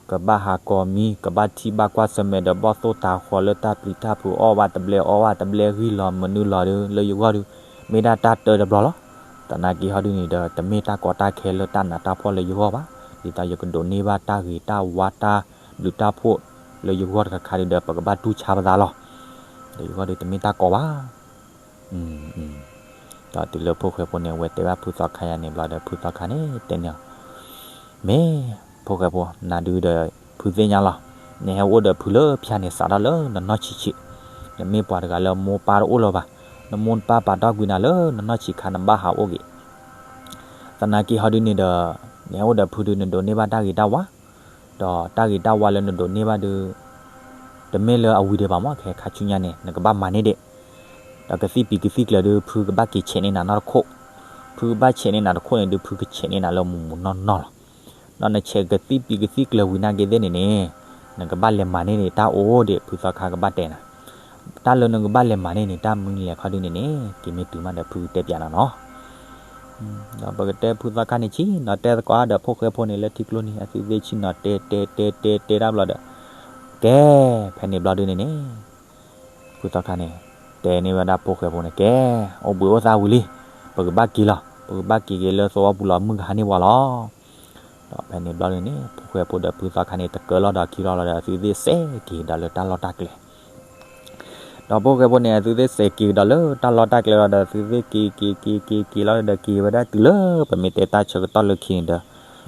ကဘၣ်ဟးကိးမံၤ, ကဘၣ်ထံၣ်ဘၣ်ကွၢ်ဆၢၣ်မဲာ်ဒီး ဘီၣ်သိၣ်တၤဃီၤလၢတၢ်ပျံၤတၢ်ဖုး အီၣ်ဘၣ်တဘျဲအီဘၣ်တဘျဲ ဂံၢ်လီၤမနုၤလီၤဒုး လၢယဂီၢ်ဒုး, မ့ၢ်ဒၣ်တၢ်တၢတဘျီလီၤ. သနာ်က့ဟီဒုန့ၣ်ဒီး တမ့ၢ်တၢ်ကီတၢ်ခဲလၢတၢ်နးတၢ်ဖှီၣ်လၢယဂီၢ်ဘၣ်, ဒ်သိးယကဒိးန့ၢ်ဘၣ်တၢ်ဂ့ၤတၢ်ဝါ တၢ်ဘျုးတၢ်ဖှိၣ်လၢယဂီၢ်တခါခါဒုဒီး ပကဘၣ်တူၢ်ဆါပသးလီၤ. ဒီးယဂီၢ်ဒုးတမ့ၢ်တၢ်ကီဘၣ်. ဒီးတုၤလၢဖိၣ်ဃဲဖိန့ၣ် အဝဲတဲဘၣ်ဖုသီခါယၤန့ၣ်ဘျီဒီး ဖုသီခါန့ၣ်တဲန့ၢ်အီၤ, မ့ၢ်ဖိၣ်ဃဲဖိ နၤဒုဒီး ဖုသ့ၣ်ညါလီၤ. နဟဲအိၣ်ဒီးဖုလၢဖၠၣ်န့ၣ် စးထီၣ်လၢနနီၢ်ဆံးဆံး, နမ့ၢ်ပှၤတဂၤလၢမိၢ်ပၢ်တအိၣ်လၢၤဘၣ်, နမိၢ်နပၢ်ပာ်တီၢ်ကွံာ်နၤလၢနနီၢ်ဆံးခါ နဘၣ်ဟးအိၣ်က့ၤ သနာ်က့ဟီဒုန့ၣ်ဒီး နဟဲအိၣ်ဒီးဖုဒု နဒိးန့ၢ်ဘၣ်တၢ်ဂ့ၤတၢ်ဝါ, ဒီးတၢ်ဂ့ၤတၢ်ဝါလၢနဒိးန့ၢ်ဘၣ်ဒု တမ့ၢ်လၢအဝံၤဒံးဘၣ်မး ခဲခါဆူညါန့ၣ် နကဘၣ်မၤန့ၢ်ဒံး, ဒီးကသံၣ်ပံၤကသံၣ်ကျၢၤဒု ဖုကဘၣ်က့ၤဆဲးန့ၢ်နၤနီတခိၣ်, ဖုကဘၣ်ဆဲးန့ၢ်နၤတခိၣ်န့ၣ်ဒု ဖုကဆဲးန့ၢ်နၤလၢမူးမူးနီၢ်နီၢ်လီၤ. ဒီးနဆဲးကသံၣ်ပံၤကသံၣ်ကျၢၤဝံၤနာ်က့သ့ၣ်န့ၣ်န့ၣ် နကဘၣ်လဲၤမၤန့ၢ်ဒံးတၢ်အိၣ်ဒံး ဖုသီခါကဘၣ်တဲနၤ တၢ်လၢနကဘၣ်လဲၤမၤန့ၢ်န့ၣ် တၢ်မနုၤလဲၣ်ခီဒုန့ၣ်န့ၣ် က့ၤမ့ၢ်တုၤမးဒီး ဖုကတဲပျးနၤနီၤ. ဒီးပကတဲဖုသီခါန့ၣ်ဆ့ၣ်နီၤတဲသကိးဒီး ဖိၣ်ဃဲဖိန့ၣ်လၢထံကျိနံၤ အသုသ့ၣ်ဆ့ၣ်နီၤတဲတဲတဲတဲတဲတၢ်ဘျီဒီး ကဲ, ဖဲန့ၣ်ဘျီဒုန့ၣ်န့ၣ် ဖုသီခါန့ၣ် တဲန့ၢ်ဝဲဒၣ်ဖိၣ်ဃဲဖိန့ၣ် ကဲ, အိၣ်ဘှံးအိၣ်သါဝံၤလံ, ပကဘၣ်က့ၤလီၤ, ပကဘၣ်က့ၤက့ၤလၢသဝီပူၤလီၤ မုၢ်ကဟါန့ၢ်ပှၤလီၤ. ဒီးဖဲန့ၣ်ဘျီဒုန့ၣ် ဖိၣ်ဃဲဖိဒီးဖုသီခါန့ၣ် တကၢလီၤဒီးခံလီၤလီၤဒီး အသုသ့ၣ်စဲးက့ၤဒီးလၢတၢ်လီၢ်တၢ်ကျဲ ဒီးဖိၣ်ဃဲဖိန့ၣ် အသုသ့ၣ်စဲးက့ၤကဒီးလၢတၢ်လီၢ်တၢ်ကျဲလီၤဒီး အသုသ့ၣ်က့ၤက့ၤက့ၤက့ၤက့ၤလီၤဒီး က့ၤဝဲဒၣ်တုၤလၢ ပမ့ၢ်တဲတၢ်ဆၢကတီၢ်လၢခံန့ၣ်ဒီး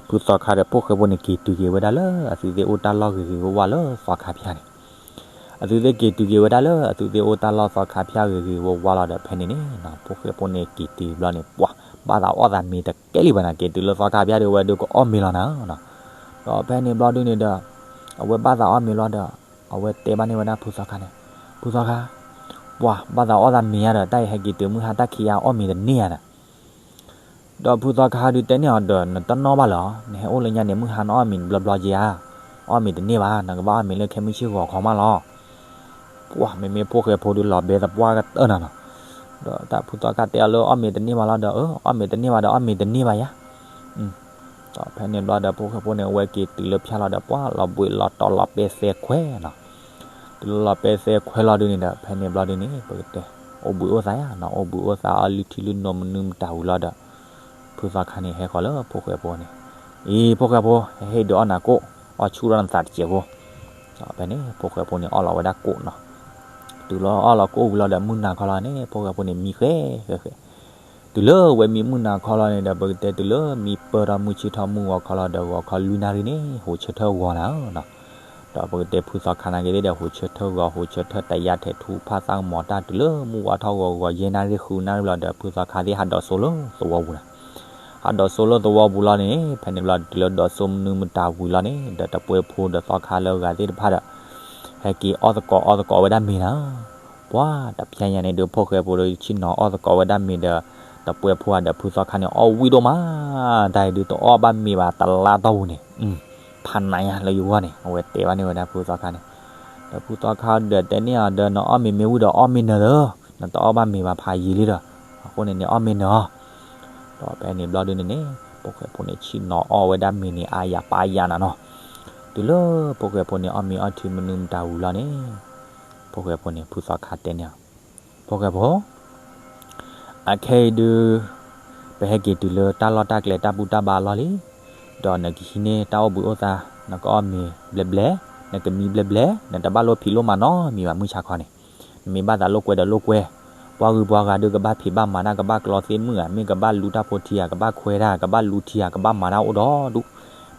ဖုသီခါဒီးဖိၣ်ဃဲဖိန့ၣ် က့ၤတုၤက့ၤဝဲဒၣ်လၢ အသုသ့ၣ်အိၣ်တၢ်လီၢ်ဂ့ၤဂ့ၤဝါဝါလၢသီခါဖၠၣ်န့ၣ် အသုသ့ၣ်က့ၤတုၤက့ၤဝဲဒၣ်လၢ အသုသ့ၣ်အိၣ်တၢ်လီၢ်သီခါဖၠၣ်ဂ့ၤဂ့ၤဝါဝါလီၤဒီး ဖဲန့ၣ်န့ၣ် ဖိၣ်ဃဲဖိန့ၣ်က့ၤတုၤဘျီန့ၣ် ပှၤ ဘၣ်သးအီၣ်သးမ့ၤတကဲလံဘၣ်နၤ က့ၤတုၤလၢသီခါဖၠၣ်ဒီး ဝဲဒုးကအီၣ်မ့ၤလီၤနၤ ဒီးဖဲန့ၣ်ဘျီဒုန့ၣ်ဒီး အဝဲဘၣ်သးအီၣ်မ့ၤလီၤဒီး အဝဲတဲဘၣ်န့ၢ်ဝဲဒၣ်ဖုသီခါန့ၣ်, ဖုသီခါ, ပှၤဘၣ်သးအီၣ်သးမ့ၤယါဒီး တၢ်အံၤဟဲက့ၤတုၤမုၢ်ဟါတၢ်ခံးယါအီၣ်မ့ၤတန့ၢ်ယါဒီး ဒီးဖုသီခါဒုးတဲန့ၢ်အီၤဒီး နတနီၣ်ဘၣ်လၢၤ, နဟဲအိၣ်လၢညါန့ၣ် မုၢ်ဟါနအီၣ်မ့ၤတဘျီဘျီက့ဧါ, အီၣ်မ့ၤတန့ၢ်ဘၣ်, နကဘၣ်အီၣ်မ့ၤလၢခဲမုၢ်ဆ့ၣ်ဂီၤခီမးလီၤ. ပှၤမ့မ့ၢ်ဖိၣ်ဃဲဖိဒုးလီၤဘဲသပှၢ်ကတၢၢ်နၤနီၤ, ဒီးတၢ်ဖုသီခါတဲအီၤလၢအီၣ်မ့ၤတန့ၢ်ဘၣ်လီၤဒီး အၢ အီၣ်မ့ၤတန့ၢ်ဘၣ်ဒီး အီၣ်မ့ၤတန့ၢ်ဘၣ်ယါ ဒီးဖဲန့ၣ်ဘျီဒီး ဖိၣ်ဃဲဖိန့ၣ် အဝဲက့ၤတုၤလၢဖၠၣ်လီၤဒီး ပှၤလီၤဘှံးလီၤတီၤလီၤပဲသဲခွဲးနီၤ, တုၤလၢလီၤပဲသဲခွဲးလီၤဒုန့ၣ်ဒီး ဖဲန့ၣ်ဘျီဒုန့ၣ် ပကတဲ အိၣ်ဘှံးအိၣ်သါယါနီၤ, အိၣ်ဘှံးအိၣ်သါအီၣ်လုၢ်ထံလုၢ်နိမနုၤမတၤဝံၤလီၤဒီး ဖုသီခါန့ၣ်ဟဲဃီၤလၢဖိၣ်ဃဲဖိန့ၣ်, အံၤ ဖိၣ်ဃဲဖိ ဟဲဟ့ၣ်ဒုးအီၣ်နၤကိၣ်, အီၣ်ဆူၣ်ထီၣ်နသးတစဲးဖိ, ဒီးဖဲန့ၣ် ဖိၣ်ဃဲဖိန့ၣ် အီၣ်လီၤဝဲဒၣ်ကိၣ်နီၤ, တုၤလၢအီၣ်လီၤကိၣ်ဝံၤလီၤဒီး မုၢ်နၤခီလီၤန့ၣ် ဖိၣ်ဃဲဖိန့ၣ် မံဃဲဃဲဃဲ တုၤလၢဝဲမံမုၢ်နၤခီလီၤန့ၣ်ဒီး ပကတဲတုၤလၢမံပၢၢ်ထီၣ်မုၢ်ဆ့ၣ်ထီၣ်မုၢ်ဂီၤခီလီၤဒီး ဂီၤခီလွံၢ်နၣ်ရံၣ်န့ၣ် ဟူးဆၢထၢၣ်ဂီၤနၤဧၢနီၤ, ဒီးပကတဲဖုသီခါနာ်က့ၤသ့ၣ်ဒီး ဟူးဆၢထၢၣ်ဂီၤ ဟူးဆၢထၢၣ်တယါထဲးထူဖးသးကမီၤတၢ် တုၤလၢမုၢ်ဝါထီၣ်ဂီၤဂီၤယဲၢ်နၣ်ရံၣ်ဃုနၣ်ရံၣ်လီၤဒီး ဖုသီခါသ့ၣ်ဟးဒိးစိလၢသဝီပူၤနၤ ဟးဒိးစိလၢသဝီပူၤလီၤန့ၣ် ဖဲန့ၣ်ဘျီ တုၤလၢဒိးစိမနုၤမတၤဝံၤလီၤန့ၣ် ဒီးတပှဲၤဖိဒီးသီခါလၢအဂၤသ့ၣ်တဖၣ်ဒီး ဟဲက့ၤအီၣ်သကိးအီသကိးဝဲဒၣ်မ့ၤနၤ, ပှၤတဖျဲညါန့ၣ်ဒုး ဖိၣ်ဃဲဖိဒီးဆ့ၣ်နီၤအီၣ်သကိးဝဲဒၣ်မ့ၤဒီး တပှဲၤဖိဧါဒီးဖုသီခါန့ၣ် အီၣ်ဝံၣ်ဒိၣ်မး, တၢ်အံၤဒုးတအီၣ်ဘၣ်မ့ၤဘၣ်တလါတီၢ်ပူၤန့ၣ်, ဖးနးညါလၢယဂီၢ်န့ၣ် အဝဲတဲဘၣ်န့ၢ်ဝဲဒၣ်ဖုသီခါန့ၣ်, ဒီးဖုသီခါဒီးတဲန့ၢ်အီၤဒီး နအီၣ်မ့ၤမ့ၢ်ဝံၣ်ဒီးအီၣ်မ့ၤနၢၤလၢ, နတအီၣ်ဘၣ်မ့ၤဘၣ်ဖးယံာ်လံဒီး, အဃိန့ၣ်န့ၣ် အီၣ်မ့ၤနၢၤအီၤ ဒီးဖဲန့ၣ်ဘျီဒုန့ၣ်န့ၣ် ဖိၣ်ဃဲဖိန့ၣ် ဆ့ၣ်နီၤအီၣ်ဝဲဒၣ်မ့ၤန့ၣ် အါယၤပာ်ယၤနၤနီၤ, တုၤလၢဖိၣ်ဃဲဖိန့ၣ် အီၣ်မ့ၤအီထံမနုၤမတၤဝံၤလီၤန့ၣ်, ဖိၣ်ဃဲဖိန့ၣ် ဖုသီခါတဲန့ၢ်အီၤ, ဖိၣ်ဃဲဖိ အခဲအံၤဒုး ပဟဲက့ၤတုၤလၢတၢ်လီၢ်တၢ်ကျဲတၢ်ဘူၣ်တၢ်ဘါအလီၢ်လံ, ဒီးနကဟံးန့ၢ်တၢ်အိၣ်ဘှံးအိၣ်သါ, နကအီၣ်မ့ၤဘျဲဘျဲ, နကမံဘျဲဘျဲ, နတဘၣ်လိၣ်ဖံးလိၣ်မၤနီတမံၤဘၣ်မုၢ်ဆါခီန့ၣ်, နမ့ၢ်ဘၣ်သးလိာ်ကွဲဒီးလိာ်ကွဲ, ပှၤဂုၤပှၤဂၤဒုးကဘၣ်ဖံးဘၣ်မၤတၢ် ကဘၣ်ကျီသ့ၣ်မုၣ်ဧါ, မ့ၢ်ကဘၣ်လူတၢ်ဖိထံဧါ, ကဘၣ်ခွဲတၢ် ကဘၣ်လူထံဧါ, ကဘၣ်မၤတၢ်အိၣ်ဒီဒူၣ်,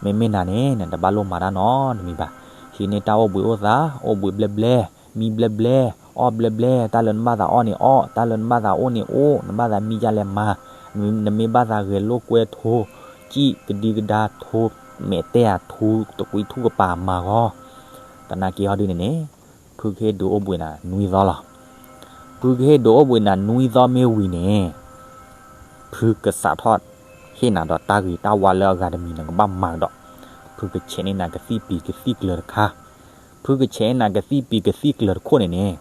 မ့မ့ၢ်နၤန့ၣ် နတဘၣ်လိၣ်မၤတၢ်နီတမံၤဘၣ်, ဟံးန့ၢ်တၢ်အိၣ်ဘှံးအိၣ်သါ, အိၣ်ဘှံးဘျဲဘျဲ, မံဘျဲဘျဲ, အီၣ်ဘျဲဘျဲ, တၢ်လၢနဘၣ်သးအီၣ်န့ၣ်အီၣ်, တၢ်လၢနဘၣ်သးအိၣ်န့ၣ်အိၣ်, နဘၣ်သးမံဒ်လဲၣ်မၤ, နမ့ၢ်ဘၣ်သးဂဲၤလိာ်ကွဲထိ, စံၣ်ကဒံကဒါထိ, မဲာ်တဲဧါထိ, တကွံထူၣ်ကပၤမၤဂီၢ်, သနာ်က့ဟီဒုန့ၣ်န့ၣ်, ဖုကဟ့ၣ်ဒုးအိၣ်ဘှံးနၤနွံသီလီၤ. ဖုကဟ့ၣ်ဒုးအိၣ်ဘှံးနၤနွံသီမ့ၢ်ဝံၤန့ၣ်, ဖုကစးထီၣ်ဟ့ၣ်နၤဒီးတၢ်ဂ့ၤတၢ်ဝါလၢအဂၤတမံၤနကဘၣ်မၤကဒီး, ဖုကဆဲးန့ၢ်နၤကသံၣ်ပံၤကသံၣ်ကျၢၤတခါ, ဖုကဆဲးန့ၢ်နၤကသံၣ်ပံၤကသံၣ်ကျၢၤတခိၣ်န့ၣ်န့ၣ်,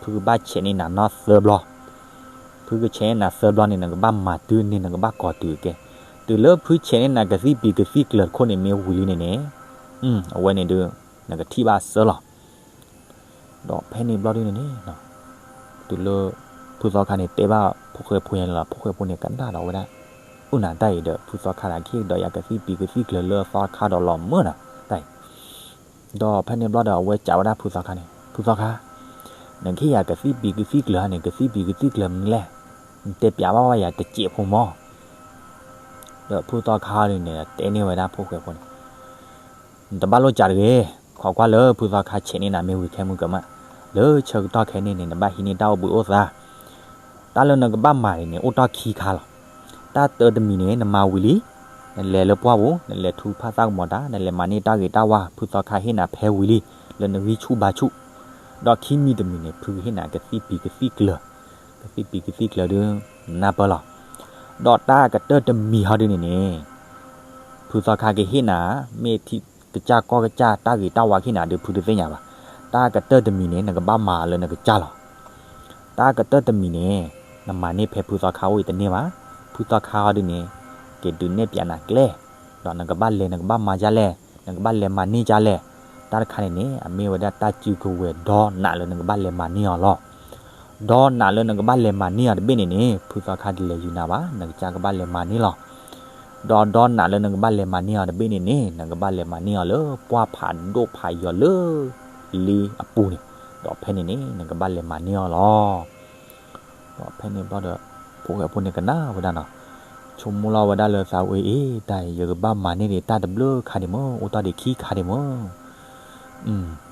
ဖုကဘၣ်ဆဲးန့ၢ်နၤနီၢ်သၢဘျီ ဖုကဆဲးန့ၢ်နၤသၢဘျီန့ၣ် နကဘၣ်မၤတုၤန့ၣ် နကဘၣ်ကိးတုၤကဲ, တုၤလၢဖုဆဲးန့ၢ်နၤကသံၣ်ပံၤကသံၣ်ကျၢၤတခိၣ်န့ၣ်မ့ၢ်ဝံၤလံန့ၣ်န့ၣ်, အဝဲန့ၣ်ဒုး နကထံၣ်ဘၣ်အဆၢလီၤ. ဒီးဖဲန့ၣ်ဘျီဒုန့ၣ်န့ၣ်, တုၤလၢ ဖုသီခါန့ၣ်တဲဘၣ်ဖိၣ်ဃဲဖိညါန့ၣ်လီၤ. ဖိၣ်ဃဲဖိန့ၣ်ကနၣ်ဒီးဝဲဒၣ်, အိၣ်နၤတၢ်အံၤဒီး ဖုသီခါန့ၣ် ကဟ့ၣ်ကဒီးယၤကသံၣ်ပံၤကသံၣ်ကျၢၤလၢသီခါဒီးလီၤမၢ်နၤ, တၢ်အံၤ ဒီးဖဲန့ၣ်ဘျီဒီး အဝဲစံးဝဲဒၣ်ဖုသီခါန့ၣ်, ဖုသီခါ, နကဟ့ၣ်ယၤကသံၣ်ပံၤကသံၣ်ကျၢၤဧါန့ၣ် ကသံၣ်ပံၤကသံၣ်ကျၢၤမနုၤလဲၣ်, နတဲပျးဘၣ်ဝဲယၤတစဲးဖိမၢ်. ဒီးဖုသီခါန့ၣ်န့ၣ် တဲန့ၢ်ဝဲဒၣ်ဖိၣ်ဃဲဖိန့ၣ်, နတဘၣ်လိၣ်စံးတဂ့ၤ, ခိးကွၢ်လၢဖုသီခါဆဲးန့ၢ်နၤမ့ၢ်ဝံၤခဲမုၢ်ကမၣ်, လၢဆၢကတီၢ်ခဲအံၤန့ၣ် နဘၣ်ဟံးန့ၢ်တၢ်အိၣ်ဘှံးအိၣ်သါ တၢ်လၢနကဘၣ်မၤန့ၣ်န့ၣ် အိၣ်တ့ၢ်ခံခါလီၤ. တၢ်တၢတမံၤန့ၣ် နမၤဝံၤလံ, နလဲၤလၢပှၢ်ပူၤ နလဲၤထူဖးသၣ်ကမီၤတၢ် နလဲၤမၤန့ၢ်တၢ်ဂ့ၤတၢ်ဝါ ဖုသီခါဟ့ၣ်နၤဖဲဝံၤလံ, လၢနဂံၢ်ဆူၣ်ဘါဆူၣ်, ဒီးခံမံၤတမံၤန့ၣ် ဖုကဟ့ၣ်နၤကသံၣ်ပံၤကသံၣ်ကျၢၤ, ကသံၣ်ပံၤကသံၣ်ကျၢၤဒုး နနၢ်ပၢၢ်လီၤ. ဒီးတၢ်ကတၢၢ်တမံၤဟီဒုန့ၣ်န့ၣ် ဖုသီခါကဟ့ၣ်နၤ မ့ၢ်ထံကစၢ်ကီၢ်ကစၢ် တၢ်ဂ့ၤတၢ်ဝါကဟ့ၣ်နၤဒုး ဖုတသ့ၣ်ညါဘၣ်. တၢ်ကတၢၢ်တမံၤန့ၣ် နကဘၣ်မၤလၢနကစၢ်လီၤ. တၢ်ကတၢၢ်တမံၤန့ၣ် နမၤန့ၢ်ဖဲဖုသီခါအိၣ်အံၤတန့ၢ်ဘၣ်. ဖုသီခါဟီဒုန့ၣ် က့ၤဒုးနဲၣ်ပျးနၤကျဲ, ဒီးနကဘၣ်လဲၤ နကဘၣ်မၤဒ်လဲၣ်, နကဘၣ်လဲၤမၤန့ၢ်ဒ်လဲၣ်, တၢ်တခါန့ၣ်န့ၣ် အမ့ၢ်ဝဲဒၣ်တၢ်စုကဝဲၤဒီနးလၢနကဘၣ်လဲၤမၤန့ၢ်အီၤလီၤ. ဒီနးလၢနကဘၣ်လဲၤမၤန့ၢ်အီၤတဘ့ၣ်န့ၣ်န့ၣ် ဖုသီခါတလဲၤယူၤနၤဘၣ်, နကစၢ်ကဘၣ်လဲၤမၤန့ၢ်လီၤ. ဒီးဒီနးလၢနကဘၣ်လဲၤမၤန့ၢ်အီၤတဘ့ၣ်န့ၣ်န့ၣ် နကဘၣ်လဲၤမၤန့ၢ်အီၤလၢပှၢ်ဖးဒိၣ်ဖးယိာ်လၢ လ့အပူၤန့ၣ်, ဒီးဖဲန့ၣ်န့ၣ် နကဘၣ်လဲၤမၤန့ၢ်အီၤလီၤ. ဒီးဖဲန့ၣ်ဘျီဒီး ဖိၣ်ဃဲဖိန့ၣ်ကနၣ်ဝဲဒၣ်နီၤ, ဆိကမိၣ်လီၤဝဲဒၣ်လၢသးဝဲအ့ၣ် တၢ်အံၤ ယကဘၣ်မၤန့ၢ်ဒံးတၢ်တဘျုးခါဒံးမ့ၢ် အိၣ်တ့ၢ်ဒံးခံခါဒံးမ့ၢ်,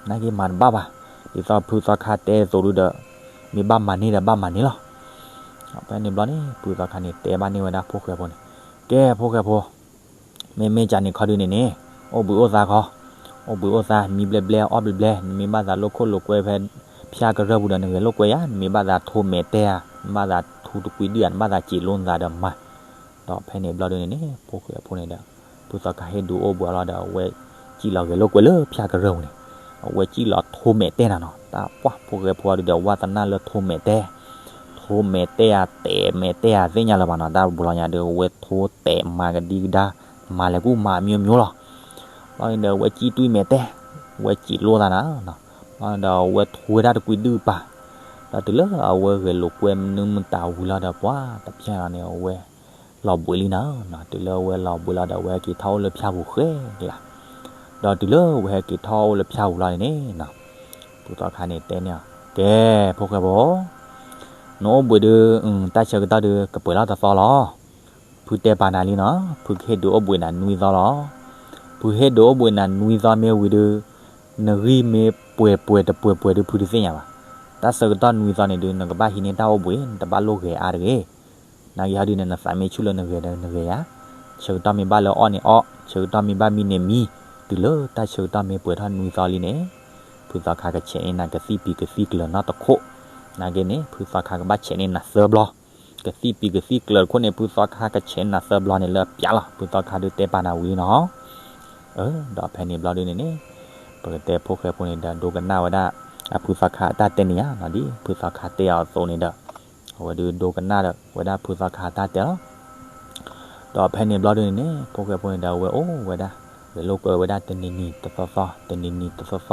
နာ်က့မၤတဘၣ်ဘၣ်, ဒ်သိးဖုသီခါတဲအသိးဒုဒီး မ့ၢ်ဘၣ်မၤန့ၢ်ဒီးဘၣ်မၤန့ၢ်လီၤ. ဖဲန့ၣ်ဘျီန့ၣ် ဖုသီခါန့ၣ် တဲဘၣ်န့ၢ်ဝဲဒၣ်ဖိၣ်ဃဲဖိန့ၣ်, ကဲဖိၣ်ဃဲဖိ မ့မ့ၢ်ကန့ၣ်ခီဒုန့ၣ်န့ၣ် အိၣ်ဘှံးအိၣ်သါခီ, အိၣ်ဘှံးအိၣ်သါ မံဘျဲဘျဲ အီၣ်ဘျဲဘျဲ, နမ့ၢ်ဘၣ်သးလိၣ်ခိၣ်လိာ်ကွဲဖဲ ဖၠၣ်ကရၢၢ်ပူၤဒီး နဂဲၤလိာ်ကွဲယၤ, နမ့ၢ်ဘၣ်သးထိမဲာ်တဲဧါ, နဘၣ်သးထူတကွံဒုဧါ, နဘၣ်သးစံာ်လိနသးဒီးမၤ. ဒီးဖဲန့ၣ်ဘျီဒုန့ၣ်န့ၣ် ဖိၣ်ဃဲဖိန့ၣ်ဒီး ဖုသီခါဟ့ၣ်ဒုးအိၣ်ဘှံးလီၤဒီး အဝဲစံၣ်လီၤဂဲၤလိာ်ကွဲလၢဖၠၣ်ကရၢၢ်ပူၤန့ၣ်, အဝဲစံၣ်လီၤထိမဲာ်တဲနၤနီၤ, တၢ်ပှၢ်ဖိၣ်ဃဲဖိဒုဒီး ဝါသနၢ်လၢထိမဲာ်တဲ ထိမဲာ်တဲဧါ တဲာ်မဲာ်တဲဧါ သ့ၣ်ညါလၢၤဘၣ်နီၤ, တၢ်တဘျီညါဒုး အဝဲထိတဲာ်မၤကဒံကဒါ, မၤလဲၤကူၣ်မၤအမျိုးမျိုးလီၤ. ဘျီန့ၣ်ဒီး အဝဲစံၣ်တွံၢ်မဲာ်တဲ, အဝဲစံာ်လိသးနၤ, ဘျီဒီးအဝဲထိဝဲဒၣ်တကွံဒုပၤ, ဒီးတုၤလၢအဝဲဂဲၤလိာ်ကွဲမနုၤမတၤဝံၤလီၤဒီး ပှၤတဖၠၣ်လီၤန့ၣ် အဝဲလီၤဘှံးလံနၤ, တုၤလၢအဝဲလီၤဘှံးလီၤဒီး အဝဲဟဲက့ၤထီၣ်အိၣ်လၢဖၠၣ်ပူၤဃဲကလး, ဒီးတုၤလၢအဝဲဟဲက့ၤထီၣ်အိၣ်လၢဖၠၣ်ပူၤလီၤန့ၣ်န့ၣ် ဖုသီခါန့ၣ်တဲန့ၢ်အီၤ, ကဲ ဖိၣ်ဃဲဖိ နအိၣ်ဘှံးဒု တၢ်ဆၢကတီၢ်ဒု ကပှဲၤထီၣ်တသီလီၤ. ဖုတဲပာ်နၤလံနီၤ, ဖုကဟ့ၣ်ဒုးအိၣ်ဘှံးနၤနွံသီလီၤ. ဖုဟ့ၣ်ဒုးအိၣ်ဘှံးနၤနွံသီမ့ၢ်ဝံၤဒု နဂံၢ်မ့ၢ်ပှဲၤပှဲၤတပှဲၤပှဲၤဒု ဖုတသ့ၣ်ညါဘၣ်. တၢ်ဆၢကတီၢ်နွံသီန့ၣ်ဒု နကဘၣ်ဟံးန့ၢ်တၢ်အိၣ်ဘှံး, နတဘၣ်လိၣ်ဂဲၤအါတဂ့ၤ. နာ်က့ဟီဒုန့ၣ် နသးမ့ၢ်ဆူၣ်လၢနဂဲၤဒီးနဂဲၤယၤ, ဆၢကတီၢ်မ့ၢ်ဘၣ်လၢအီၣ်န့ၣ်အီၣ်, ဆၢကတီၢ်မ့ၢ်ဘၣ်မံန့ၣ်မံ, တုၤလၢတၢ်ဆၢကတီၢ်မ့ၢ်ပှဲၤထီၣ်နွံသီလံန့ၣ် ဖုသီခါကဆဲးန့ၢ်နၤကသံၣ်ပံၤကသံၣ်ကျၢၤနီတခိၣ်. နာ်က့န့ၣ် ဖုသီခါကဘၣ်ဆဲးန့ၢ်နၤသၢဘျီ, ကသံၣ်ပံၤကသံၣ်ကျၢၤတခိၣ်န့ၣ် ဖုသီခါကဆဲးနၤသၢဘျီန့ၣ်လၢအပျးလီၤ. ဖုသီခါဒုတဲပာ်နၤဝံၤလံနီၤ. ဒီးဖဲန့ၣ်ဘျီဒုန့ၣ်န့ၣ် ပကတဲဖိၣ်ဃဲဖိန့ၣ်ဒီး ဒိကနၣ်ဝဲဒၣ် အဖုသီခါအတၢ်တဲန့ၣ်ညါနီၤ, ဒ်ဖုသီခါတဲအီၤအသိးန့ၣ်ဒီး အဝဲဒုဒိကနၣ်ဒီးဝဲဒၣ်ဖုသီခါအတၢ်တဲလီၤ. ဒီးဖဲန့ၣ်ဘျီဒုန့ၣ်န့ၣ် ဖိၣ်ဃဲဖိန့ၣ်ဒီး အဝဲအိၣ်ဝဲဒၣ် ဂဲၤလိာ်ကွဲဝဲဒၣ်တနံၤနံၤတသီသီ တနံၤနံၤတသီသီ,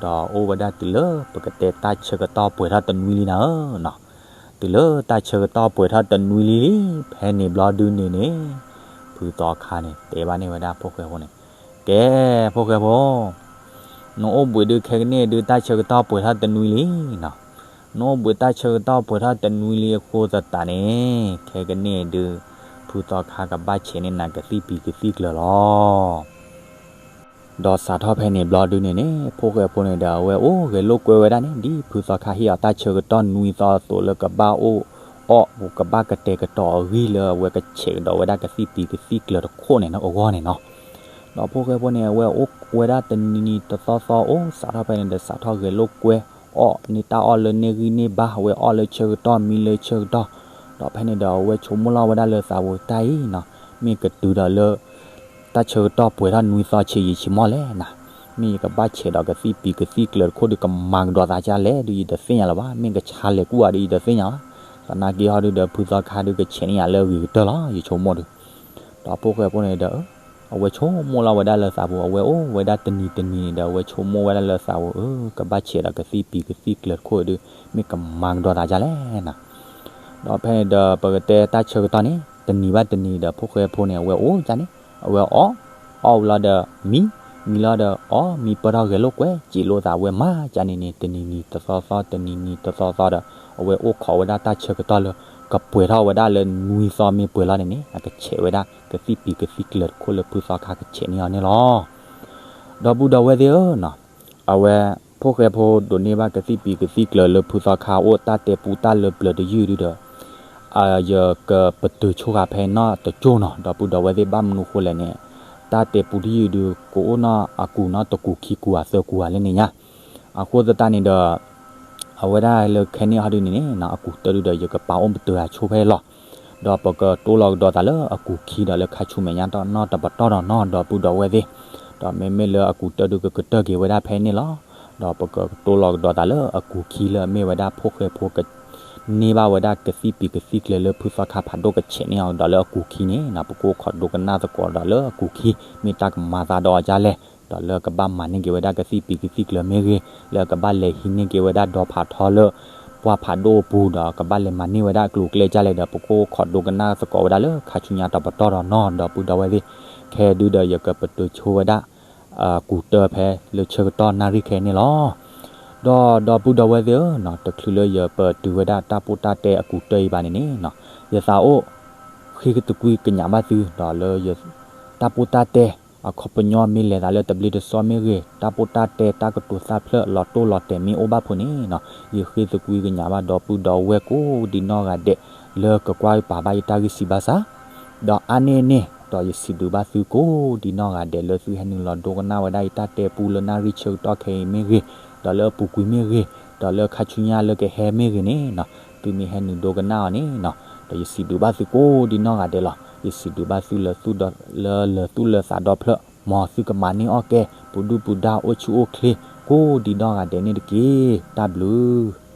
ဒီးအိၣ်ဝဲဒၣ်တုၤလၢပကတဲတၢ်ဆၢကတီၢ်ပှဲၤထီၣ်တနွံလံနၤဧၢနီၤ. တုၤလၢတၢ်ဆၢကတီၢ်ပှဲၤထီၣ်တနွံလံလံ, ဖဲန့ၣ်ဘျီဒုန့ၣ်န့ၣ် ဖုသီခါန့ၣ် တဲဘၣ်န့ၢ်ဝဲဒၣ်ဖိၣ်ဃဲဖိန့ၣ်, ကဲ ဖိၣ်ဃဲဖိ နအိၣ်ဘှံးဒုခဲကနံၣ်ဒု တၢ်ဆၢကတီၢ်ပှဲၤထီၣ်တနွံလံနီၤ. နအိၣ်ဘှံးတၢ်ဆၢကတီၢ်ပှဲၤထီၣ်တနွံလံအဃိသတးန့ၣ် ခဲကနံၣ်ဒု ဖုသီခါကဘၣ်ဆဲးန့ၢ်နၤကသံၣ်ပံၤကသံၣ်ကျၢၤလီၤ. ဒီးစးထီၣ်ဖဲန့ၣ်ဘျီဒုန့ၣ်န့ၣ် ဖိၣ်ဃဲဖိန့ၣ်ဒီး အဝဲအိၣ်ဂဲၤလိာ်ကွဲဝဲဒၣ်န့ၣ် ဒ်ဖုသီခါဟ့ၣ်အီၤတၢ်ဆၢကတီၢ်နွံသီအသိးလၢကဘၣ်အိၣ်အီၣ် ကဘၣ်ကတဲာ်ကတီၤအဂံၢ်လၢအဝဲကဆဲးကဒီးဝဲဒၣ်ကသံၣ်ပံၤကသံၣ်ကျၢၤတခိၣ်န့ၣ်အဂီၢ်န့ၣ်နီၤ. ဒီးဖိၣ်ဃဲဖိန့ၣ် အဝဲအိၣ်ဝဲဒၣ်တနံၤနံၤတသီသီ အိၣ်စးထီၣ်ဖဲန့ၣ်ဒီး စးထီၣ်ဂဲၤလိာ်ကွဲအီၣ်န့ၢ်တၢ်အီၣ်လၢန့ၢ်ဂံၢ်န့ၢ်ဘါ, အဝဲအီၣ်လၢဆၢကတီၢ်မံလၢဆၢကတီၢ်. ဒီးဖဲန့ၣ်ဒီး အဝဲဆိကမိၣ်လီၤဝဲဒၣ်လၢသးပူၤ တၢ်အံၤနီၤ မ့ၢ်ကတုၤဒီးလၢ တၢ်ဆၢကတီၢ်ပှဲၤထီၣ်နွံသီဆံးယံာ်ဆံးမီၢ်လဲၣ်နၤ, မ့ၢ်ယကဘၣ်ဆဲးဒီးကသံၣ်ပံၤကသံၣ်ကျၢၤတခိၣ်ဒု ကမၤကဒီးသးဒ်လဲၣ်ဒု ယတသ့ၣ်ညါလၢၤဘၣ်, မ့ၢ်ကဆါလဲၤကူၣ်အီၤဒု ယတသ့ၣ်ညါဘၣ်. သနာ်က့ဟီဒုဒီး ဖုသီခါဒုကဆဲးန့ၢ်ယၤလၢအဂ့ၤကတၢၢ်လီၤ ယဆိကမိၣ်ဒု. ဒီးဖိၣ်ဃဲဖိန့ၣ်ဒီး အဝဲဆိကမိၣ်လီၤဝဲဒၣ်လၢသးပူၤ အဝဲအိၣ်ဝဲဒၣ်တနံၤတနံၤန့ၣ်ဒီး အဝဲဆိကမိၣ်ဝဲဒၣ်လၢသးပူၤ အၢ ကဘၣ်ဆဲးဒီးကသံၣ်ပံၤကသံၣ်ကျၢၤတခိၣ်ဒု မ့ၢ်ကမၤကဒီးသးဒ်လဲၣ်နၤ. ဒီးဖဲန့ၣ်ဒီး ပကတဲတၢ်ဆၢကတီၢ်န့ၣ် တနံၤဘၣ်တနံၤဒီး ဖိၣ်ဃဲဖိန့ၣ် အဝဲအိၣ်ကန့ၣ် အဝဲအီၣ်, အီၣ်ဝံၤလီၤဒီးမံ, မံလီၤဒီးအီၣ်, မံပၢၢ်ထီၣ်ဂဲၤလိာ်ကွဲ စံာ်လိာ်သးဝဲမၤကန့ၣ်န့ၣ် တနံၤနံၤတသီသီ တနံၤနံၤတသီသီဒီး အဝဲအိၣ်ခိးဝဲဒၣ်တၢ်ဆၢကတီၢ်လၢကပှဲၤထီၣ်ဝဲဒၣ်လၢနွံသီမ့ၢ်ပှဲၤလီၤန့ၣ်န့ၣ် အကဆဲးဝဲဒၣ်ကသံၣ်ပံၤကသံၣ်ကျၢၤတခိၣ်လၢဖုသီခါကဆဲးန့ၢ်အီၤန့ၣ်လီၤ. ဒီပုၢ်ဒီဝဲၢ်သ့ၣ်ဧၢနီၤ, အဝဲဖိၣ်ဃဲဖိဒိးန့ၢ်ဘၣ်ကသံၣ်ပံၤကသံၣ်ကျၢၤလၢဖုသီခါအိၣ်တၢ်တဲပူတၢ်လၢပျၢၤတယုၢ်ဒုဒီး ယကပတုာ်ဆိဃာ်ဖဲနီၢ်တကၠိၢ်နီၤ ဒီပုၢ်ဒီဝဲၢ်သ့ၣ် ဘၣ်မနုၤဃိလဲၣ်န့ၣ် တၢ်တဲပူတယုၢ်ဒု ကအိၣ်နီၢ်အကူာ်နီၢ်တကူာ်ခံကူာ်အသၢကူာ်ဧါလၢန့ၣ်ညါ အဃိသတးန့ၣ်ဒီး အဝဲဒၣ်လၢခဲန့ၣ်ဟီဒုန့ၣ်န့ၣ် အကူာ်တၢ်ဒုဒီး ယကပာ်အိၣ်ပတုာ်အဆိဖဲလီၤ. ဒီးပကတိလီၤကဒီးသးလၢအကူာ်ခံဒီးလၢခါဆူမဲာ်ညါတနီၢ်တပတီၢ်ဒီးနီၢ် ဒီပုၢ်ဒီဝဲၢ်သ့ၣ်, ဒီးမ့မ့ၢ်လၢအကူာ်တၢ်ဒုကကတၢၢ်က့ၤဝဲဒၣ်ဖဲန့ၣ်လီၤ. ဒီးပကတိလီၤကဒီးသးလၢအကူ်ခံလၢအမ့ၢ်ဝဲဒၣ်ဖိၣ်ဃဲဖိကန့ၢ်ဘၣ်ဝဲဒၣ်ကသံၣ်ပံၤကသံၣ်ကျၢၤလၢဖုသီခါဖးဒိၣ်ကဆဲးန့ၢ်အီၤဒီးလၢအကူ်ခံန့ၣ် ပကအိၣ်ခိးဒိကနၣ်သကိးဒီးလၢအကူ်ခံ မ့ၢ်တၢ်ကမၤသးဒီးအီၤဒ်လဲၣ်, ဒီးလၢကဘၣ်မၤန့ၢ်က့ၤဝဲဒၣ်ကသံၣ်ပံၤကသံၣ်ကျၢၤမ့ၢ်ဂ့ၤ, လၢကဘၣ်လဲၤဟံးန့ၢ်က့ၤဝဲဒၣ်ဒီဖးထီလၢ ပှၢ်ဖးဒိၣ်အပူၤဒီးကဘၣ်လဲၤမၤန့ၢ်ဝဲဒၣ်အကျိၤအကျဲဒ်လဲၣ်ဒီး ပကအိၣ်ခိးဒိကနၣ်သကိးဝဲဒၣ်လၢခါဆူညါတပတီၢ်ဒီးနီၢ် ဒီပုၢ်ဒီဝဲၢ်သ့ၣ်, ခဲဒုဒီးယကပတုာ်ဆိဝဲဒၣ် ကူ်တၢဖဲလၢဆၢကတီၢ်နၣ်ရံၣ်ခဲန့ၣ်လီၤ. ဒီးဒီပုၢ်ဒီဝဲၢ်သ့ၣ်ဧၢ, တချုးလၢယပတုာ်ဝဲဒၣ်တၢ်ပိၢ်တၢ်တဲအကူတၢၢ်အံၤဘၣ်န့ၣ်န့ၣ်, ယသးအိၣ်ဃ့သကွံာ်ကညးဘၣ်သု ဒီးလၢယ တၢ်ပိၢ်တၢ်တဲ အခီပညီမ့ၢ်လဲၤသးလၢတဘျ့တစီမ့ၢ်ဂ့ၤ, တၢ်ပိၢ်တၢ်တဲတၢ်ကတိၤသၣ်ဖျၢၣ်လီၤတိၢ်လီၤတဲာ်မ့ၢ်အိၣ်ဘၣ်ဖုးန့ၣ်, ယဃ့သကွံာ်ကညးဘၣ်ဒီပုၢ်ဒီဝဲၢ်ကိးဒံနီၢ်ဂၤဒဲး လၢကကွၢ်ပာ်ဘၣ်ယတၢ်ဂ့ၢ်စံးဘၣ်ဆၣ်, ဒီးအါန့ၢ်န့ၣ် ဒီးယစံးဘျုးဘၣ်သုကိးဒံနီၢ်ဂၤဒဲး လၢသုဟဲနုာ်လီၤဒိကနၣ်ဝဲဒၣ်ယတၢ်တဲပူလၢနၣ်ရံၣ်ဆၢကတီၢ်ခဲအံၤမ့ၢ်ဂ့ၤ, ဒီးလၢအပူၤကွံာ်မ့ၢ်ဂ့ၤ, ဒီးလၢခါဆူညါလၢကဟဲမ့ၢ်ဂ့ၤန့ၣ်, သုမ့ၢ်ဟဲနုာ်ဒိကနၣ်အီၤန့ၣ်, ဒီးယစံးဘျုးဘၣ်သုကိးဒံနီၢ်ဂၤဒဲးလီၤ. ယစံးဘျုးဘၣ်သုလၢသုဒီး လၢလၢာ်သူၣ်လၢာ်သးဒီဖျၢၣ် မ်သုကမၤန့ၢ်အီၣ်ကဲ ပူၤဒုၣ်ပူၤဒါအိၣ်ဆူၣ်အိၣ်ချ့ ကိးဒံနီၢ်ဂၤဒဲးန့ၣ်တက့ၢ်. တၢ်ဘျုး